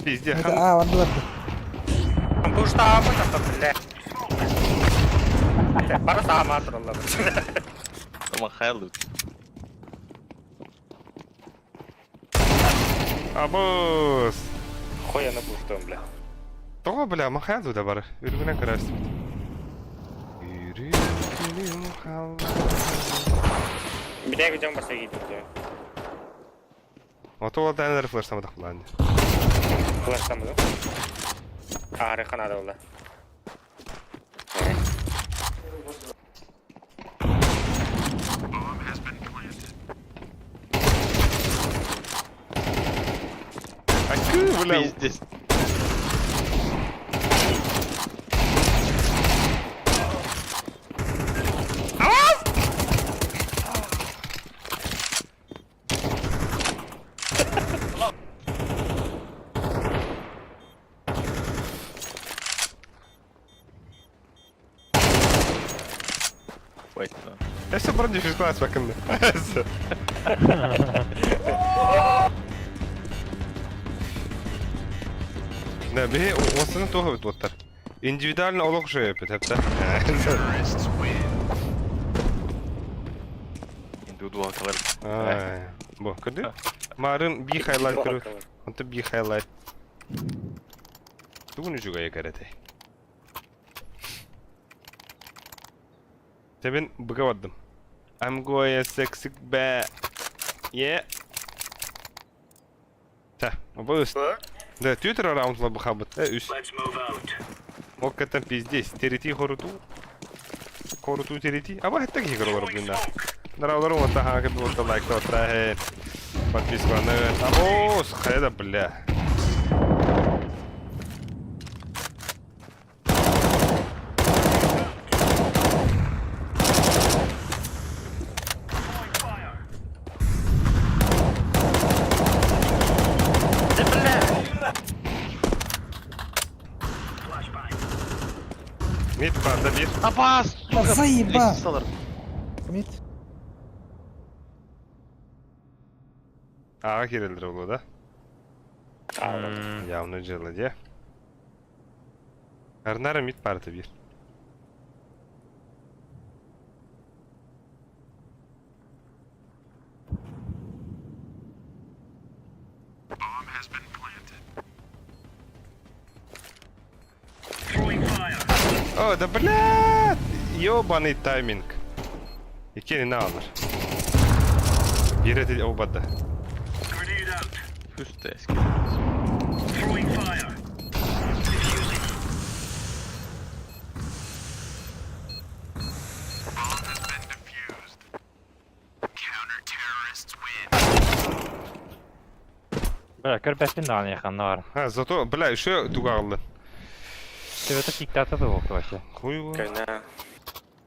Пизде Это хан. аа, онда барды. Пушта, пушта, бля. Бара саама тураллар. Ама хайлы. Абус. Хуя на пуштом, бля. Того бля, махаду да бар. Үргүнә карас. Үргүнә хал. Бля, идем басаги. Ото ол дәнләр флеш тамадак булан. Флеш там, да? Ары канада олда. Акы, бля. Пиздец. Wait, no. Эссе бұрын дефис класс бакында. Да, бе, осыны тоғы бит оттар. Индивидуально олық жойып бит, әпті. Индивидуал калар. Ай, Бо, көрді? Марын би хайлайт көрі. Онты би хайлайт. Тугун үжігі екәрәті. Тебен бұға бардым. I'm going sexy ba. Yeah. Та, бұл үст. Да, түтер раундла бұқа бұт. Үс. Let's move out. Моккаттан пиздец. Терети хоруту. Хоруту терети. Аба хетта ки көрөлөр бүгүн. Нараулар онта хага бу лайк тоттра. Подписканы. Абос, хайда бля. Throwing fire. Flashbang. Мид барда бир. Апас! Да заеба! Лестницалар. Мид. Ага кирелдер болду да. Явно жылы де. Арнара мид барды бир. Throwing fire. О, да блядь! Ёбаный тайминг. Икени на алар. Бир эти обада. Grenade out. Үстэ эски. Throwing fire. Defusing. Бля, көрбәппин даҕаны яханна бар. Ha, зато, бля, еще тугағылды. Төбөтө пиктата да буолта вообще. Хуй его. Кайна.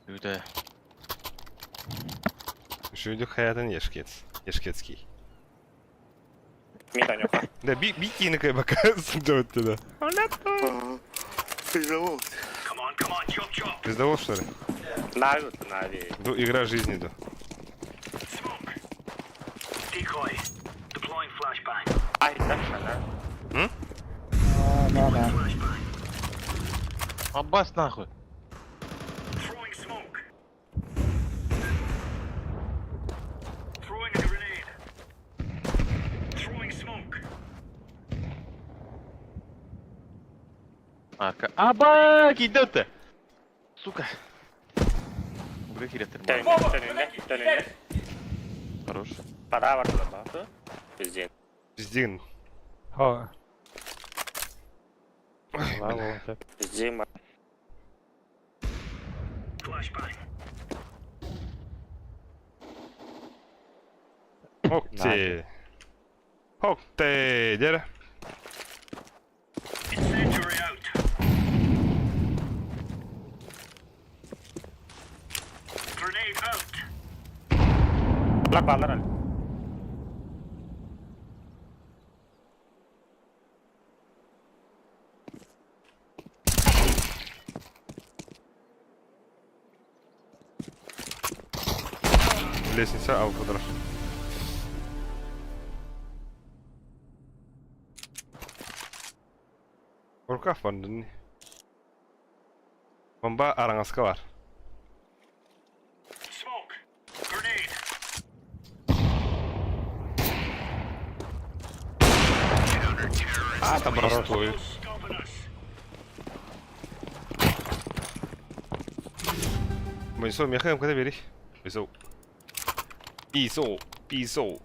Үтэ. Шүдүк хаятын Ешкец. Ешкецкий. Мид анюха. Да, би би кини кайбака сылдьабыт да. Come on, come on, chop chop. Пиздовол, что ли? Нави, нави. Ду, игра жизни, ду. Smoke. Decoy. Deploying flashbang. Ай, да, да. А, да, да. Flashbang. Аббас нахуй. Throwing smoke. Throwing a grenade. Throwing smoke. Арка. Аба, кидете. Сука. Бля, херя Тönünde, тönünde, тönünde. Хорош. Пора var da. Пиздец. Пиздин. О. Ой, Ла, бля. вон, всё. Пиздим. Flashbang. Ох ты. Ох ты, дядя. Incendiary out. Grenade out. La ballar. Лестница, а вот Рукав var. Bomba arangaska var. Smoke. Grenade. А, там простой. Stopping us. Бойсо, мехаем, когда берешь? Бойсо. Бисо, бисо.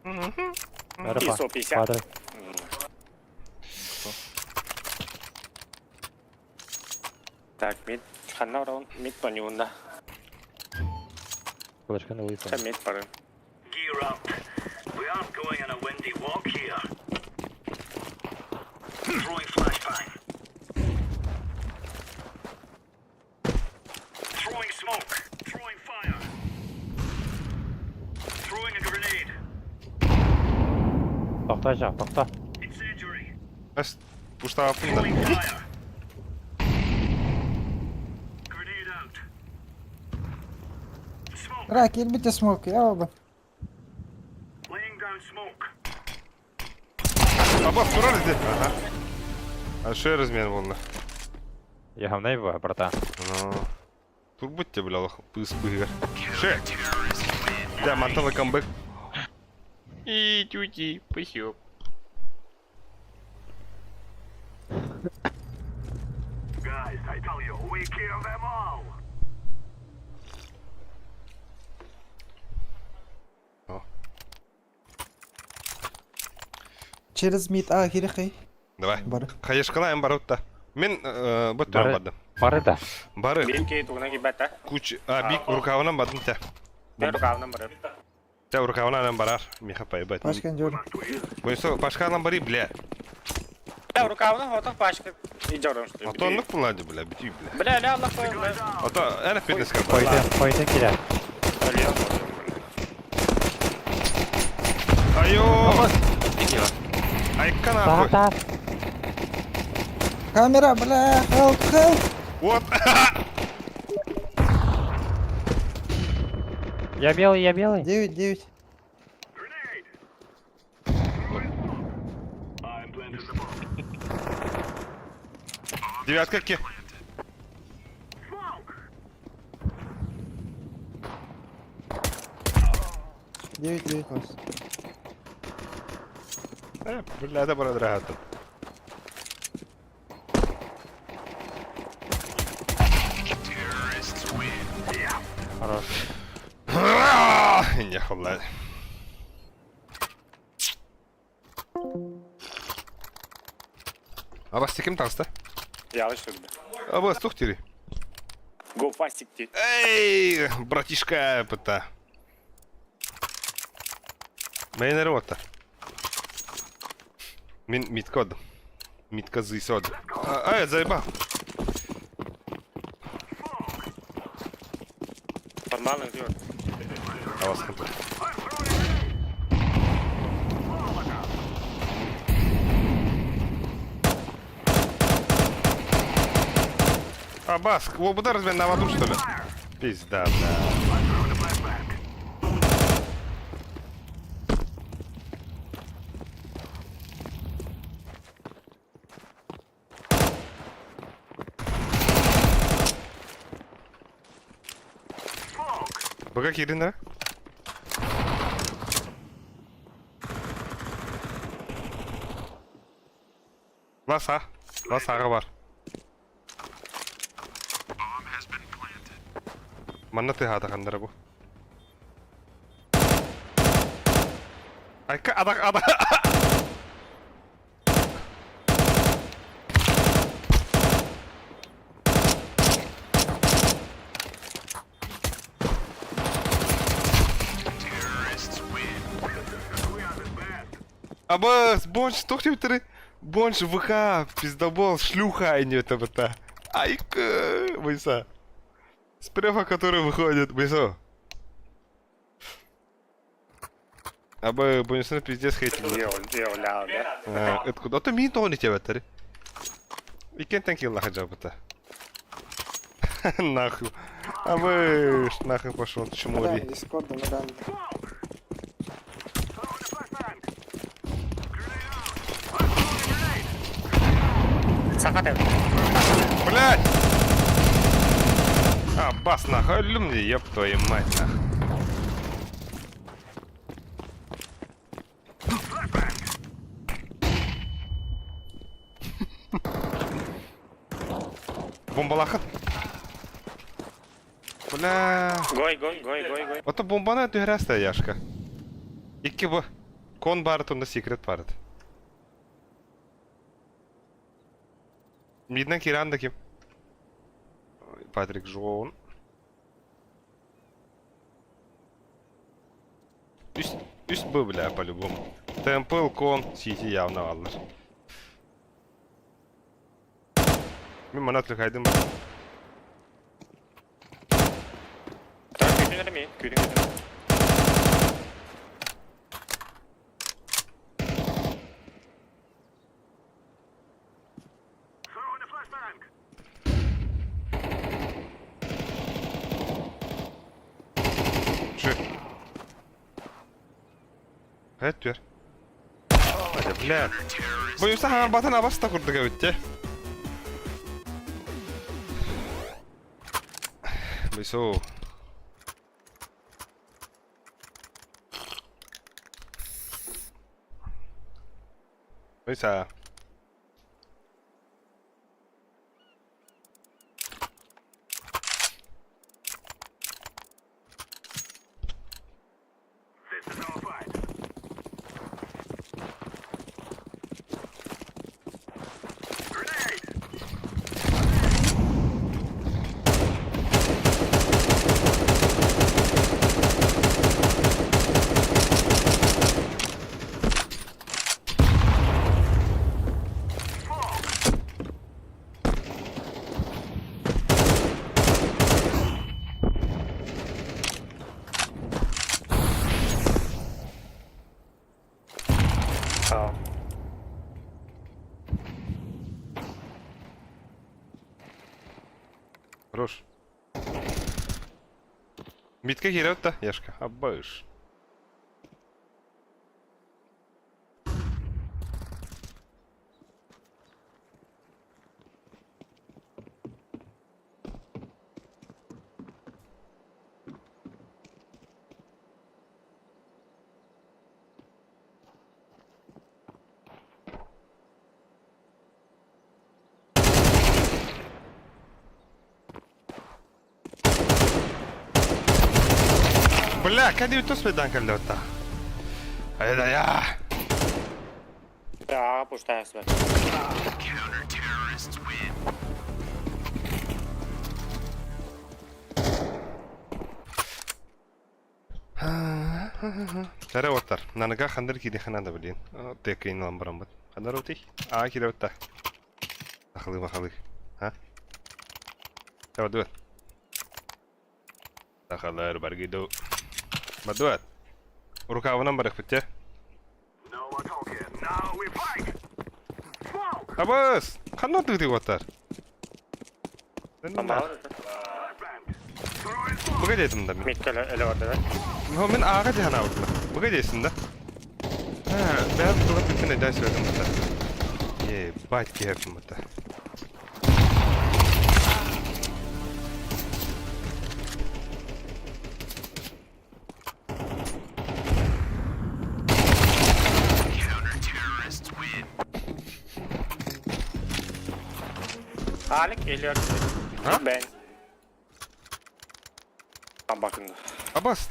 Бары Писо, 50. Бары. Так, мид. Ханна раунд. Мид понюнда. Флешканы выйсың. Це мид пары. Gear up. We aren't going on a windy walk here. Throwing flashbang. Throwing smoke. Throwing fire. Throwing a grenade. Тоқта жақ, тоқта. Incendiary. Ас, пуштаапын да. Throwing fire. Grenade out. Smoke. Ра, кирбите смок, я оба. Laying down smoke. Абас, турар иди. Ага. А что размер волна? Я говна его, братан. Ну. Турбут тебе, бля, лох, пыс пыгар. Ше. Да, мантала камбэк. И тюти, пысёк. Guys, I tell you, we kill them all. Через мид, а, кирихай. Давай. Бары. Хаешкалаем барутта. Мен бот Бары. бадым. Бары да. Бары. Бирки тугна кибата. Куч, а, бик рукавынан бадым тя. Бер рукавынан бары. Тя рукавынан барар. Миха поебать. Пашкан жор. Бойсо, пашкалан бары, бля. Бля, рукавынан хотох пашка. И жором что А то ну кулади, бля, бити, бля. Бля, ля, Аллах қойын, бля. А то эра фитнес кабар. Қойды, қойды келе. Айо! Айка нахуй. Та, та. Камера, бля, help, help. Вот. Я белый, я белый. 9, 9. Grenade. I'm planting the bomb. Девятка ки. Smoke. 9, 9 вас. Бля, это бара драгата. Хорош. Не, блядь. Абас ким таста? Ялыш сүрді. Абас тухтири. Go фастик ти. Эй, братишка, пыта. Мейнер ота. Мин миткод. Митка зысод. Ай, заебал. Нормально идет. Авасхан. Абас, лобода разве на воду, что ли? Пизда, бля. Бага киирдин эрэ? Ласа. Ласаҕа бар. Манна тыаһаата ханнара бу? Айка адак адак Абас, бонч, туох диэбиттэрий? Бонч, ВК, пиздобол, шлюха, это быта. Айка, Мыса. Спрева, который выходит, Мыса. Абы, бонусны пиздец хейтили. Это куда? То мин тоҕо диэбэттэр. Иккентэн киллаха дьабыта. Нахуй. Абы, нахуй пошел, чмори. Дискорда на Саха Блять! А, бас нахуй, люмни, ёб твою мать нахуй. Бомбалахан. Бля. Гой, гой, гой, гой, гой. Ото бомбана түһэрээстэй Яшка. Икки бу. Кон баар онно секрет баар. Миднен киирэн да ким? Патрик Жоун. Үс, үс б, бля, по-любому. Темпл, кон, сити явно аллар. Мин манат лүкайдым. Так, күүтүн эрэ күүтүн күүтүн. Şu. Evet diyor. Hadi бля. Боюса хаҥарбатын абас да курдук эбит дии. Бойсоо. Бойса. Хорош. Митка киирэ да, Яшка, абыш. Бля, кәде өтөс бедан кэллэ Айда я. Да, пустая связь. Тәрэ оттар. Наныга хандар киди ханада билин. Текейин ламбарам бат. Хандар оти? А, киде отта. Сахалыы махалыы. А? Бардыбат. Сахалар баргиду. Бардыбат. Рукавынан барыхпыт те. Абыс! Ханна тыытыы уоттар? Быга диэтим да мин. Миккеле эле бар да. Мин ааҕа дии санаабытым. Быга диэсин да. Бэйэм туга бүппүн өйдөөн сүрэтим бата. Ебать киһэппин бата. Алик geliyor. Ha? Ben. Tam bakın. Абас!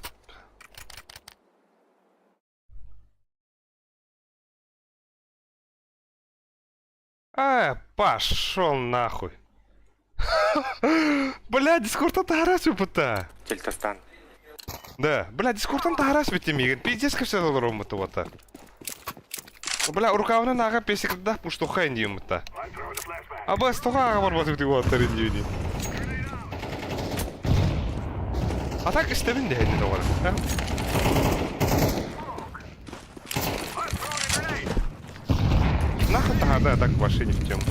А, пошел нахуй. Бля, дискордтан таһаарас выпыта. Тильтастан. Да, бля, дискордтан таһаарас бит миигин. Пиздец кэпсэтэ олороммут уота. Бля, рукавынан аға песикда пуштуха индиумута. Абас тоҕо аға барбат үтү уоттар индиуни. А так истэбин дэһэнни доҕор. Нахуй таһаарда, так вообще не в тему.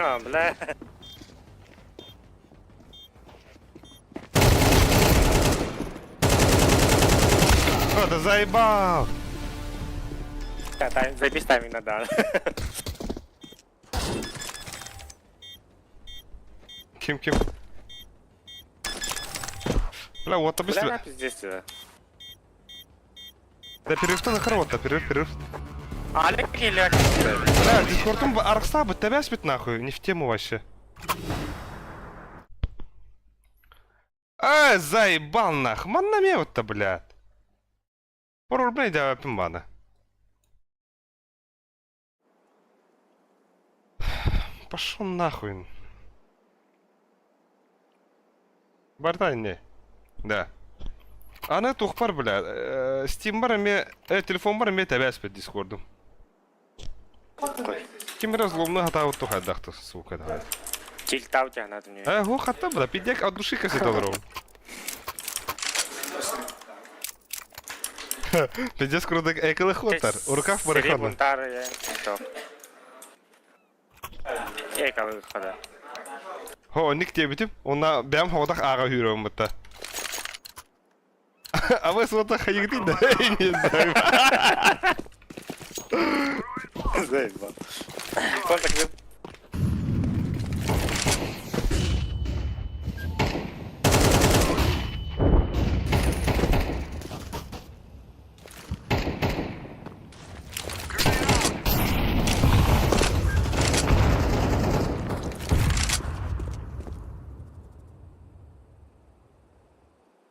А, бля. О, да заебал! Да, тайм, запись тайминг надо. Ким ким? Бля, вот Бля, быстро. пиздец. Да перерыв-то на вот, перерыв, перерыв. Алик geliyor. Бля, дискордум арықса бы бит нахуй, не в тему вообще. Эй, заебал нах, манна ме вот-то, блядь. Пару рублей давай мана. Пошел нахуй. Бартай не. Да. Аны тухпар, бля. Steam бар эме, телефон бар эме тэбэс бит дискордум. Ким разломны хата вот тухайдахты, сука, давай. Тильтау тебя надо мне. Э, ху хата, бля, пиздец, от души касет олором. Пиздец, круто, экалы хотар. У рукав Сири барахана. бунтар, я Экалы хода. Хо, ник диэбитим, онна бэйэм хоҕотох ааҕа үүрөм бытта. А вы суота хайыгытый да? Не знаю. Заебал. Контакт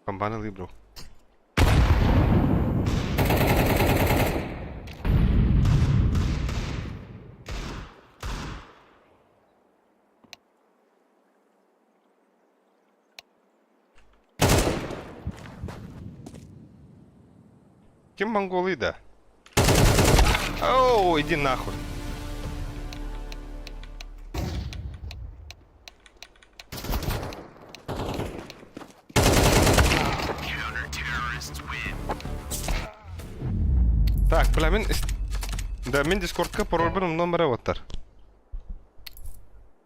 Бомбаны выбрал. Ким монголы, да? Оу, иди нахуй. Так, бля, мин... Да, мин дискордка пароль номера оттар.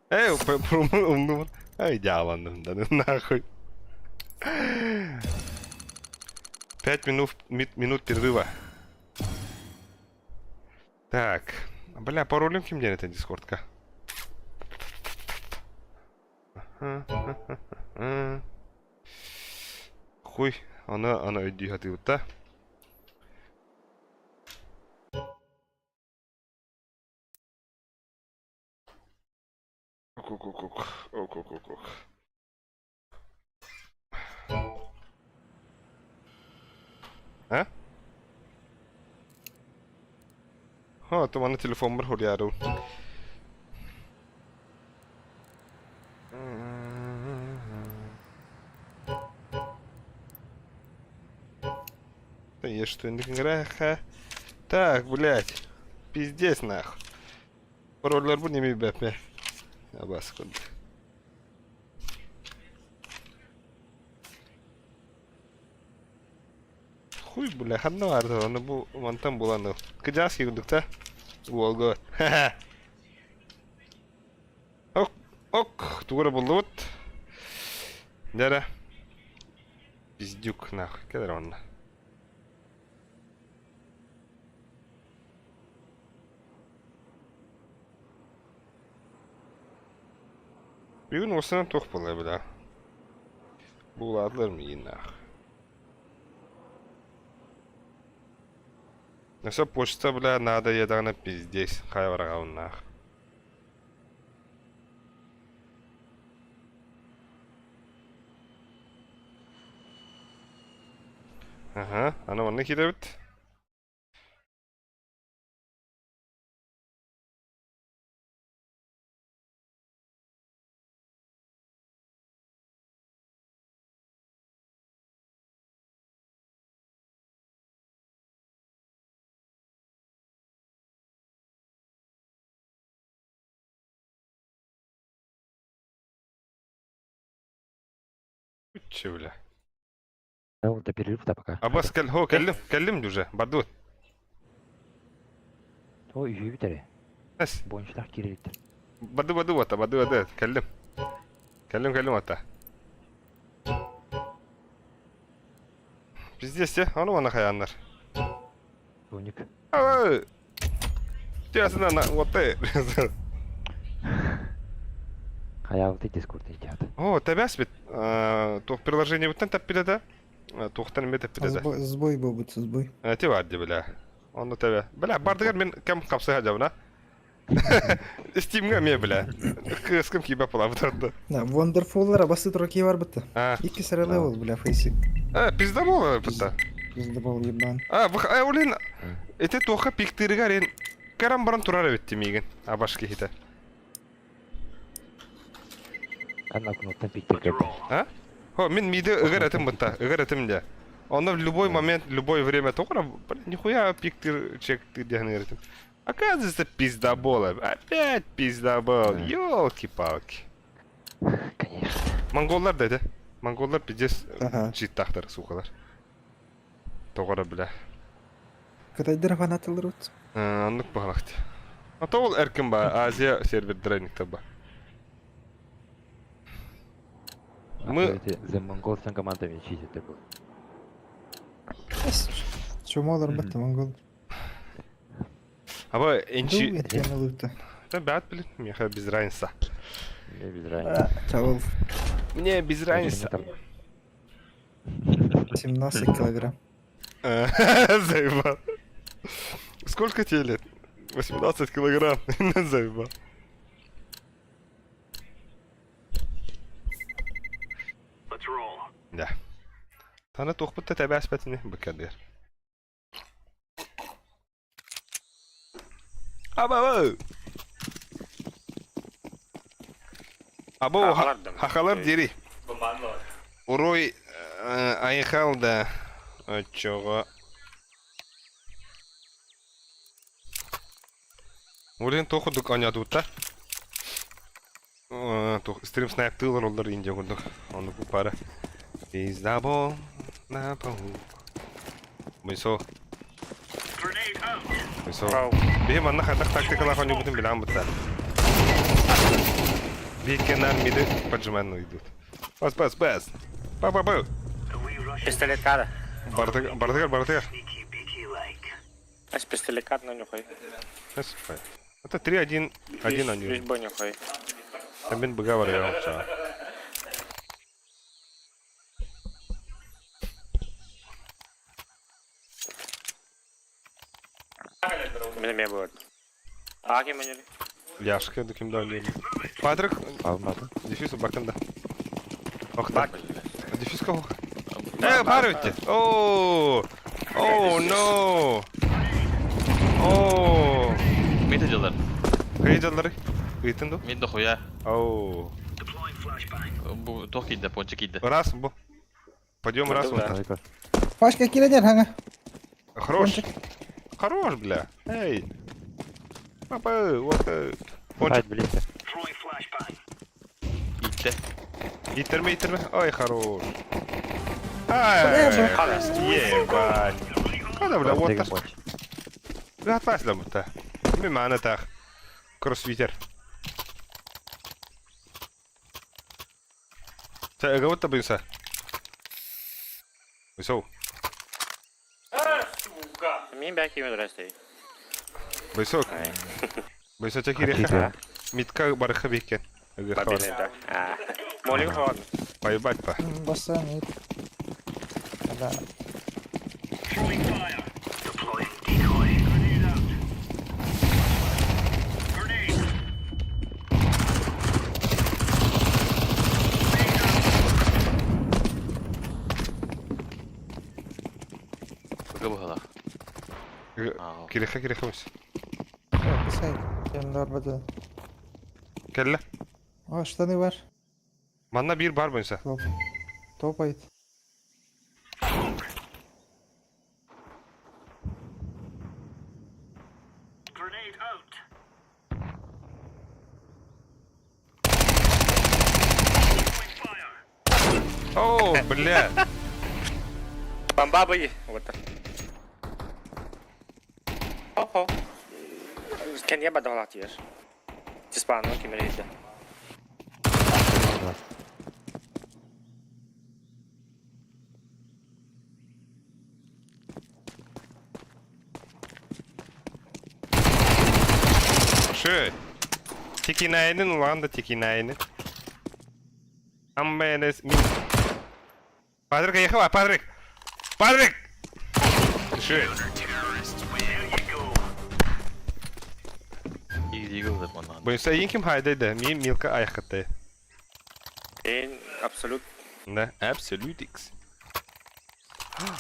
Эй, пароль номер. Ай, дьааланным, да, ну нахуй. 5 минут, минут перерыва. Так, бля, паролем ким это дискордка? Хуй, аны аны өйдүү сатыыбыт да. Ок, ок, ок, ок, ок, ок, ок, ок. А? Ха, то маны телефоммар хоруйаарыбын. Да я что, не Так, блядь. Пиздец нахуй. Пароллар бу неме бэпме. Абас курдук. Хуй, бля, ханна баар ону бу мантан булан ыл. Кыдьаас курдук та. Уолга. Ок, ок, тугу эрэ буллубут. Дьэ Пиздюк нахуй, кэл эрэ онно. Бүгүн уостанан туох буолла бля? Буулаатылар миигин нах. Өссө почта бля надо едаҕына пиздец хайа бараҕабын нах. Аха, аны манна киирэбит. Че, бля? Да, до перерыва пока. Абас кэл, хо, кэллим, кэллим уже, бардыбыт. О, үһү бүтэри. Эс, Бончтах кирилит. барды барды бата, барды барды, кэллим. Кэллим, кэллим ата. Пиздец, те, аны мана хаяннар. Уник. Ай! Тясына на, вот ты. Хаявты дискорд идет. О, тэбэс бит. Туох приложение бүттен тэппитэ да? Туохтан эмиэ тэппитэ да? Сбой, сбой буолбут, сбой. Эти бар ди бля. Онно тэбэ. Бля, бардыгар мин кэм хапсыһа дьабына. Стимҥа эмиэ бля. Кыыскым киибэ палабытарда. Да, Wonderful басы тураки бар бытта. А, Икки саралы бля, фейсик. пизда буола бытта. Пиздабол ебан. А, а, блин, ити туохха пиктыырыгар эн каран баран турар эбит миигин. Абаш киһитэ. Анна кнопка пиктер А? Хо, мин миди ыгар этим бытта, ыгар этим де. Онно в любой момент, любое время тоқыра, блин, нихуя пиктыр, чектыр диэн этим. Оказывается, пиздобол. Опять пиздобол. Ёлки-палки. Конечно. Монголлар да ити. Монголлар пиздец Ага. читтахтар, сукалар. Тоҕоро бля. Кытайдар фанатылар вот. Оннук баҕалахти. А то ол эркин ба, Азия сервердер ба. Мы... За монгольским командами чистит был. Чумолар бытта монгол. Аба энчи... Да бят, блин, мне без разницы. Мне без разницы. Чавыл. Мне без разницы. 17 килограмм. Заебал. Сколько тебе лет? 18 килограмм. Заебал. Да. Тана туохпут тэбээспэтини быкадыр. Аба! Або хахалар дири. Урой айхал да оччоҕо. Улин туох курдук оонньоотубут Стрим снайп тыылар оллар индия курдук. Оннук пара. Пиздабол на полу. Мыйсо. Мыйсо. Биһи манна хайдах тактикалаах оонньуубутун билэҕин бытта. Биһиккэ миды поджиман идут. Бас, бас, бас. Па-па-па. Пистолеткада. Бардыгар, бардыгар, бардыгар. Ас пистолеткад на нюхай. Это 3-1, 1 на нюхай. Лишь нюхай. Там мен быга бар я. Мин эмиэ буолар. Аа ким өнөр? Яшка да ким да ойнуйм. Патрик, Алмады. дефис бакын да. Охта. Дефиска ох. Э, бар өтте. Оо. Оо, no. Оо. Мид дьылар. Кый дьаллары? Ыйтын ду? Мид дохуя. Оу. Бу туох киирдэ, пончик киирдэ. Раз бу. Подъем раз вот. Пашка киирэн хаҥа. Хорош. Хорош, бля. Эй. Папа, вот. Пончик. Хайт близко. Ииттэ. Итерме, итерме. Ой, хорош. Ай, ебать. Када, бля, вот Деген так. пончик. Бля, отвась да Мен маны так. Кроссфитер. Та, вот табынса. Высоу. Мин бәк ким өнөр Высок. Высок киреха. Митка барыха бекен. Молик хоҕон. Поебать па. Бассан ит. Да. Ыга быһалаах. Киреха киреха мыс. Писай. Кем бады. Кэллэ. О, штаны бар. Манна биир бар буйса. Топает. О, бля. Бамбабы. Вот. Хо-хо. Кэнье бадалах тиер. Тиспану кимерейді. Шö. Тикинайнын улаан да тикинайнын. Аммэнес ми. Патрик, ехала, Патрик. Патрик! Шö. Игл деп манна. Буйса ең ким хайдайды, мен Милка аяққытты. Эн абсолют. Да, Absolute X.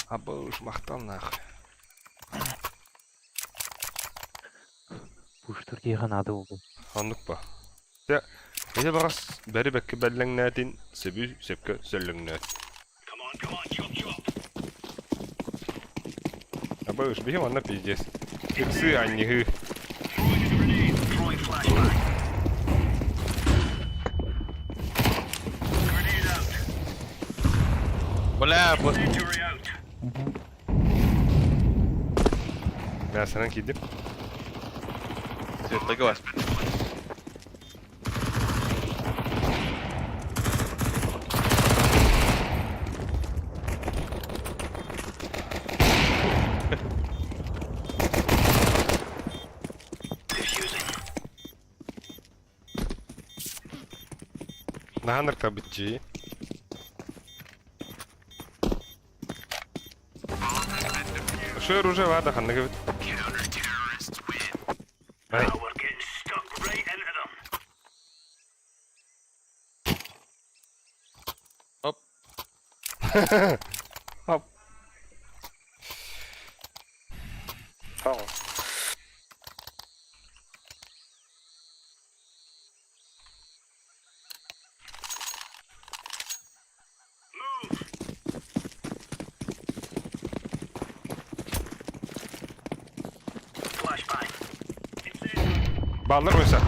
Абыш, мақтал нахуй. Пуштур киған ады болды. Оннук ба. Те, эте бағас бәрі бәккі бәлләңнәтин, себі сепкі сөлләңнәт. Абыш, бихим анна пиздец. Иксы аннихы. Бля, бу Мен сенен кидим. Светлыга бас. Наханыр табытчи. Шо оружие вада ханныгы бит. Ай. Оп. Оп. Хоҕо. Баллар бойса.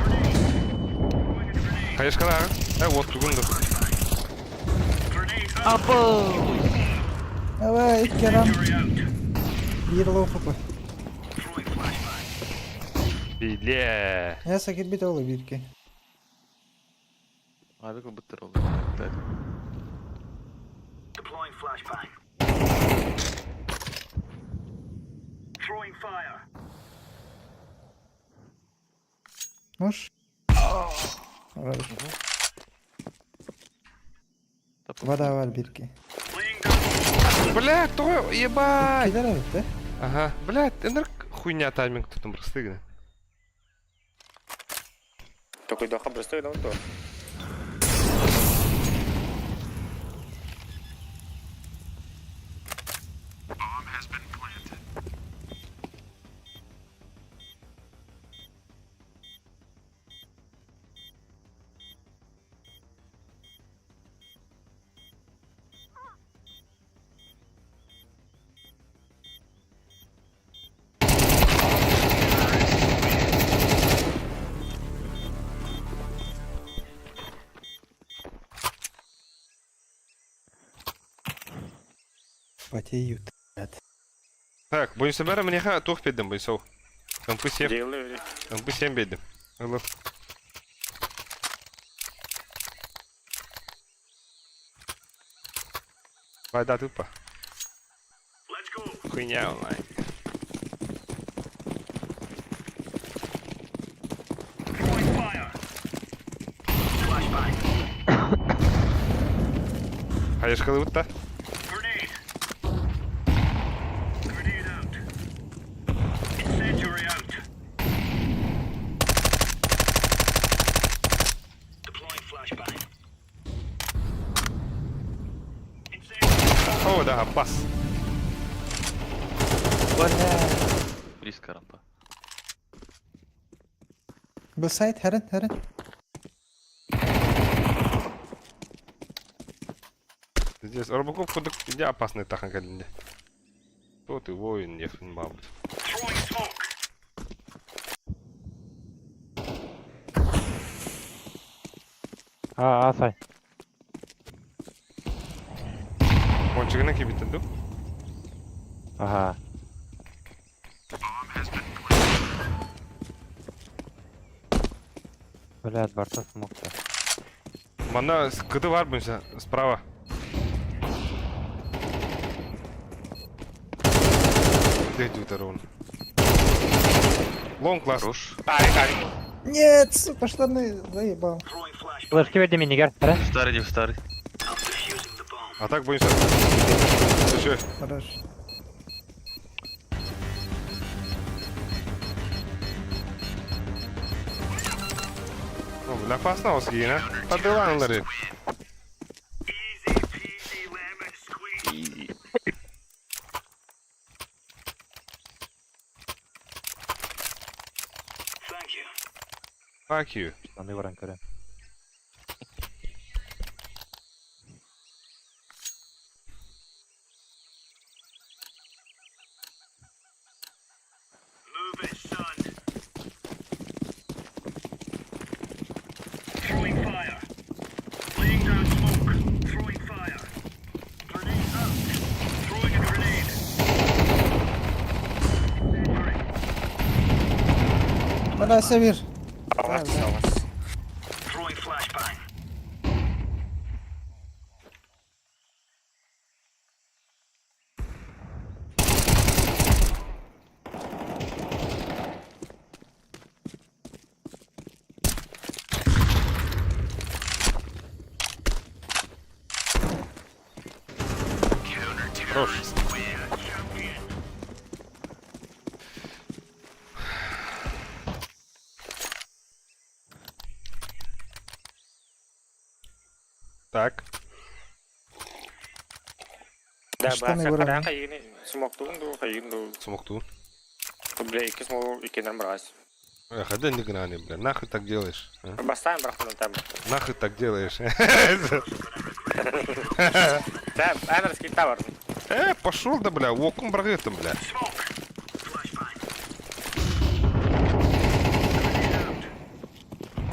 Хайышкала Э, вот тугунду. Давай, икки Биир лоу хп. Биле. Я сакир бит олы бирки. Абик быттыр oldu. Можешь? Вода бар бирки. Бля, то ебать. Кидар эбит, да? Ага, блядь, энер хуйня тайминг тутум просты гына. Токуйдохха бырысты гына то. Потеют, блядь. Так, бойся бәрі мынеха тух бедім бойсау. МП7, Делаю. МП7 бедім. Ылып. Вайда тупо. Let's go. Хуйня онлайн. Throwing fire. Flashbang. Хаешкалы бутта. Grenade. Grenade out. Incendiary out. Deploying flashbang. Incendiary. О, да, бас. Близко рампа. Б сайт, хәрен, хәрен. Здесь Робокоп кудык иде опасный тахан кәлінде. Кто ты воин, не мабут. Throwing smoke. А, а, сай. Кончигына кибиттен ду. Ага. Блядь, барса смокта. Мана кыты бар бұнса, справа. Где идут он? Лонг класс. Хорош. Ай, ай. Нет, сука, штаны заебал. Throwing flashbang. Флешки веди минигер. Хәрен. Старый, не старый. I'm defusing the bomb. А так боимся. Ты чё? Хорош. Ну, бля, опасно осгина. Подыланлары. Easy peasy lemon squeeze. Thank you. Fuck you. Штаны баран көрәм. Move it, son. Throwing fire. Laying down smoke. Throwing fire. Grenade out. Throwing a grenade. Incendiary. Бля, Савир. Алас, алас. Throwing flashbang. Хорош. Champion. Так. Да, Штаны баса баран. каран кайыны. Смоктуун ду, кайын ду. Смокту. Бля, икки смол иккенен барас. Эх, а да не гнали, бля. Нахуй так делаешь? а? Бастаан барахтан там. Нахуй так делаешь? Да, анарский тавар. Пошел да, бля, окум брагытым, бля. Smoke. Flashbang. Grenade out.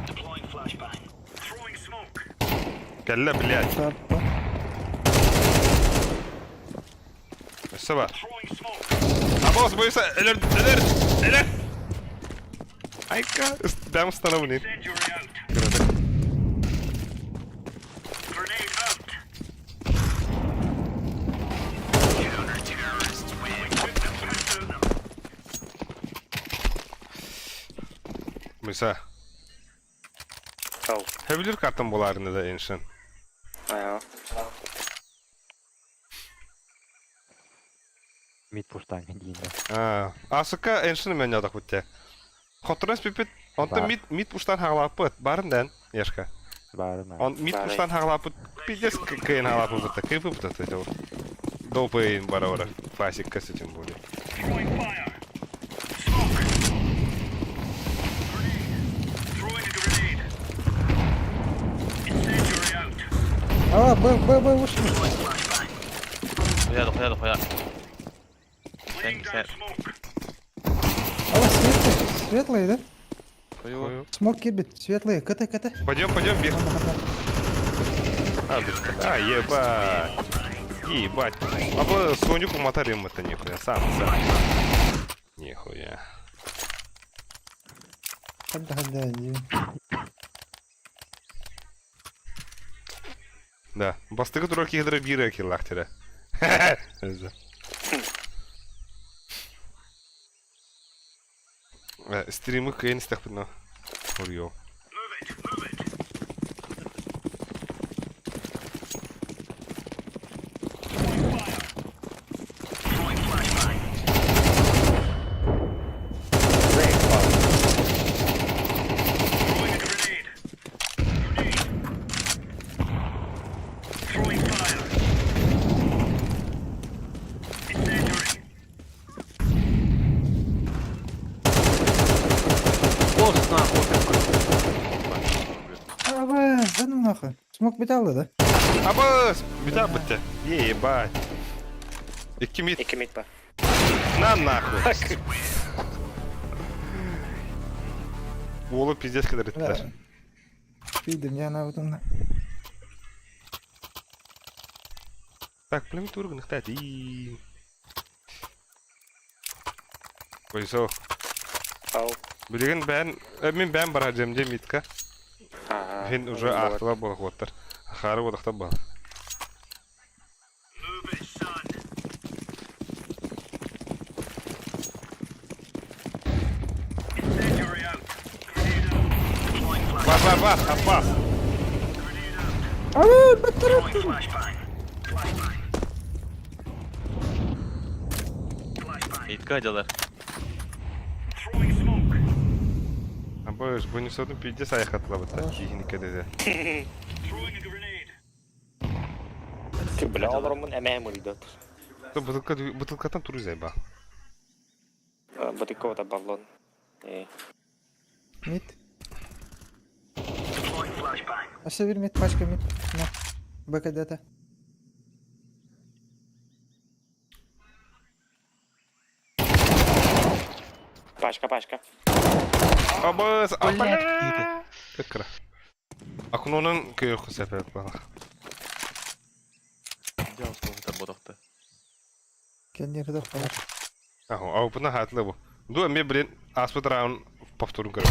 Deploying flashbang. Throwing smoke. Калля, блядь. Сапа. Саба. Throwing smoke. А босс боюсь, алерт, алерт, алерт. Айка, дам становление. Incendiary out. Grenade out. Counter-terrorists win. We took the piss out of them. Мыса. Ау. Хевлир картам буларны да иншен. Ая. Мид пуштаҥҥа диинэ. Аа, Асыка эншин мен ядах бутте. Хотурас пипит, онтон Бар. мид мид пуштан хаглаппыт. Барын дэн, Яшка. Баарына. Он мид Бары. пуштан хаглаппыт, пиздец кыйын хаглаппыт бутта. Кыйпы бутта это. Допы бара бара. Фасик с этим более. Throwing fire. Smoke. Grenade. Throwing a grenade. Incendiary out. А, Б, Б, Б, вышли. Хуя, дохуя, дохуя. Laying Thank down you, smoke. А, светлые, светлые, да? Хую. Смок кибет, светлые, КТ, КТ. Пойдем, пойдем, бег. А, бег. А, ебать. Ебать. А бы Сонику моторим это нихуя. Сам, сам. Нихуя. Хадда, хадда, один. Да. Бастыгы турар киһилэрэ биир эрэ киллаахтара. Стримы кыайан истэхпин Орио. Move it. Move it. Throwing fire. Throwing flashbang. Throwing a grenade. Grenade. Throwing fire. Incendiary. Пост нахуй какой. А, Б, да ну нахуй. Смок металлы, да? Абыс! Бүтэ бүттэ. Ебать. Икки мид. Икки мид бар. На нахуй. Уолу пиздец кыдырыттар. Да. Пидем, я на вот он. Так, племя турган и. Койсо. Ау. Билигин бээн, мин бээн барар дьэм митка. Ага. Хин уже ахтыла буолуохтар. Хары буолуохтар буол. Move it, son. Incendiary out. Grenade out. Deploying Бар flashbang. бар бар, аппас. Grenade out. А, батарея. Throwing flashbang. Flashbang. Flashbang. Мидка дьалар. Throwing smoke. Абыш, бу не сотын пиздец аяхатла бытта. Кихини кедеде. Throwing a grenade. Ты, бля, олороммун эмэм ульдот. Бутылка бутылкаттан туру зайба. Бутыкова баллон. Э. Мид. Deploying flashbang. А все, мид, пачка мид. На. БКД-то. Пашка, пашка. Абыс, абыс. Кыкра. Акунонун көйөх сәпәп бала. Дьэ, осколоктар бодохто. Кеннер да бар. Аху, ау буна хатлы бу. Ду эме блин аспыт раунд повторун көрөм.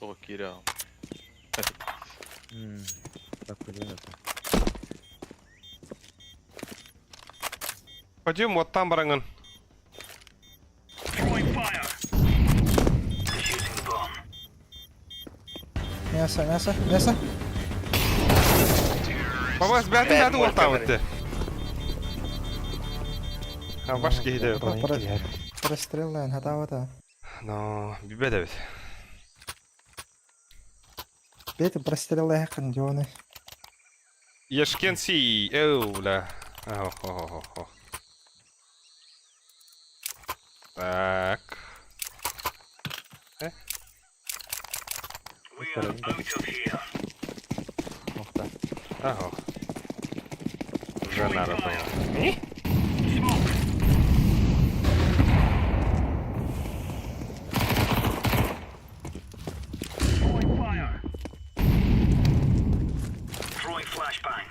О, Кирилл. Так, блин, это. Пойдем вот там бараңын. Throwing fire. Defusing the bomb. Мясо, мясо, мясо. Бабас бәті бәті ортам өтті. Баш кейде. Простреллайн, хатава-та. Но, бибе дебит. Беті простреллай хакын жоны. Ешкен си, эу, бля. Охо-хо-хо. Так. We are out of here. Мохта. Ага. Уже надо было. Smoke. Throwing fire. Throwing flashbang.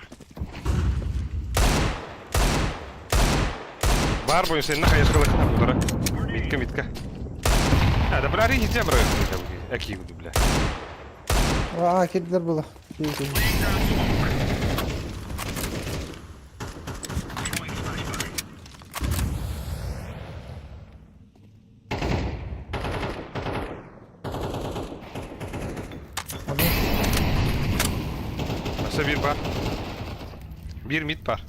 Бар бойын сен нахай ешқалай қана Митка, митка. А, да бля, рейхи бра. Әки бля. А, кирдер было. Тизи. Throwing flashbang. Өссө биир бар. Биир мид бар.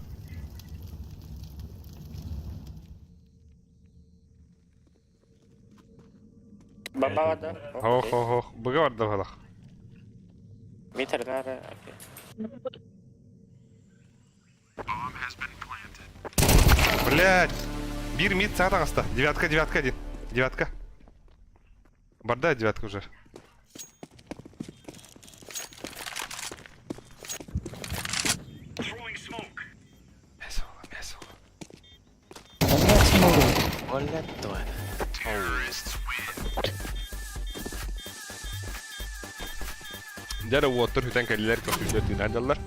Баба да. Ох, ох, ох. Быга барда балах. Метр нара. Окей. Блять. Биир мид саҕа таҕыста. Девятка, девятка один. Девятка. Барда девятка уже. Throwing smoke. Мясо, мясо. Оля то. Дьэ уоттар хүтэн кэллилэр көстүүтэ тыынан дьаллар.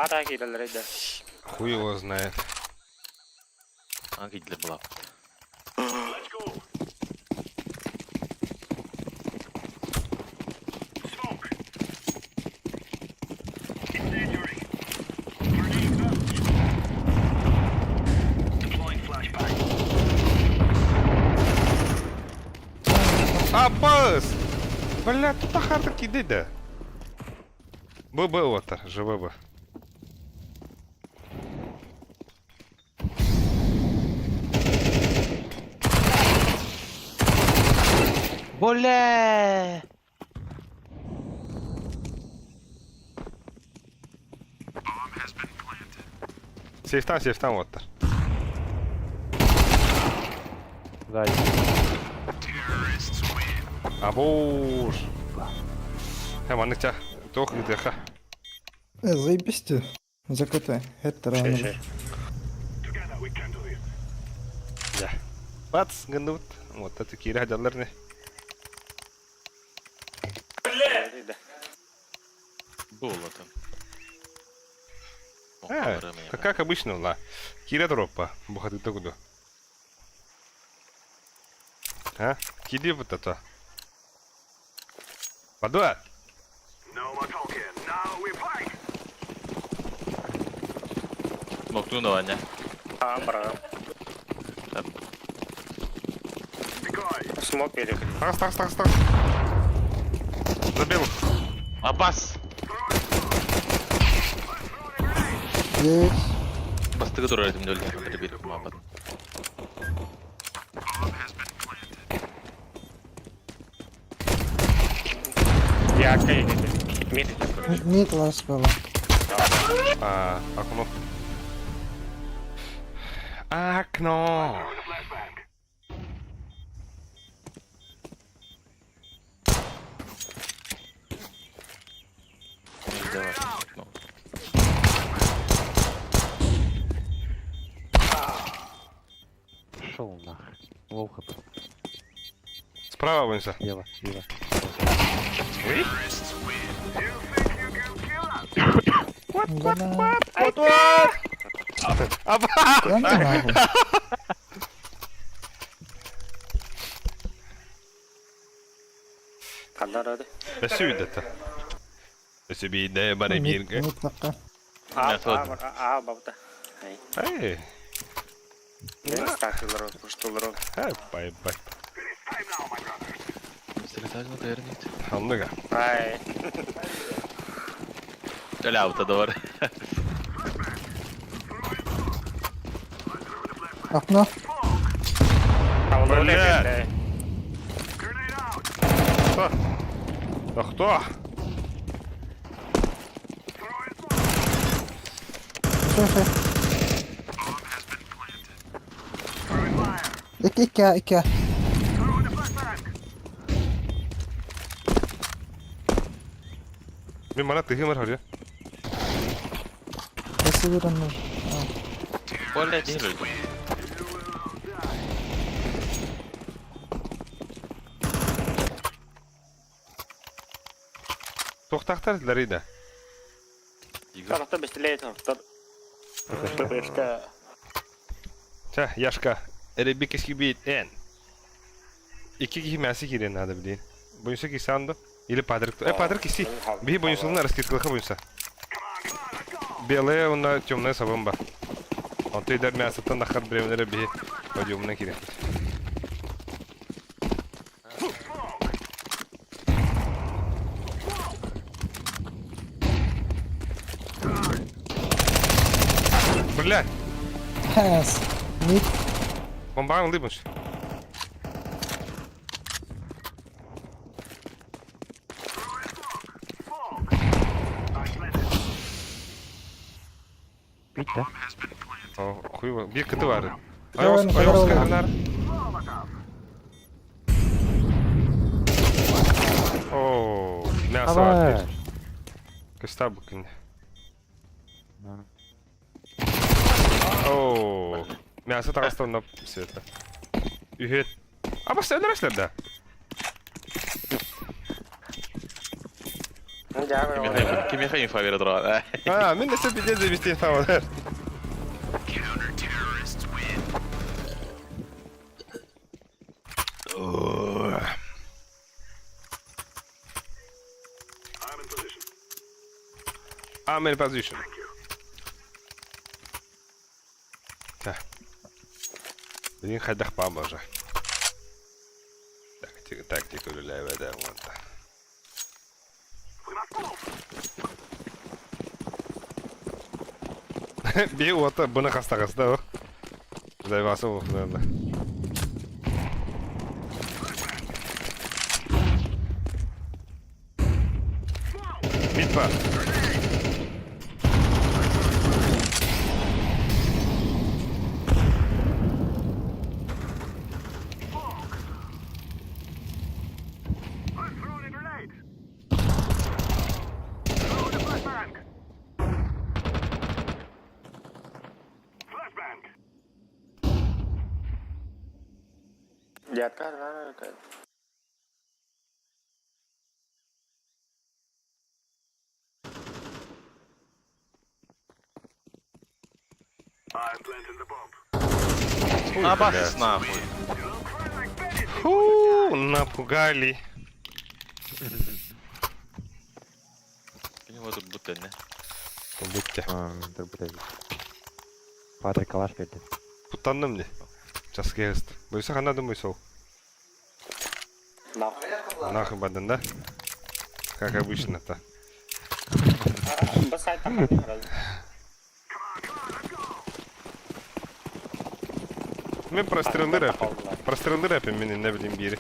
Ата киирэллэр да. Хуй его знает. А кидлер была. Let's go. Smoke. Incendiary. Grenade out. Deploying flashbang. Апас! Бля, тут ахарда киды да. ББ оттар, ЖВБ. Бля! Сейфтан, сейфтан оттар. Сзади. Абуш. Хэ, маннык ча. Туох ыытыаха. Заебись ты. Закрытая. Это рано. Шей, Together we can do it. Дьэ. Бац, гынныбыт. Вот это киирэ дьаллар не. Да. Было там. Э, как обычно, ла. Киирэ дроппа. Бухатыта куду. А? Киди вот это. Падуа! No more talking. Now we fight. Моктун Аня. А, бра. Decoy. Смок или Тагыс, тагыс, тагыс, тагыс. Забил. Абас! Есть. Бастыгы турар этим дөлген хатыры бир мабат. Я окей. Мид. Мид лас было. А, окно. Окно. Flashbang. Шел нахуй. Low HP. Справа вынься. Слева, слева. Ой. You think you can kill us? Да Вот, вот. Аба. на. Да нахуй. Ханнара да. Өссө үйдө. Өссө бийде бары Мид, бирге. мид лакка. А, Мясо. а, а, бабта. Ай. Эй. Стакылар, пуштулар. Эй, бай бай. Time now, my brother. Стрелять на Анныга. Ай. Ля, давар. Окно. Блядь. Grenade out. Кто? Да кто? Throwing smoke. Все, все. Throwing fire. Ик, ика, ика. Throwing a flashbang. Мен мана тыгымыр хорё. Спасибо, Рамир. Оля, не Тохтахтар ларида. Тарахта бестелей, тарахта. ППшка. Чэ, Яшка, эрэйбит кэскилбит эн. Икки киһи мясо киириэн наада билигин. Бойунса киирсээн дуо? Или Патрик? Э, Патрик киирсий. Биһи бойунсалын раскидкалаха бойунса. Белая уонна темная сабын бар. Онто идэр мясоттан таххар бириэмэлэрэ биһи подъемунан киириэхпит. Блядь! Пас. Мид. Бомбаҕын ылыыбын. Бүттэ. Хуй биир кыты баар. Ойоҕос Ойоҕос кыһанар. Оо, мясо бар. Кыста бу күн. Оо, мясо таҕыста онно света. Үһүт. Абас өлөрөслөр да. Кимиэхэ инфа бере турар? А, мин өссө пиздец завести инфа бар. I'm in position. Так. Блин, хайдах баар Тактика, тактика үлэлээбэтэ уонна. Биһи уота быны хастаҕаста о. Зайбасы буолуохтаах. Битва. Абас нахуй. Фу, напугали. Кини вот тут будто не. Будьте. Патрик калаш берди. Куттанным не. Сейчас кест. Бойса хана думай сол. Нахуй бадан, да? Как обычно-то. Мен прострелы рэпим. Прострелы рэпим мени не билим бири.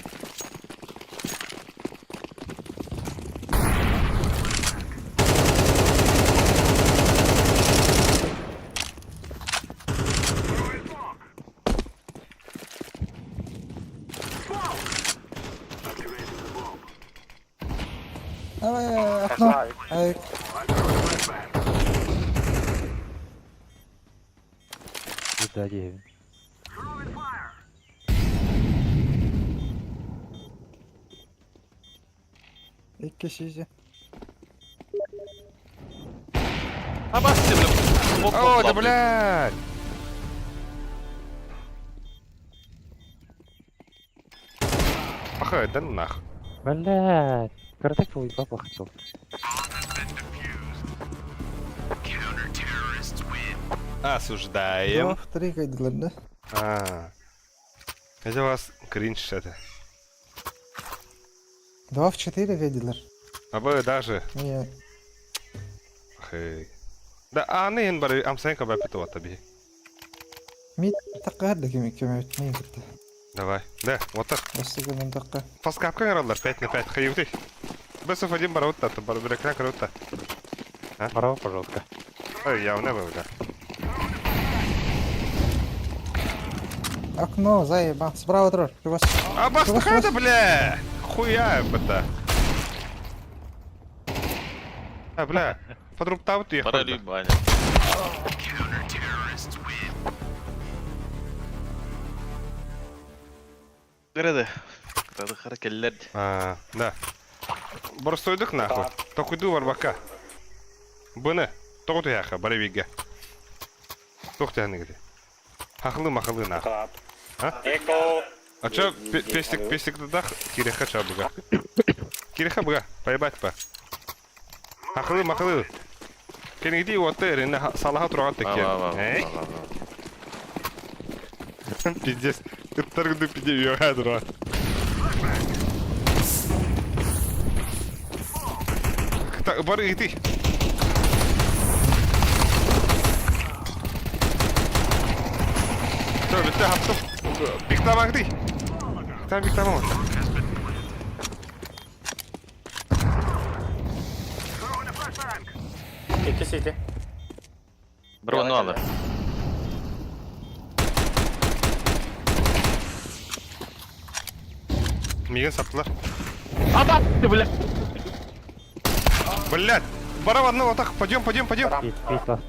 Давай, окно. Ай, Сзади. Икки сизи. Абас бля. О, да блядь! Пахай, да нах. Блядь. Каратек твой папа хотел. Осуждаем. Два в три кайдылар, да? А. Это у вас кринж это. Два в четыре кайдылар. А вы даже. Не, Хей. Да, а не ин бары амсайын кабай питова таби. Мид такка да кем кем не кытта. Давай. Да, вот так. Бастыгы мен такка. Фаскапка караллар 5 на 5 хайыты. Бесов один бараутта, то бар бирекна караутта. Браво, пожалуйста. Ой, явно был, да. Окно, заеба. Справа трор. Чувас. А бастахата, бля! Хуя это. А, бля, подруптав ты Пора баня. Nerede? Кытады харакеллер. А, да. Борстойдук нахуй. Токуйду бар бака. Быны. Тоғыту яха, бары биге. Туох тэһэнигэти? Хахылы-махылы нах. А? Эко. А чё, пестик, пестик дадах, киреха ча быга. Киреха быга, поебать па. Хахылы-махылы. Кенигди уотта эринне салаха тураган текке. Эй? Пиздец. Ыттар гыды пиде үйөҕэ тура. Бар ыйытый. Все, бүттэ хаптым. Биктамаңдый. Биктам, биктамам. Икки сити. Бро, ну алар. Миигин саптылар. Аба, ты, бля. Блядь! Барабан, ну вот так, пойдем, пойдем, пойдем. Пить, пить вас.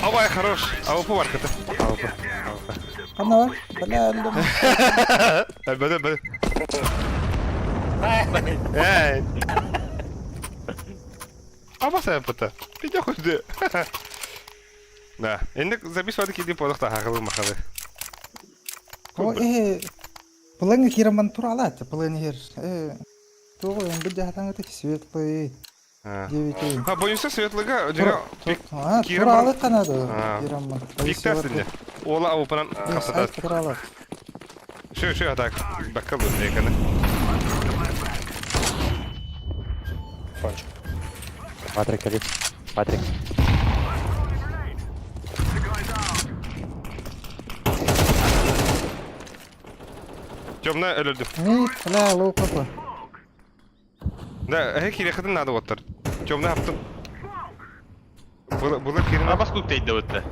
Авай, хорош. АВП варката. АВП. Ханна бар? Бля, өлдүм. Бәді, бәді. Эй. Аба сәпіті. Пидя хуйды. Да. Енді записывады кейде подықта хақылы мақалы. О, э, Пылыңы кираман туралат, пылыңы хер. Э, туғы эн бу жахатаңы светлый. Девять. А, боюнса светлыга, жаңа А, кираман- туралы канады. А. Кираман. Пиктасынде. Ола ауыпынан қапсатады. Туралы. Шö, шö, атак. Баққа бұл екені. Кончик. Патрик, кали. Патрик. Темна өлірді. Не, бля, лоу капа. Да, әй керекетін надо оттар. Темна аптым. Бұлар керен Абас күк тейді өтті.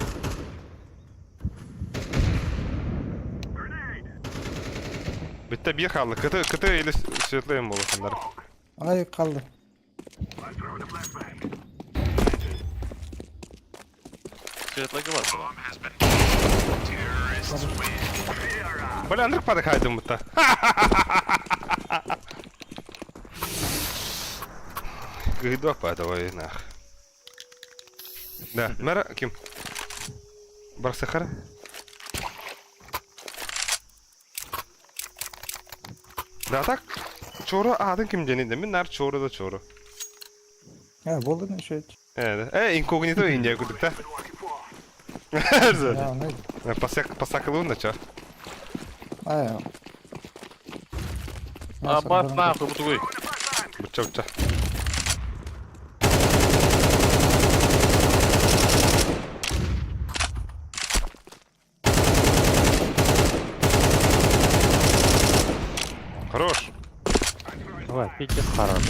Бітті бір қалды. Кыты, кыты или светлый болысындар. Ай, қалды. Светлыгы бар бұла. Бля, андрық пады қайдым бұтта. Гыйдуак пады ой нах. Да, мэра ким? Барсахара? Да так, чору адын ким денейді? Мен нар чору да чору. А, болды не еще. Э, инкогнито Индия күдік та. А, ну, Пасак, пасакылуын да ча. ай. Абас нахуй бутугуй. Бутча, бутча. Хорош. Давай, пиздец хорош.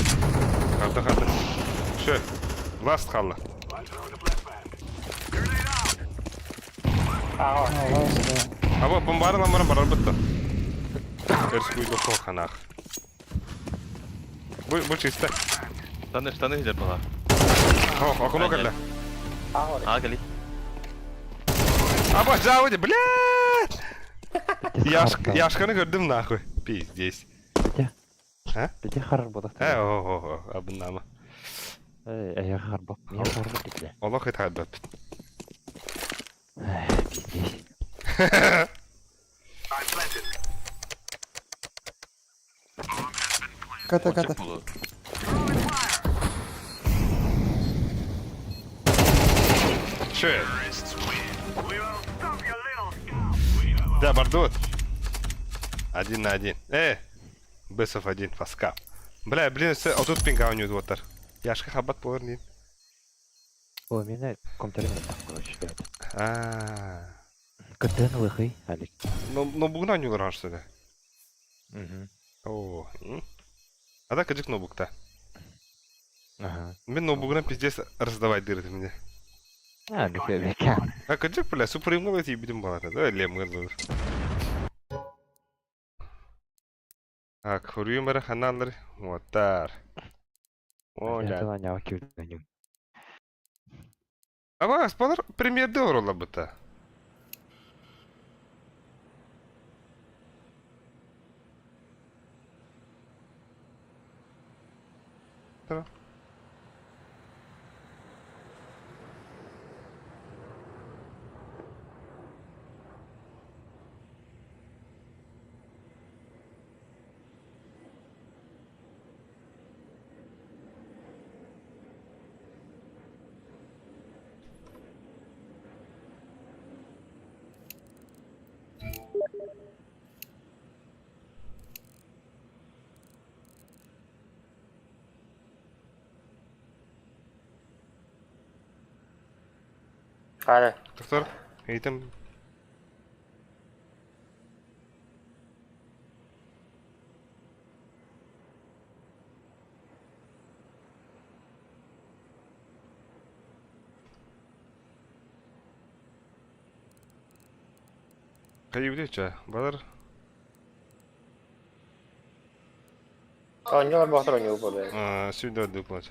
Харды, харды. Шö. Ласт қалды. А, Аба, бомбары ламары барар бітті. Эрс куйду ханах. Бу, бу чисто. Штаны, штаны хилер бұла. Ох, окуно кэллэ. А, кали. Аба, жауди, блядь! Яшканы көрдüm нахуй. Пиздец. Бите. А? Бите хорош будах. Э, о, о, о, абыннама. Эй, эй, харбок. Не харбок бля. Олох итхайбат. Эй, пиздец. Ката, ката. Шö. Да, бардут. Один на один. Бесов один, фаска. Бля, блин, все, а тут пинга у него вот Яшка хабат болар не. О, меня компьютер так, короче, ребят. А. КТ лыхый, Алик. Но, но бугна не раньше да. Угу. О. А так кадик ноутбук-то. Ага. Мен ноутбугuna пиздец раздавать дыры мне. А, нихуя бека. А кадик, бля, супримгал эти будем балата, да, лем гырлы. Так, хурюмер ханалар, вот тар. О, Я ля. туда не окей. А вас, балар премьер дел рола быта. Тара. Хара. Доктор, ыйтым. Кайыбыты ча, балар. Оонньуулар бохтор оонньуу буолуо. Сюда дуплать.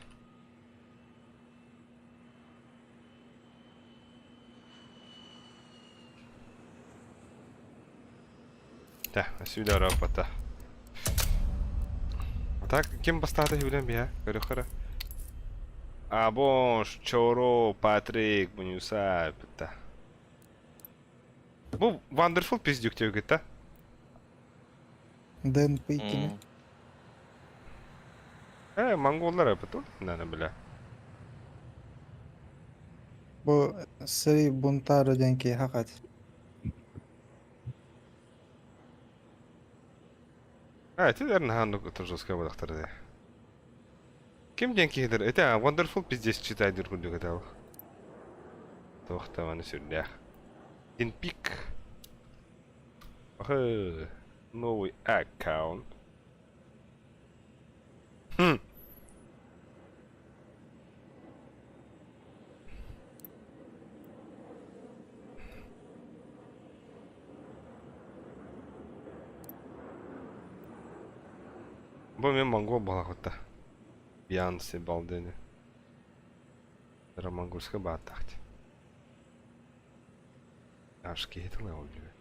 Да, сюда работа. Так, ким бастаата билен бия, көрөхөрө. Абош, Чоро, Патрик, Бунюса, битта. Бу Wonderful пиздюк диэбиккит да? Дэн Пейкини. Э, монголлар эбит ол, нана бля. Бу Сри Бунтаро диэн киһи хакат. А, ити наһаа жесткая буолахтар дии. Ким диэн киһилэр? Это Wonderful пиздец читайдыр курдук этэ ол. Туох даҕаны сүрдээх. Пик. Ага, новый аккаунт. Хм. Бу мен монгол балахытта. Бьянси балдыны. Монгольская бааттахти. Аш киһи тыла ол билбэт.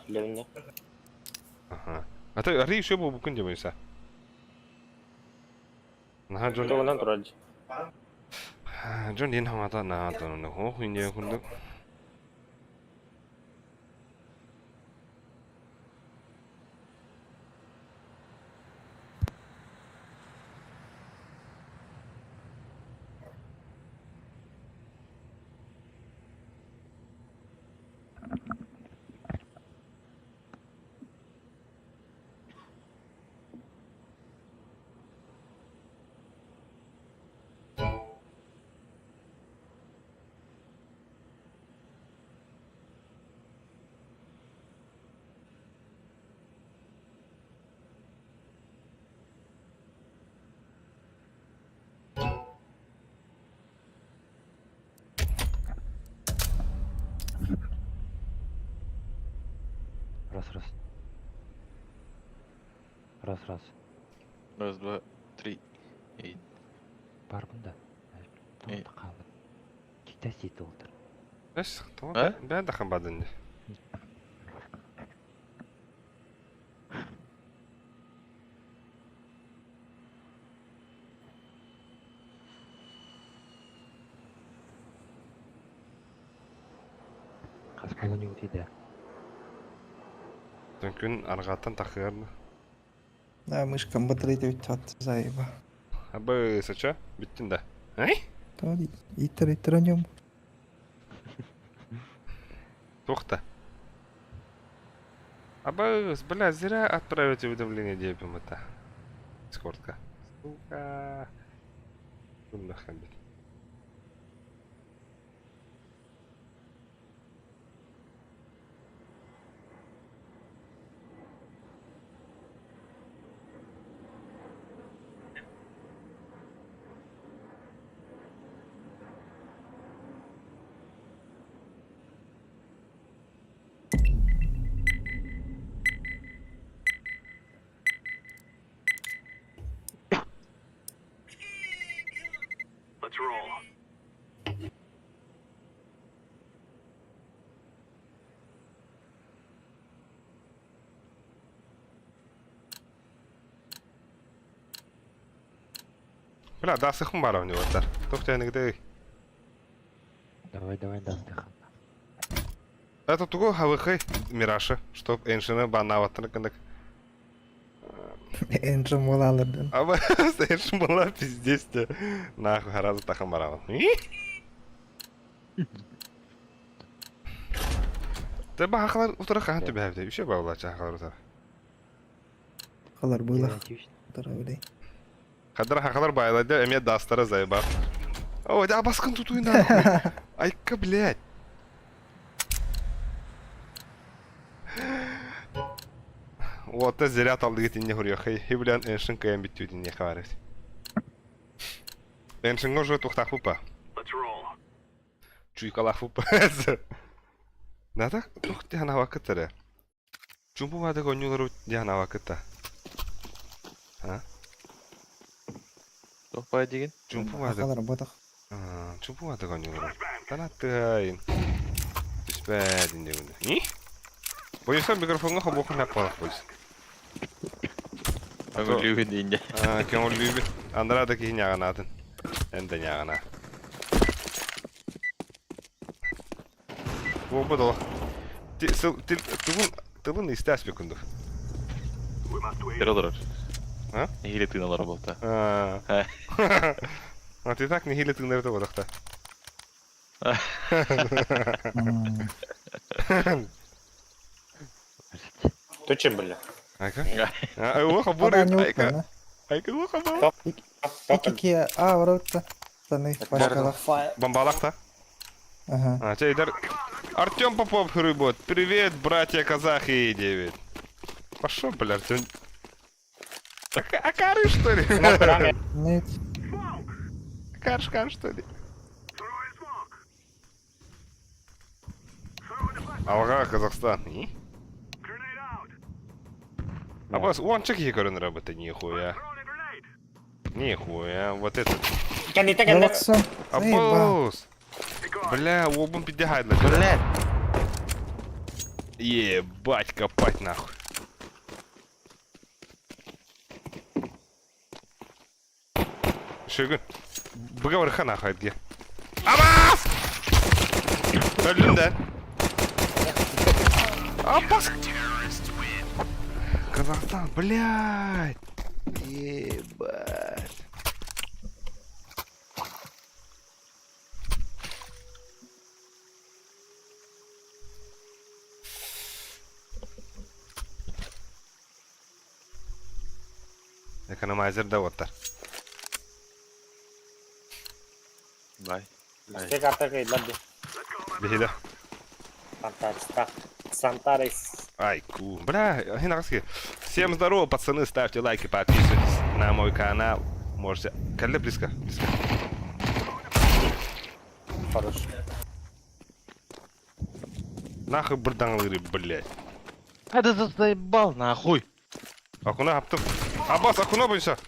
Билэбин Аха. А то ари еще был букун демайса. Наха Джон Тугунан турар. Джон дин хамата на тон хо хинье курдук. Раз, раз. Раз, раз. Раз, два, три. И Барбын да. Эй. Тоғыз қалды. Кита сеті отыр. Эс, то А? бә дахан бадын. Қас колония өтеді. Түнкүн аргаттан тахырны. Да, мышкам батарейка бүтүп заеба. Абы сача бүттүн да. Ай? То итер итер нем. Тухта. Абы, бля, зря отправить уведомление депим это. Дискордка. Сука. Нахамбит. Let's Бля, дасыхым бар у него тар. Тух тэнигдэй. Давай, давай, дастых. Это тугу хавыхай Мираша, чтоб Эншина банаваттан кындык. Энджин буолалырдын. Аба, Эншин была пиздец те. Нахуй, харазы тахым барабан. Те бахалар утара хахан түбэһэбитэ. Үше баулача хахалар утара. Халар буйлах. Утара билей. Хадара хахалар байлайды, эме дастара заебал. О, да баскын тутуй нахуй. Айка, блядь. Уота зря талдыгыт инне хуруйахай. Хиблян эншин кыйан бүттүт инне хабарыс. Эншинга уже тухтах пупа. Let's roll. Чуйкалах пупа. Ната тух тихана вакыттары. Чумпу вады гонюлару дихана вакытта. Туох баа диген? Чумпу вады. Халар ботах. Чумпу вады гонюлару. Танаттыгайын. Түспәдин дегенде. Ни? Боюса микрофонга хобохан аппалах бойс. Көңүллүүбүн диинде. Көңүллүүбүн. Андрада киһи ньаҕанаатын. Эн да ньаҕана. Буолбут олох. Тугун тылын истээс бекунду. We must win. Кere олорор. А? Нэһиилэ тыын олорор буолта. А ты так нэһиилэ тыыннары тободохта. Ты чем, бля? Айка? Уха бур. Айка. Айка уха бур. Икки а ворота. Таны пашкалах. Бомбалах-то? Ага. А, чей дар... Артем Попов Хрыбот. Привет, братья казахи, 9. Пошел, бля, Артем. Акары, что ли? Нет. Каршкар, что ли? Throwing smoke. Throwing a flashbang. Алға, Казахстан. И? Grenade out. А бас, он чек егорын работы, нихуя. Throwing a grenade. Нихуя, вот этот. Кәнитә кәнитә. Молодцы. Абос! Бля, обун пидягайдла. Блядь! Ебать, копать нахуй. Шөгін. Бұға бір хана хайдге. Абас! Öldüm de. Абас! Казахстан, блядь! Ебать. Экономайзер да оттар. Бай. Бізге карта кыйдылар ди. Бихида. Сантарис. Сантарис. Ай, ку. Бля, хинарский. Всем здорово, пацаны, ставьте лайки, подписывайтесь на мой канал. Можете... Кале близко, близко. Хорош. Нахуй бурданлыры, блядь. А ты заебал нахуй! Акуна аптым. Аббас, акуна бойынша.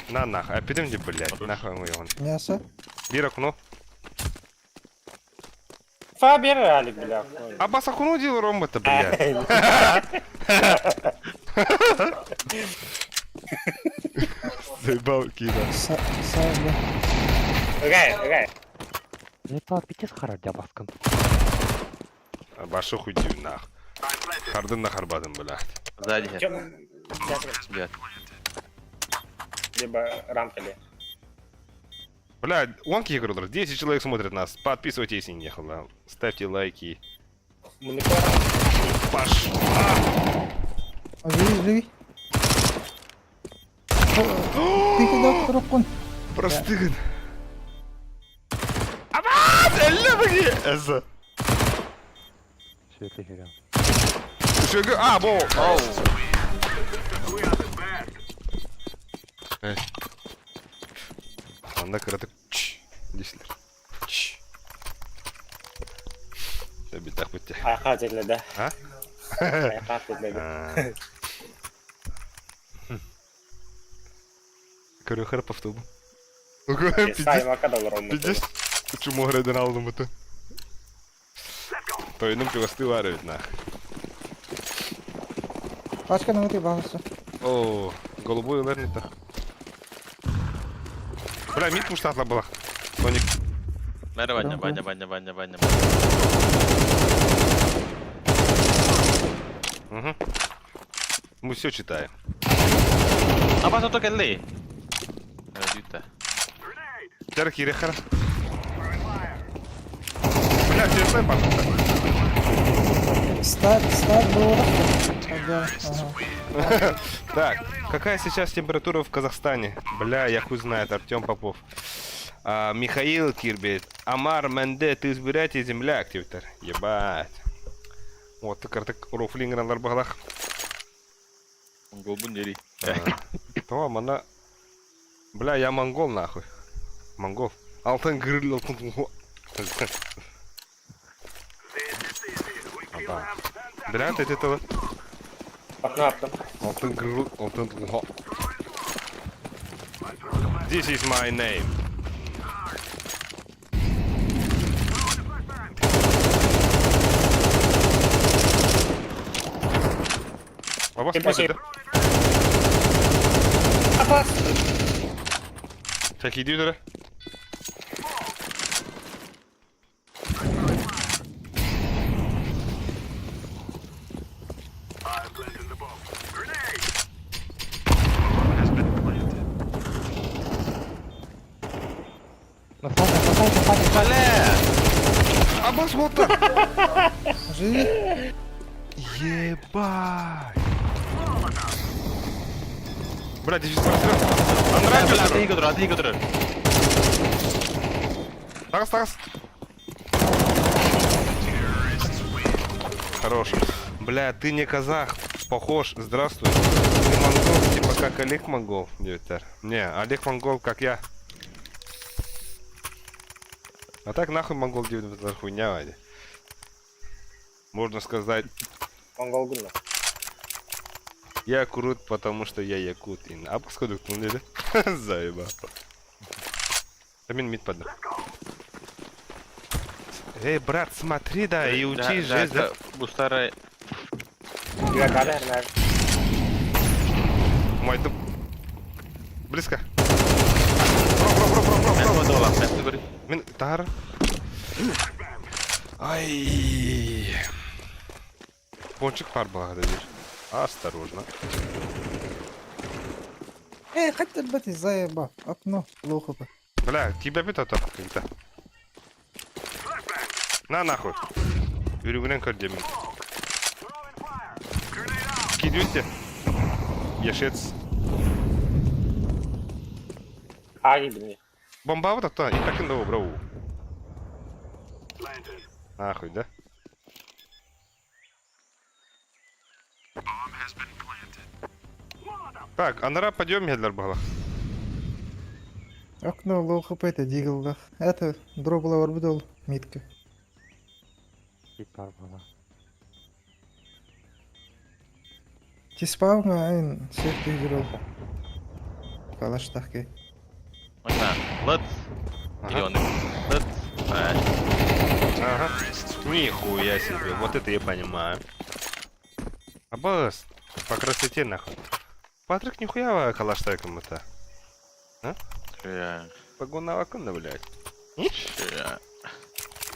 На нахуй, апидем де, блядь. Нахуй мы его. Мясо. Бир акуну. Фабер Алик, бля. Аббас, акуну делал ром это, блядь. Заебал, кида. Сабля. Окей, окей. Это пиздец харар баскын. Башы хуйдю, нах. Хардын на харбадым, блядь. Сзади. Чем? Блядь. Либо рамка ли. Бля, он кикрудер, 10 человек смотрит нас. Подписывайтесь, если не ехал. Ставьте лайки. Паш. Живи, живи. Ты когда трубку? Простыгын. Абас! Әллә беги! Әзі. Светлый херен. Шөгі, а, бо. Ау. We are the best. Анда кыратык. Чш. Дейсілер. Чш. Да битах бітте. Аяққа жетіледі. А? Аяққа жетіледі. Көрі харап автобу. Саймака да олар Пиздец. Чуму грейден алдым бұты. Тойным чугасты бар ведь нах. Пачка на этой бабусе. О, голубой лернита. Бля, мид пуштатла была. Соник. Мэр Ваня, Ваня, Ваня, Ваня, Ваня. Угу. Мы все читаем. А потом только лей. Дүйті. Дәрі керек қара. Бля, честно, пожалуйста. Старт, старт было. Ага, ага. Так, какая сейчас температура в Казахстане? Бля, я хуй знает, Артем Попов. А, Михаил Кирбит. Амар Менде, ты из Бурятии, земляк, Твиттер. Ебать. Вот, картык рофлинграналар бағалақ. Монголбун дери. То, мана... Бля, я монгол нахуй. Монгол. Алтын гриль, алтын... Аба. Бля, ты это... Bak ne yaptım? Алтын гриль, алтын... This is my name. А вас Кем да? Так, иди сюда. На сайте, на сайте, сайте. Бля! Абас вот так. Живи. Ебать. Бля, здесь прострел. Андрей, Бля, ты игру, ты игру. Тарас, Тарас. Хорош. Бля, ты не казах. Похож. Здравствуй. Ты монгол, типа как Олег Монгол. Девятар. Не, Олег Монгол, как я. А так нахуй монгол девять, это хуйня, Вадя. Можно сказать, Mongol günü. я крут, потому что я якут. И на походу, ну не Заеба. Амин мид подал. Эй, брат, смотри, да, и учи жизнь. да. Бу старый... Güven abi her Мой туп. Близко. Бро, бро, бро, бро, бро, бро. Мен бодола, мен көрі. Мин тар. Ай. Пончик пар благодаришь. Осторожно. Эй, хотя бы ты заеба. Окно, плохо бы. Бля, тебя бит ата как-то. На нахуй. Үрүгүнэн көрдемин. Кидюте. Ешец. A gibi. Бомба вот это, и так и бро. Нахуй, да? Так, анара подъем едлер была. Окно, плохо бы это дигалдах. Это дробла барбудол митка. Пар была. Тиспауна айн всех ты Калаштахки. Мына, лыт. Миллионы. Лыт. Ага. Нихуя себе, вот это я понимаю. Абас, по красоте нахуй. Патрик нихуя калаш кому-то. А? Погона вакунда, блядь. Ша.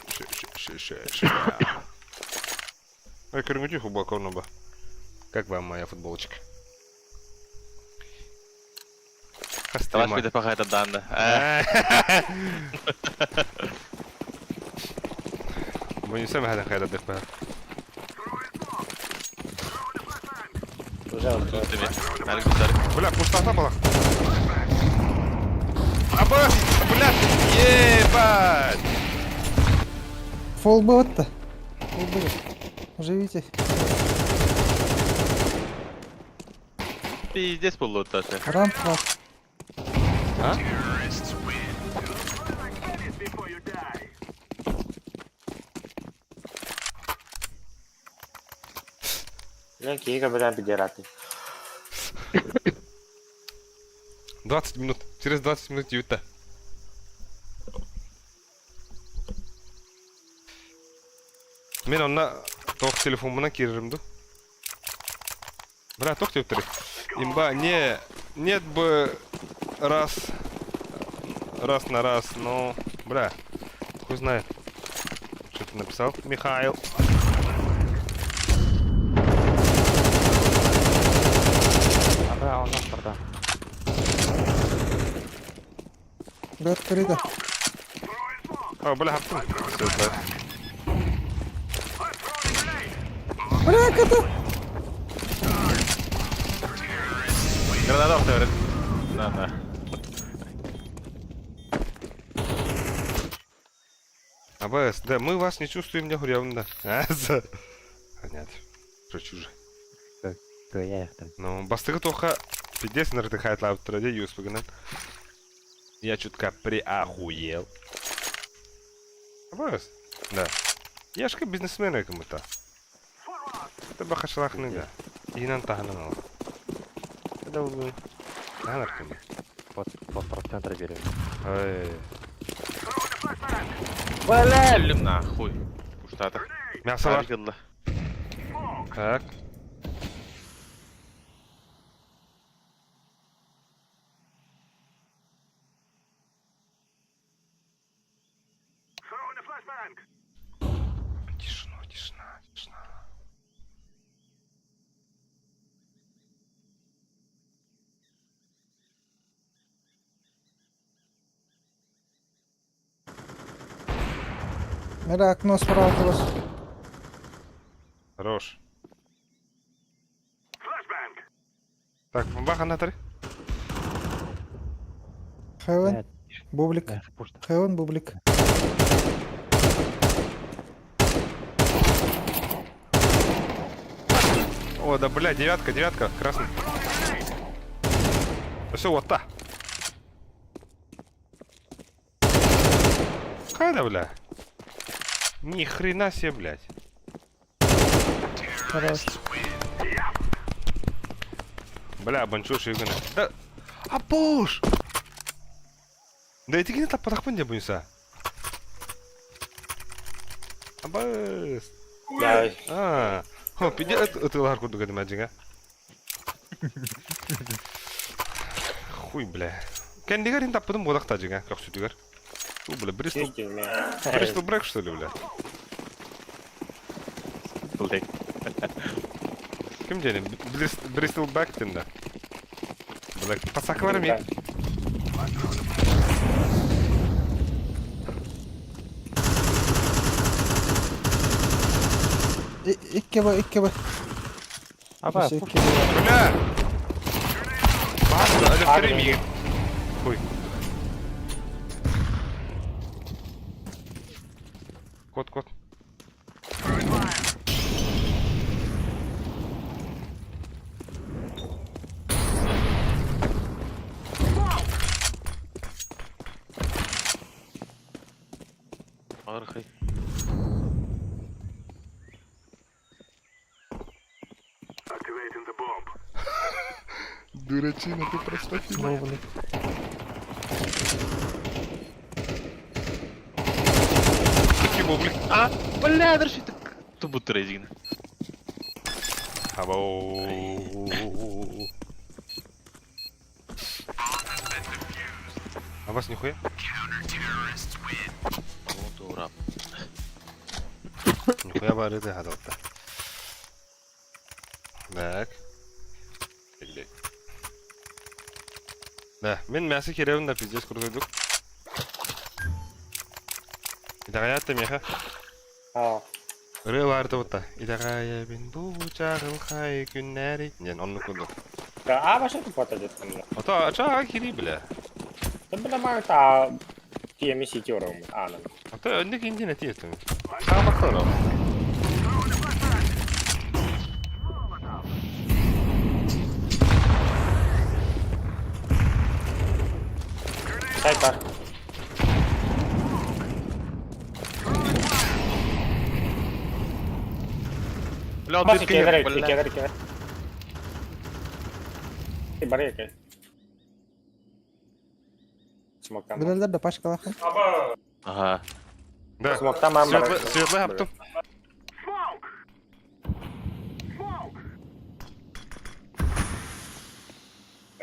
Ш-ш-ш-ш-ш. Ой, көрүңүтү футболка ба. Как вам моя футболочка? Талаш Кострима. биде пахайта данды. Бу не сам хадан хайда дых ба. Güzel. Бля, пустота была. Абас, бля, ебать. Фол был-то. Фол был. Живите. Пиздец был даже. Рамп хват. А? Мен киһи белән педераты. 20 минут. Через 20 минут юта. Мен онна тох телефонмунан кириримду. Бля, тох деп Имба, не, нет бы раз раз на раз, но, бля, хуй знает. Что ты написал, Михаил? Ага, у нас барда. Бэт крида. О, бля, хаптым. Всё, да. Бля, кота! Граната охтар. На, на. АБС, да, мы вас не чувствуем, не говорим, да. Понятно. Что чуже. Кыайа Ну, бастыгы тоха пиздец нырдыхает лаптыра, де юспыгынан. Я чутка приахуел. АБС, да. Я ж бизнесмен кому-то. Это бахашлахныга. Инан таханан ал. Это был... Таханар кому. Под, под процентр берем. Ой. Бля, өллүм нахуй. Уштата. Мясо бар. Аргылла. Так. Throwing a flashbang. Тишина, тишина, тишина. Мира окно справа у вас. Хорош. Flashbang. Так, баха на три. Хевен. Бублик. Пушта. Хевен, бублик. О, да, бля, девятка, девятка, красный. Все, вот та. Какая бля? Ни хрена себе, блядь. Хорош. Бля, банчуш югана. Да. А пуш! Да и тигини таппатахпын деп буйса. Абыс. Да, А. Хо, пиде ытылар курдук эдим ажига. Хуй, бля. Кендигер ин таппыдым бодак тажига, көксүтүгер. Ту, бля, Бристол, чувствую меня. Бристол Брэк, что ли, бля? Блек. Ким дедим? Бристол Бэк дедим да. Бля, пасак бар ми? Икки ба, икки ба. Аба, Икки пушта. ба. Бля! База, өлөктөрүм Армия. Хуй. Кот, кот. Архай. Activating the bomb. Дурачина, ты просто Бублик. Такие бублик. А, бля, держи так. Тубу трейдинг. Абау. А вас нихуя? Дура. Нихуя бары да хадалта. Так. Так, так. Да, мен мясо керевин да пиздец крутой дух. Идагаятта меха. А, Ырыа баарда бутта. Идагаябин бу чагылхай күннәри. Нен онну курдук. да, а вообще тут фото где-то там. Ото ачаа кири бля. Да, бля, мар, та, TMC сетёром. А, ну. Ото өндөк индин этиетим. Саабактар. Сайта. Бля, Бас ты иккегер, бля. иккегер, иккегер. Бары эке. Смоктан. Билелер да пачкалах. Ага. Да. Смоктан мам Светлый, светлый хаптым. Smoke. Smoke.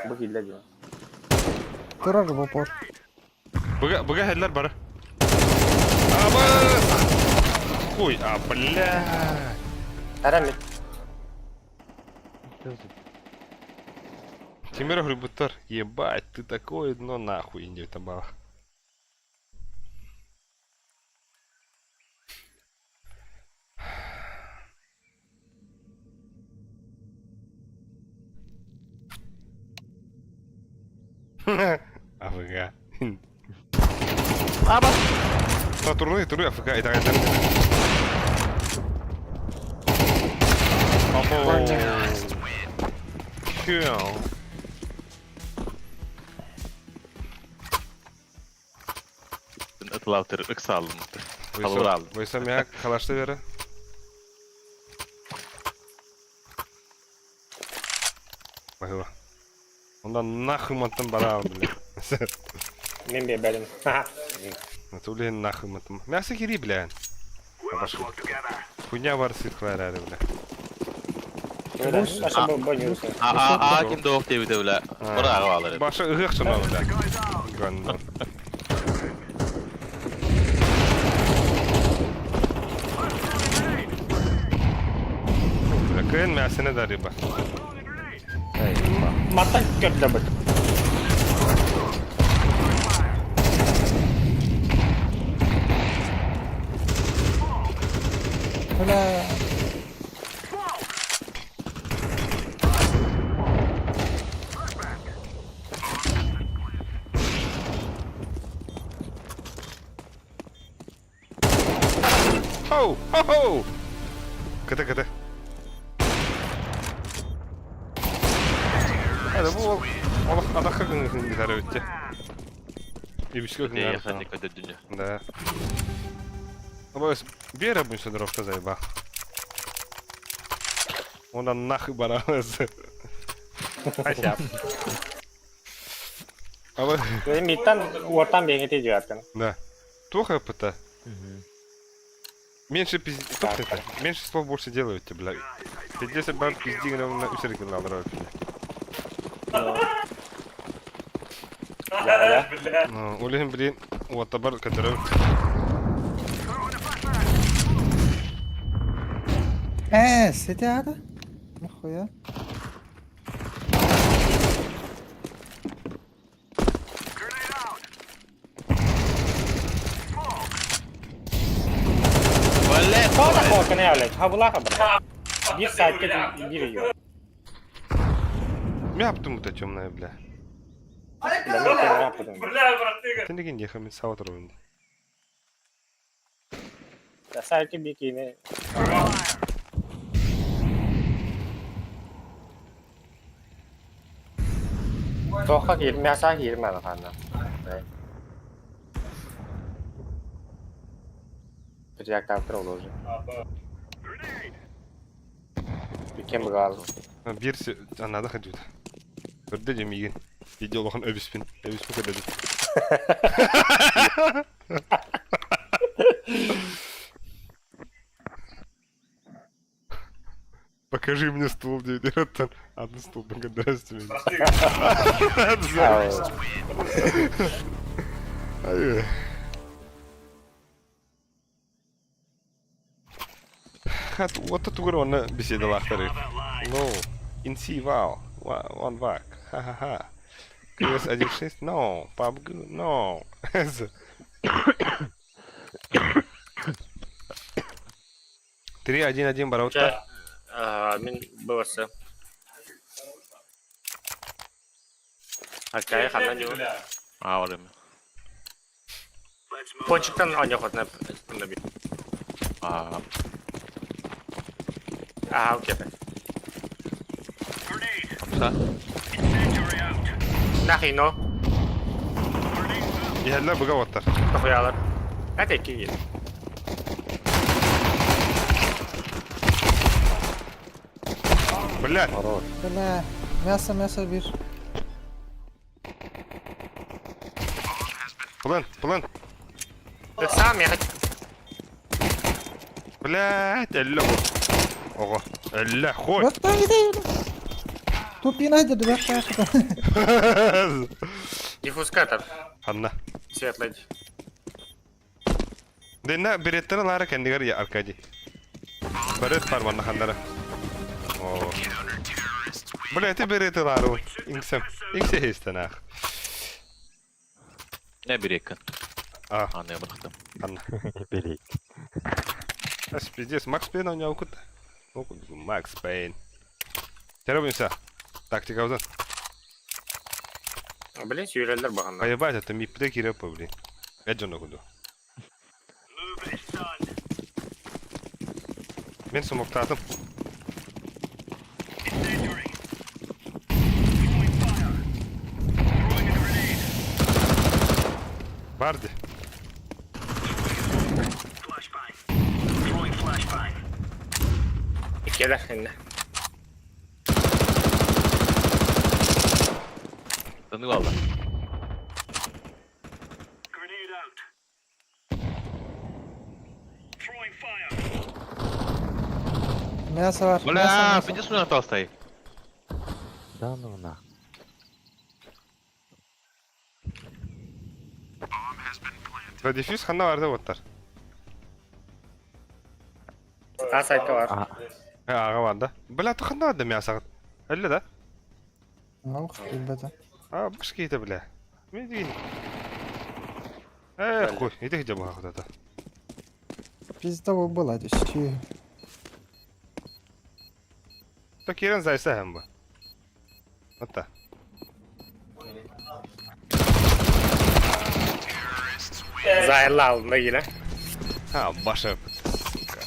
Бу килле дии. Турар бопор. Быга, быга хеллер бары. Абы! Хуй, а, бля. Арам Тимир Грибутар, ебать, ты такое дно нахуй, индию табал. АФК. Аба. Та турны, турны, АФК, и так Хел. Ытылаутыр ыксалым. Халурал. Войса мяк, халашты бері. Бахыба. Онда нахуй мантан бара бля. Мен бе бәлем. Натулин нахуй мантан. Мясо кири, бля. Хуйня бар сирклар әрі, бля. Баша бу бонюсы. А, а, ким доқ деп бля. Бара алар. Баша ығық шына, бля. Гандон. Бля, кыын мясыны да рыба. Мата көрдө бит. Бля. Хоу! Хо-хоу! Кыты, кыты. Hadi bu Allah adakka gıngı gider ötti. Ибишке Ехать никогда дүнье. Да. Бера будет дровка заеба. Он нахуй баралась. Ася. А Миттан уортан беңете жуаткан. Да. Туха пыта. Меньше пизди... это? Меньше слов больше делают тебе, бля. 50 бар пизди на усерки на Ну, улин, блин, вот табар, который... Сети ада? Нахуя? Блядь, Тода хорканы алек. Хабула хабра. Bir saatte bir yiyor. Мяптым это темная, бля. Ben de Ты не гинди, сауат ровно. Сайтке бикини. Тоха кирме аса кирме алхана. Реактор уже. Кем гал. Бир анада ходит. Көрдө демеген. Видео лохан өбүспүн. Өбүспүн көрдөдү. Покажи мне стул, дейт. Атын стулдун көндөрөсү мен. Вот тугур оны беседалахтары. Ну, инси вау. Ван вак. Ха-ха-ха. КС 1.6? No. PUBG? No. 3-1-1 бараута. Мен бывасы. Акай ханна жу. А, орым. Пончиктан аня хотна. А, А, окей. апса. Нахино. Иһэллэр быга уоттар. Тохуялар. Это киин. Блядь. Бля. Мясо, мясо bir. План, план. Сам я Блядь, әллә бу. Ого. Әллә, хоть. Вот там иди. Тупина иди, два Диффускатор. Ханна. Светлый. Дэннэ береттері лары кәндігер я Аркадий. Берет бар манна хандара. О. Бля, ты береты лары. Инксем. Инксе хестен ах. Ne bir yakın. А, Anlayamadım. анна. Бери. Ас пиздец, Макс Пейн ойнау күтті. Макс Пейн. Теребимся. Тактика узан. Блин, сүйрелер бағана. Поебать, это мипте киреп, блин. Эджон куду. Move it, son. Мен сумоктадым. Incendiary. Throwing fire. Throwing a grenade. Барды. Flashbang. Throwing flashbang. Иккелер инне. Tanı valla. Grenade out. Throwing fire. Мясо var. Бля, Мясо, пиздец у меня толстой. Да ну нах. Дефьюз ханна барды оттар. А сайтка бар. А, Аға барды. Бля, ты ханна барды мясо. Әлі да? Ох, ребята. А, баш кейті, бля. Мен деген. Эх, хуй, иди где была куда-то. Пизда была здесь. То Кирен зайса хэм бы. Вот так. Зайла алдында келе. А, баша. Сука.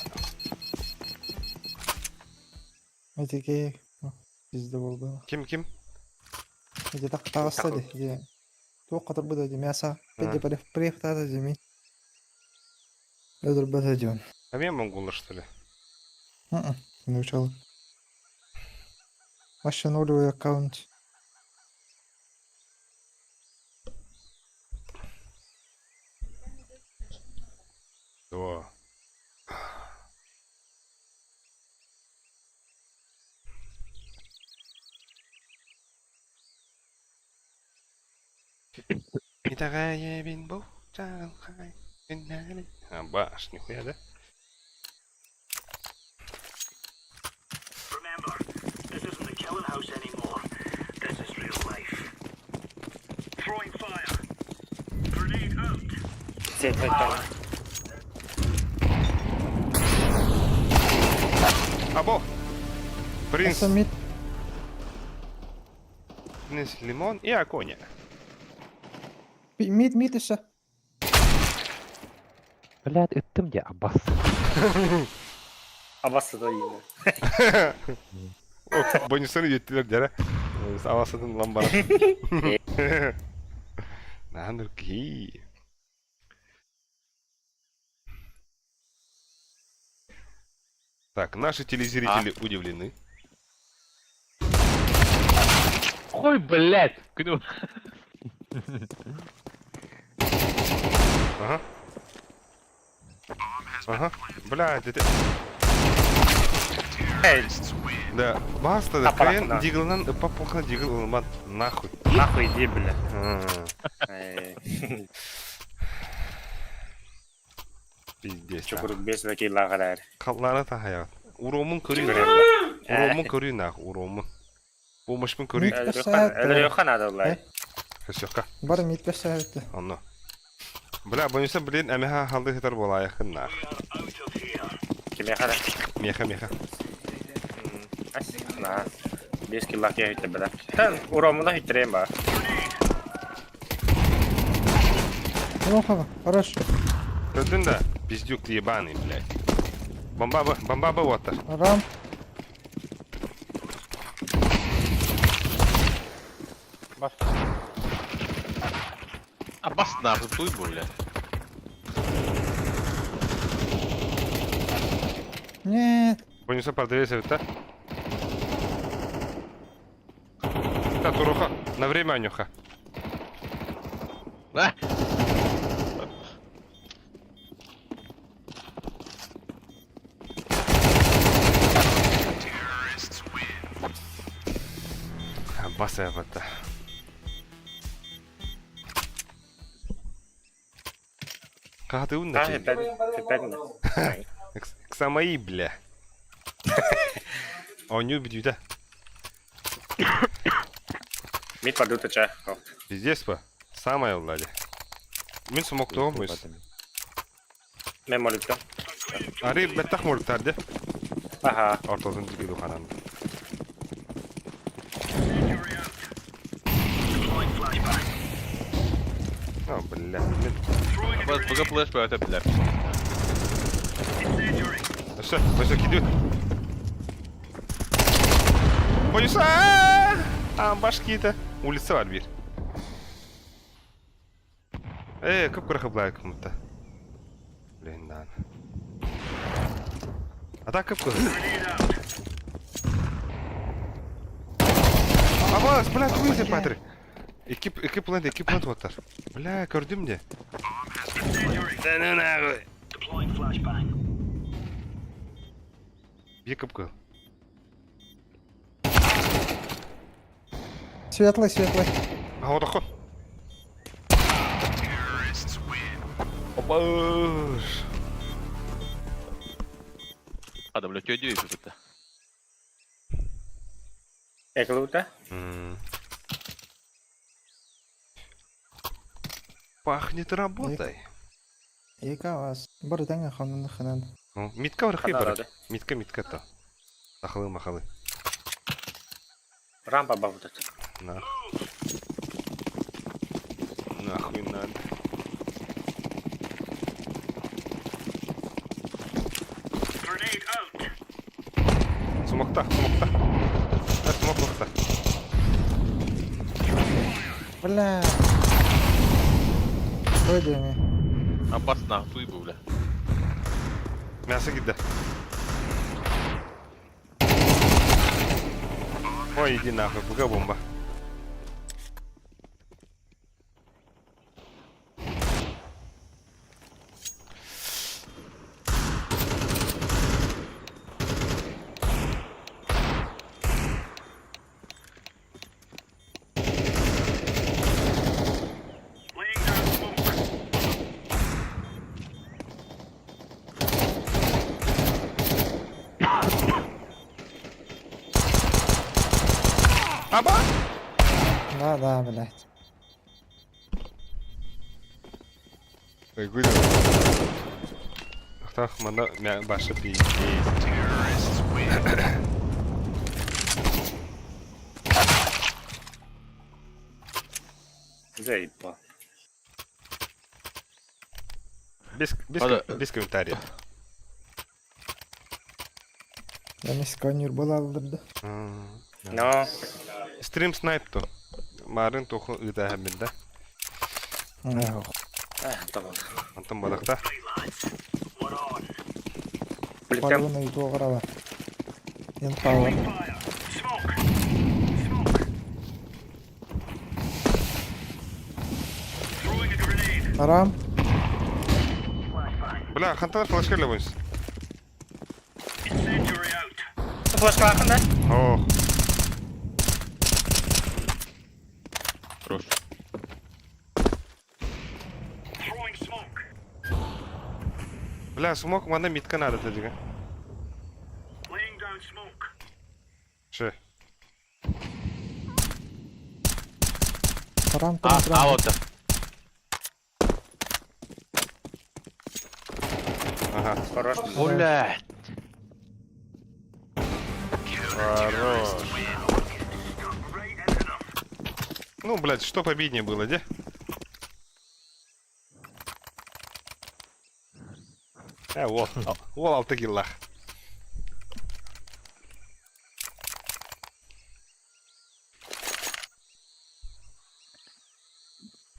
Эти Пизда была. Ким, ким? Эти так тағыстады. Эти Туох қатыр бұда де мясо. Педе парев преф тата деми. Ödür бата дион. А мен монголы, что ли? Научал. Вообще нулевой аккаунт. Да. А, баш, нихуя, да? Remember, this isn't the killing house anymore. This is real life. Throwing fire. Grenade out. Светлый там. Або! Принц, Мясо мид. принц Лимон и Аконя. Мид, мид еще. блядь, ыттым де Аббас. Абасы да yine. О, бонусunu yettiler dere. Avasadın lan bana. Lan ki. Так, наши телезрители удивлены. Ой, блядь. Күнү. Ага. Ага. Блядь, это... Эй, Да, баста, да, Аппарат, Каен да. диглынан, папухна дигл, ман, нахуй. нахуй иди, бля. А, Эй, Пиздец. Чукурук бес векил лагарар. Қаллары та хаят. Уромун көрүй. Уромун көрүй нах, уромун. Помощьмын көрүй. Мид Әлі йохан адалай. Хөсөкка. Бар мид бәсә. Онно. Бля, бойынша блин, әмеха халды хитар болайықын нах. Out of here. Кеме қара. Меха, меха. Ас, на. Бес килла кия хүтті бля. Тан уромуна хүттірем ба. Плохо, хорош. Көтін да, пиздюк ты ебаный, блядь. Бомба бы, бомба бы вот. Рам. Аббас нахуй туй бу, бля. Нет. Бойынша продавец да? Да, туруха. На время анюха. А! Баса вот. Хаһатыбын да А, чэй. опять, опять на. Самаи, бля. Оонньуу бүтүүтэ. Мид падут ача. Пиздец по. Самое Влади. Мин смоктоҕум мыс. Мен моликтом. Ари бэттэх моликтар де. Ага. Ортотун диги духанан. О, бля. Мин... Бас бага флеш бөтө билер. Өссө, өссө кидют. Полиса! А, башки-то. Улица бар бир. Э, көп кыра хыблайык мытта. Блин, да. А так көп кыра. Абас, бля, туйзе, Патрик. Экип, экип плент, экип плент оттар. Бля, көрдүм де. Да ну нахуй. Бие көп кыл. Светлый, светлый. А, вот охот. Опа! Адам бля төдүү бүтэ. Эклута. Пахнет работой. Ека вас. Бар таңа ханын ханан. Ну, митка врахи бар. Ханарады. Митка, митка то. Тахалы махалы. Рампа бабутат. На. Нахуй надо. Смокта, смокта. Так, смок, смокта. Бля. Ой, Абас на туй бу бля. Мясо киде. Ой, иди нахуй, буга бомба. Аба! Да, да, блядь. Ой, гуйда. Ахтах, мана мя баша пи. Заебал. Без, без, Ада. без комментариев. Я не сканер была алдырды. Но. Стрим снайп то. Марын тоху ыта хәмбин да. Эх, Tamam. Антон бадақта. Бликтем. Палуны туғырала. Ен пауэр. Арам. Бля, ханталар флешка для бойс. Флешка ақында. Ох, Хорош. бля, смок мана митка надо тедига. Ше. Арам, А, арам, а вот. Ага. Хорош. Бля. Хорош. Ну, блядь, что победнее было, де? Э, вот. Ол алты киллах.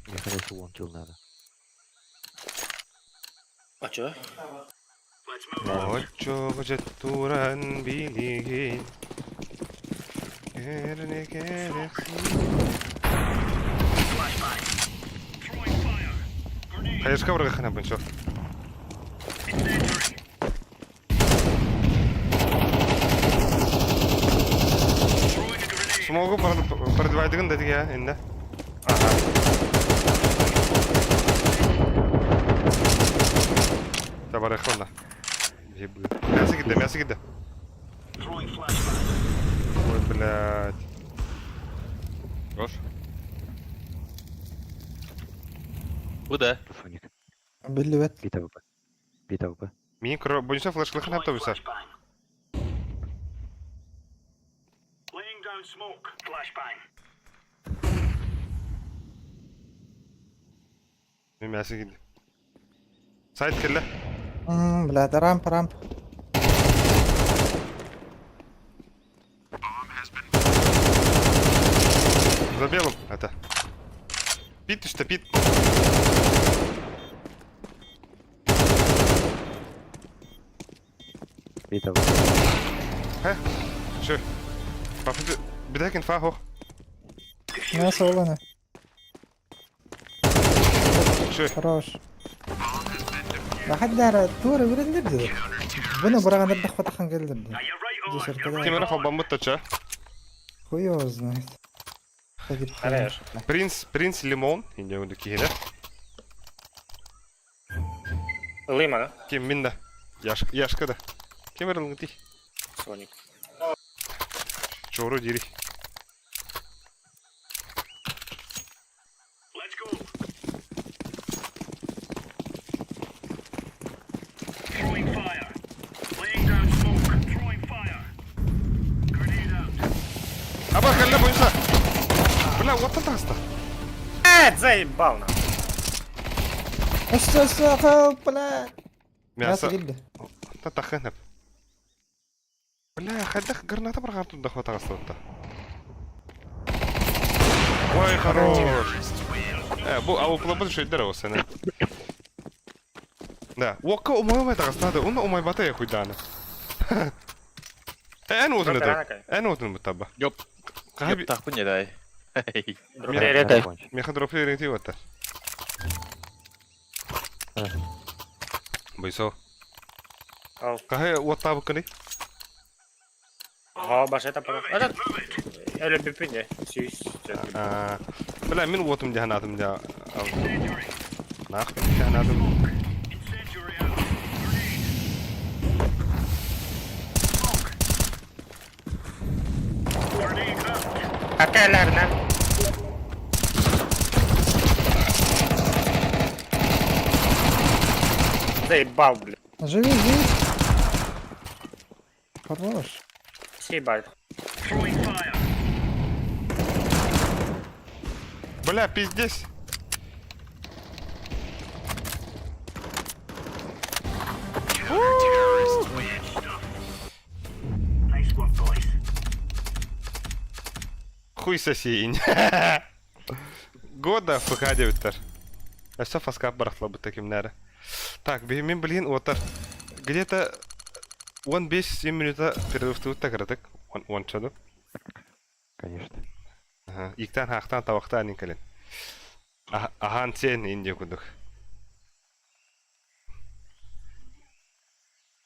Мне хорошо one kill надо. А чё? Очо туран билигин. Керне керексин. Хайышка барга хана бын Смогу продвайдыгын дедик я инде. Ага. барыахха онно. Мясо кидде, мясо кидде. Ой, блядь. Рош. Бу да. Соник. Биллибэт. Бита ВП. Бита ВП. Мин кро... Бойся флешклыхын хапта буйсар. Мин мясо кидде. Сайт кэллэ. Блядь, рамп, рамп. За белым это. Пит что пит. Бита Хэ? Шö. Бафы бидәкин фа хох. Мясо оланы. Шö. Хорош. Бахаддара тура биреллер диye. Bunu бырагандар дахпатахан келдер диye. Ким ра бамбыт тача. Хуй его знает. Хорош. Принц, принц Лимон. Инде унду киһилер. Ылыйма, да? Ким мин да. Яш, Яшка да. Ким ырылгы Соник. Чору дири. Аба кэллэ буйса. Бля, вот это таста. Э, заебал на. Өссө өссө бля. Мясо. Мясо килде. Татахынып. Бля, хайдах граната барган тунда хватагастыбытта. Ой, хорош. Э, бу ауплабын шөйдер осыны. Да, уокка умай тагастады, уна умай бата я хуйданы. Эн отын это. Эн отын бутаба. Ёп. Каби Ёп, тахпын не дай. Меха дропли ренти ота. Бойсо. Ал. Кахе уоттабы кыны? Ха, баш это пора. Этот. Әле бипине. Сүйс. Бля, мин уотум жаханатым жа. Нах жаханатым. Акелерне. Заебал, блядь. Живи, живи. Хорош. Съебать. Бля, пиздец. Хуй соси. Года ФК девиттер. Өссө фаскап барахла таким нәре. Так, мен блин отар. Где-то 15 минута перерыв так Он чаду. Конечно. Ага. Иктан хактан табактан инкелен. Ахан сен инде кудук.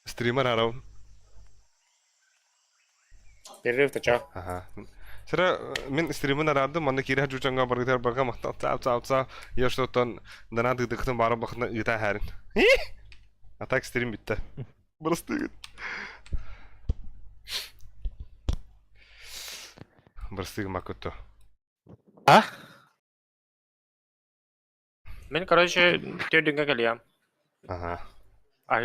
Стример арау. Перерыв-то чё? Ага. Сара мен стримин арадым, манна кире жучанга баргытар барга мактап цап цап цап. Я что тон дана дыдыктын барып бакына ыта харин. А так стрим битте. Бырыстыгыт. Бырыстыгы макутто. А? Мен, короче, төрдүнгө келиям. Ага.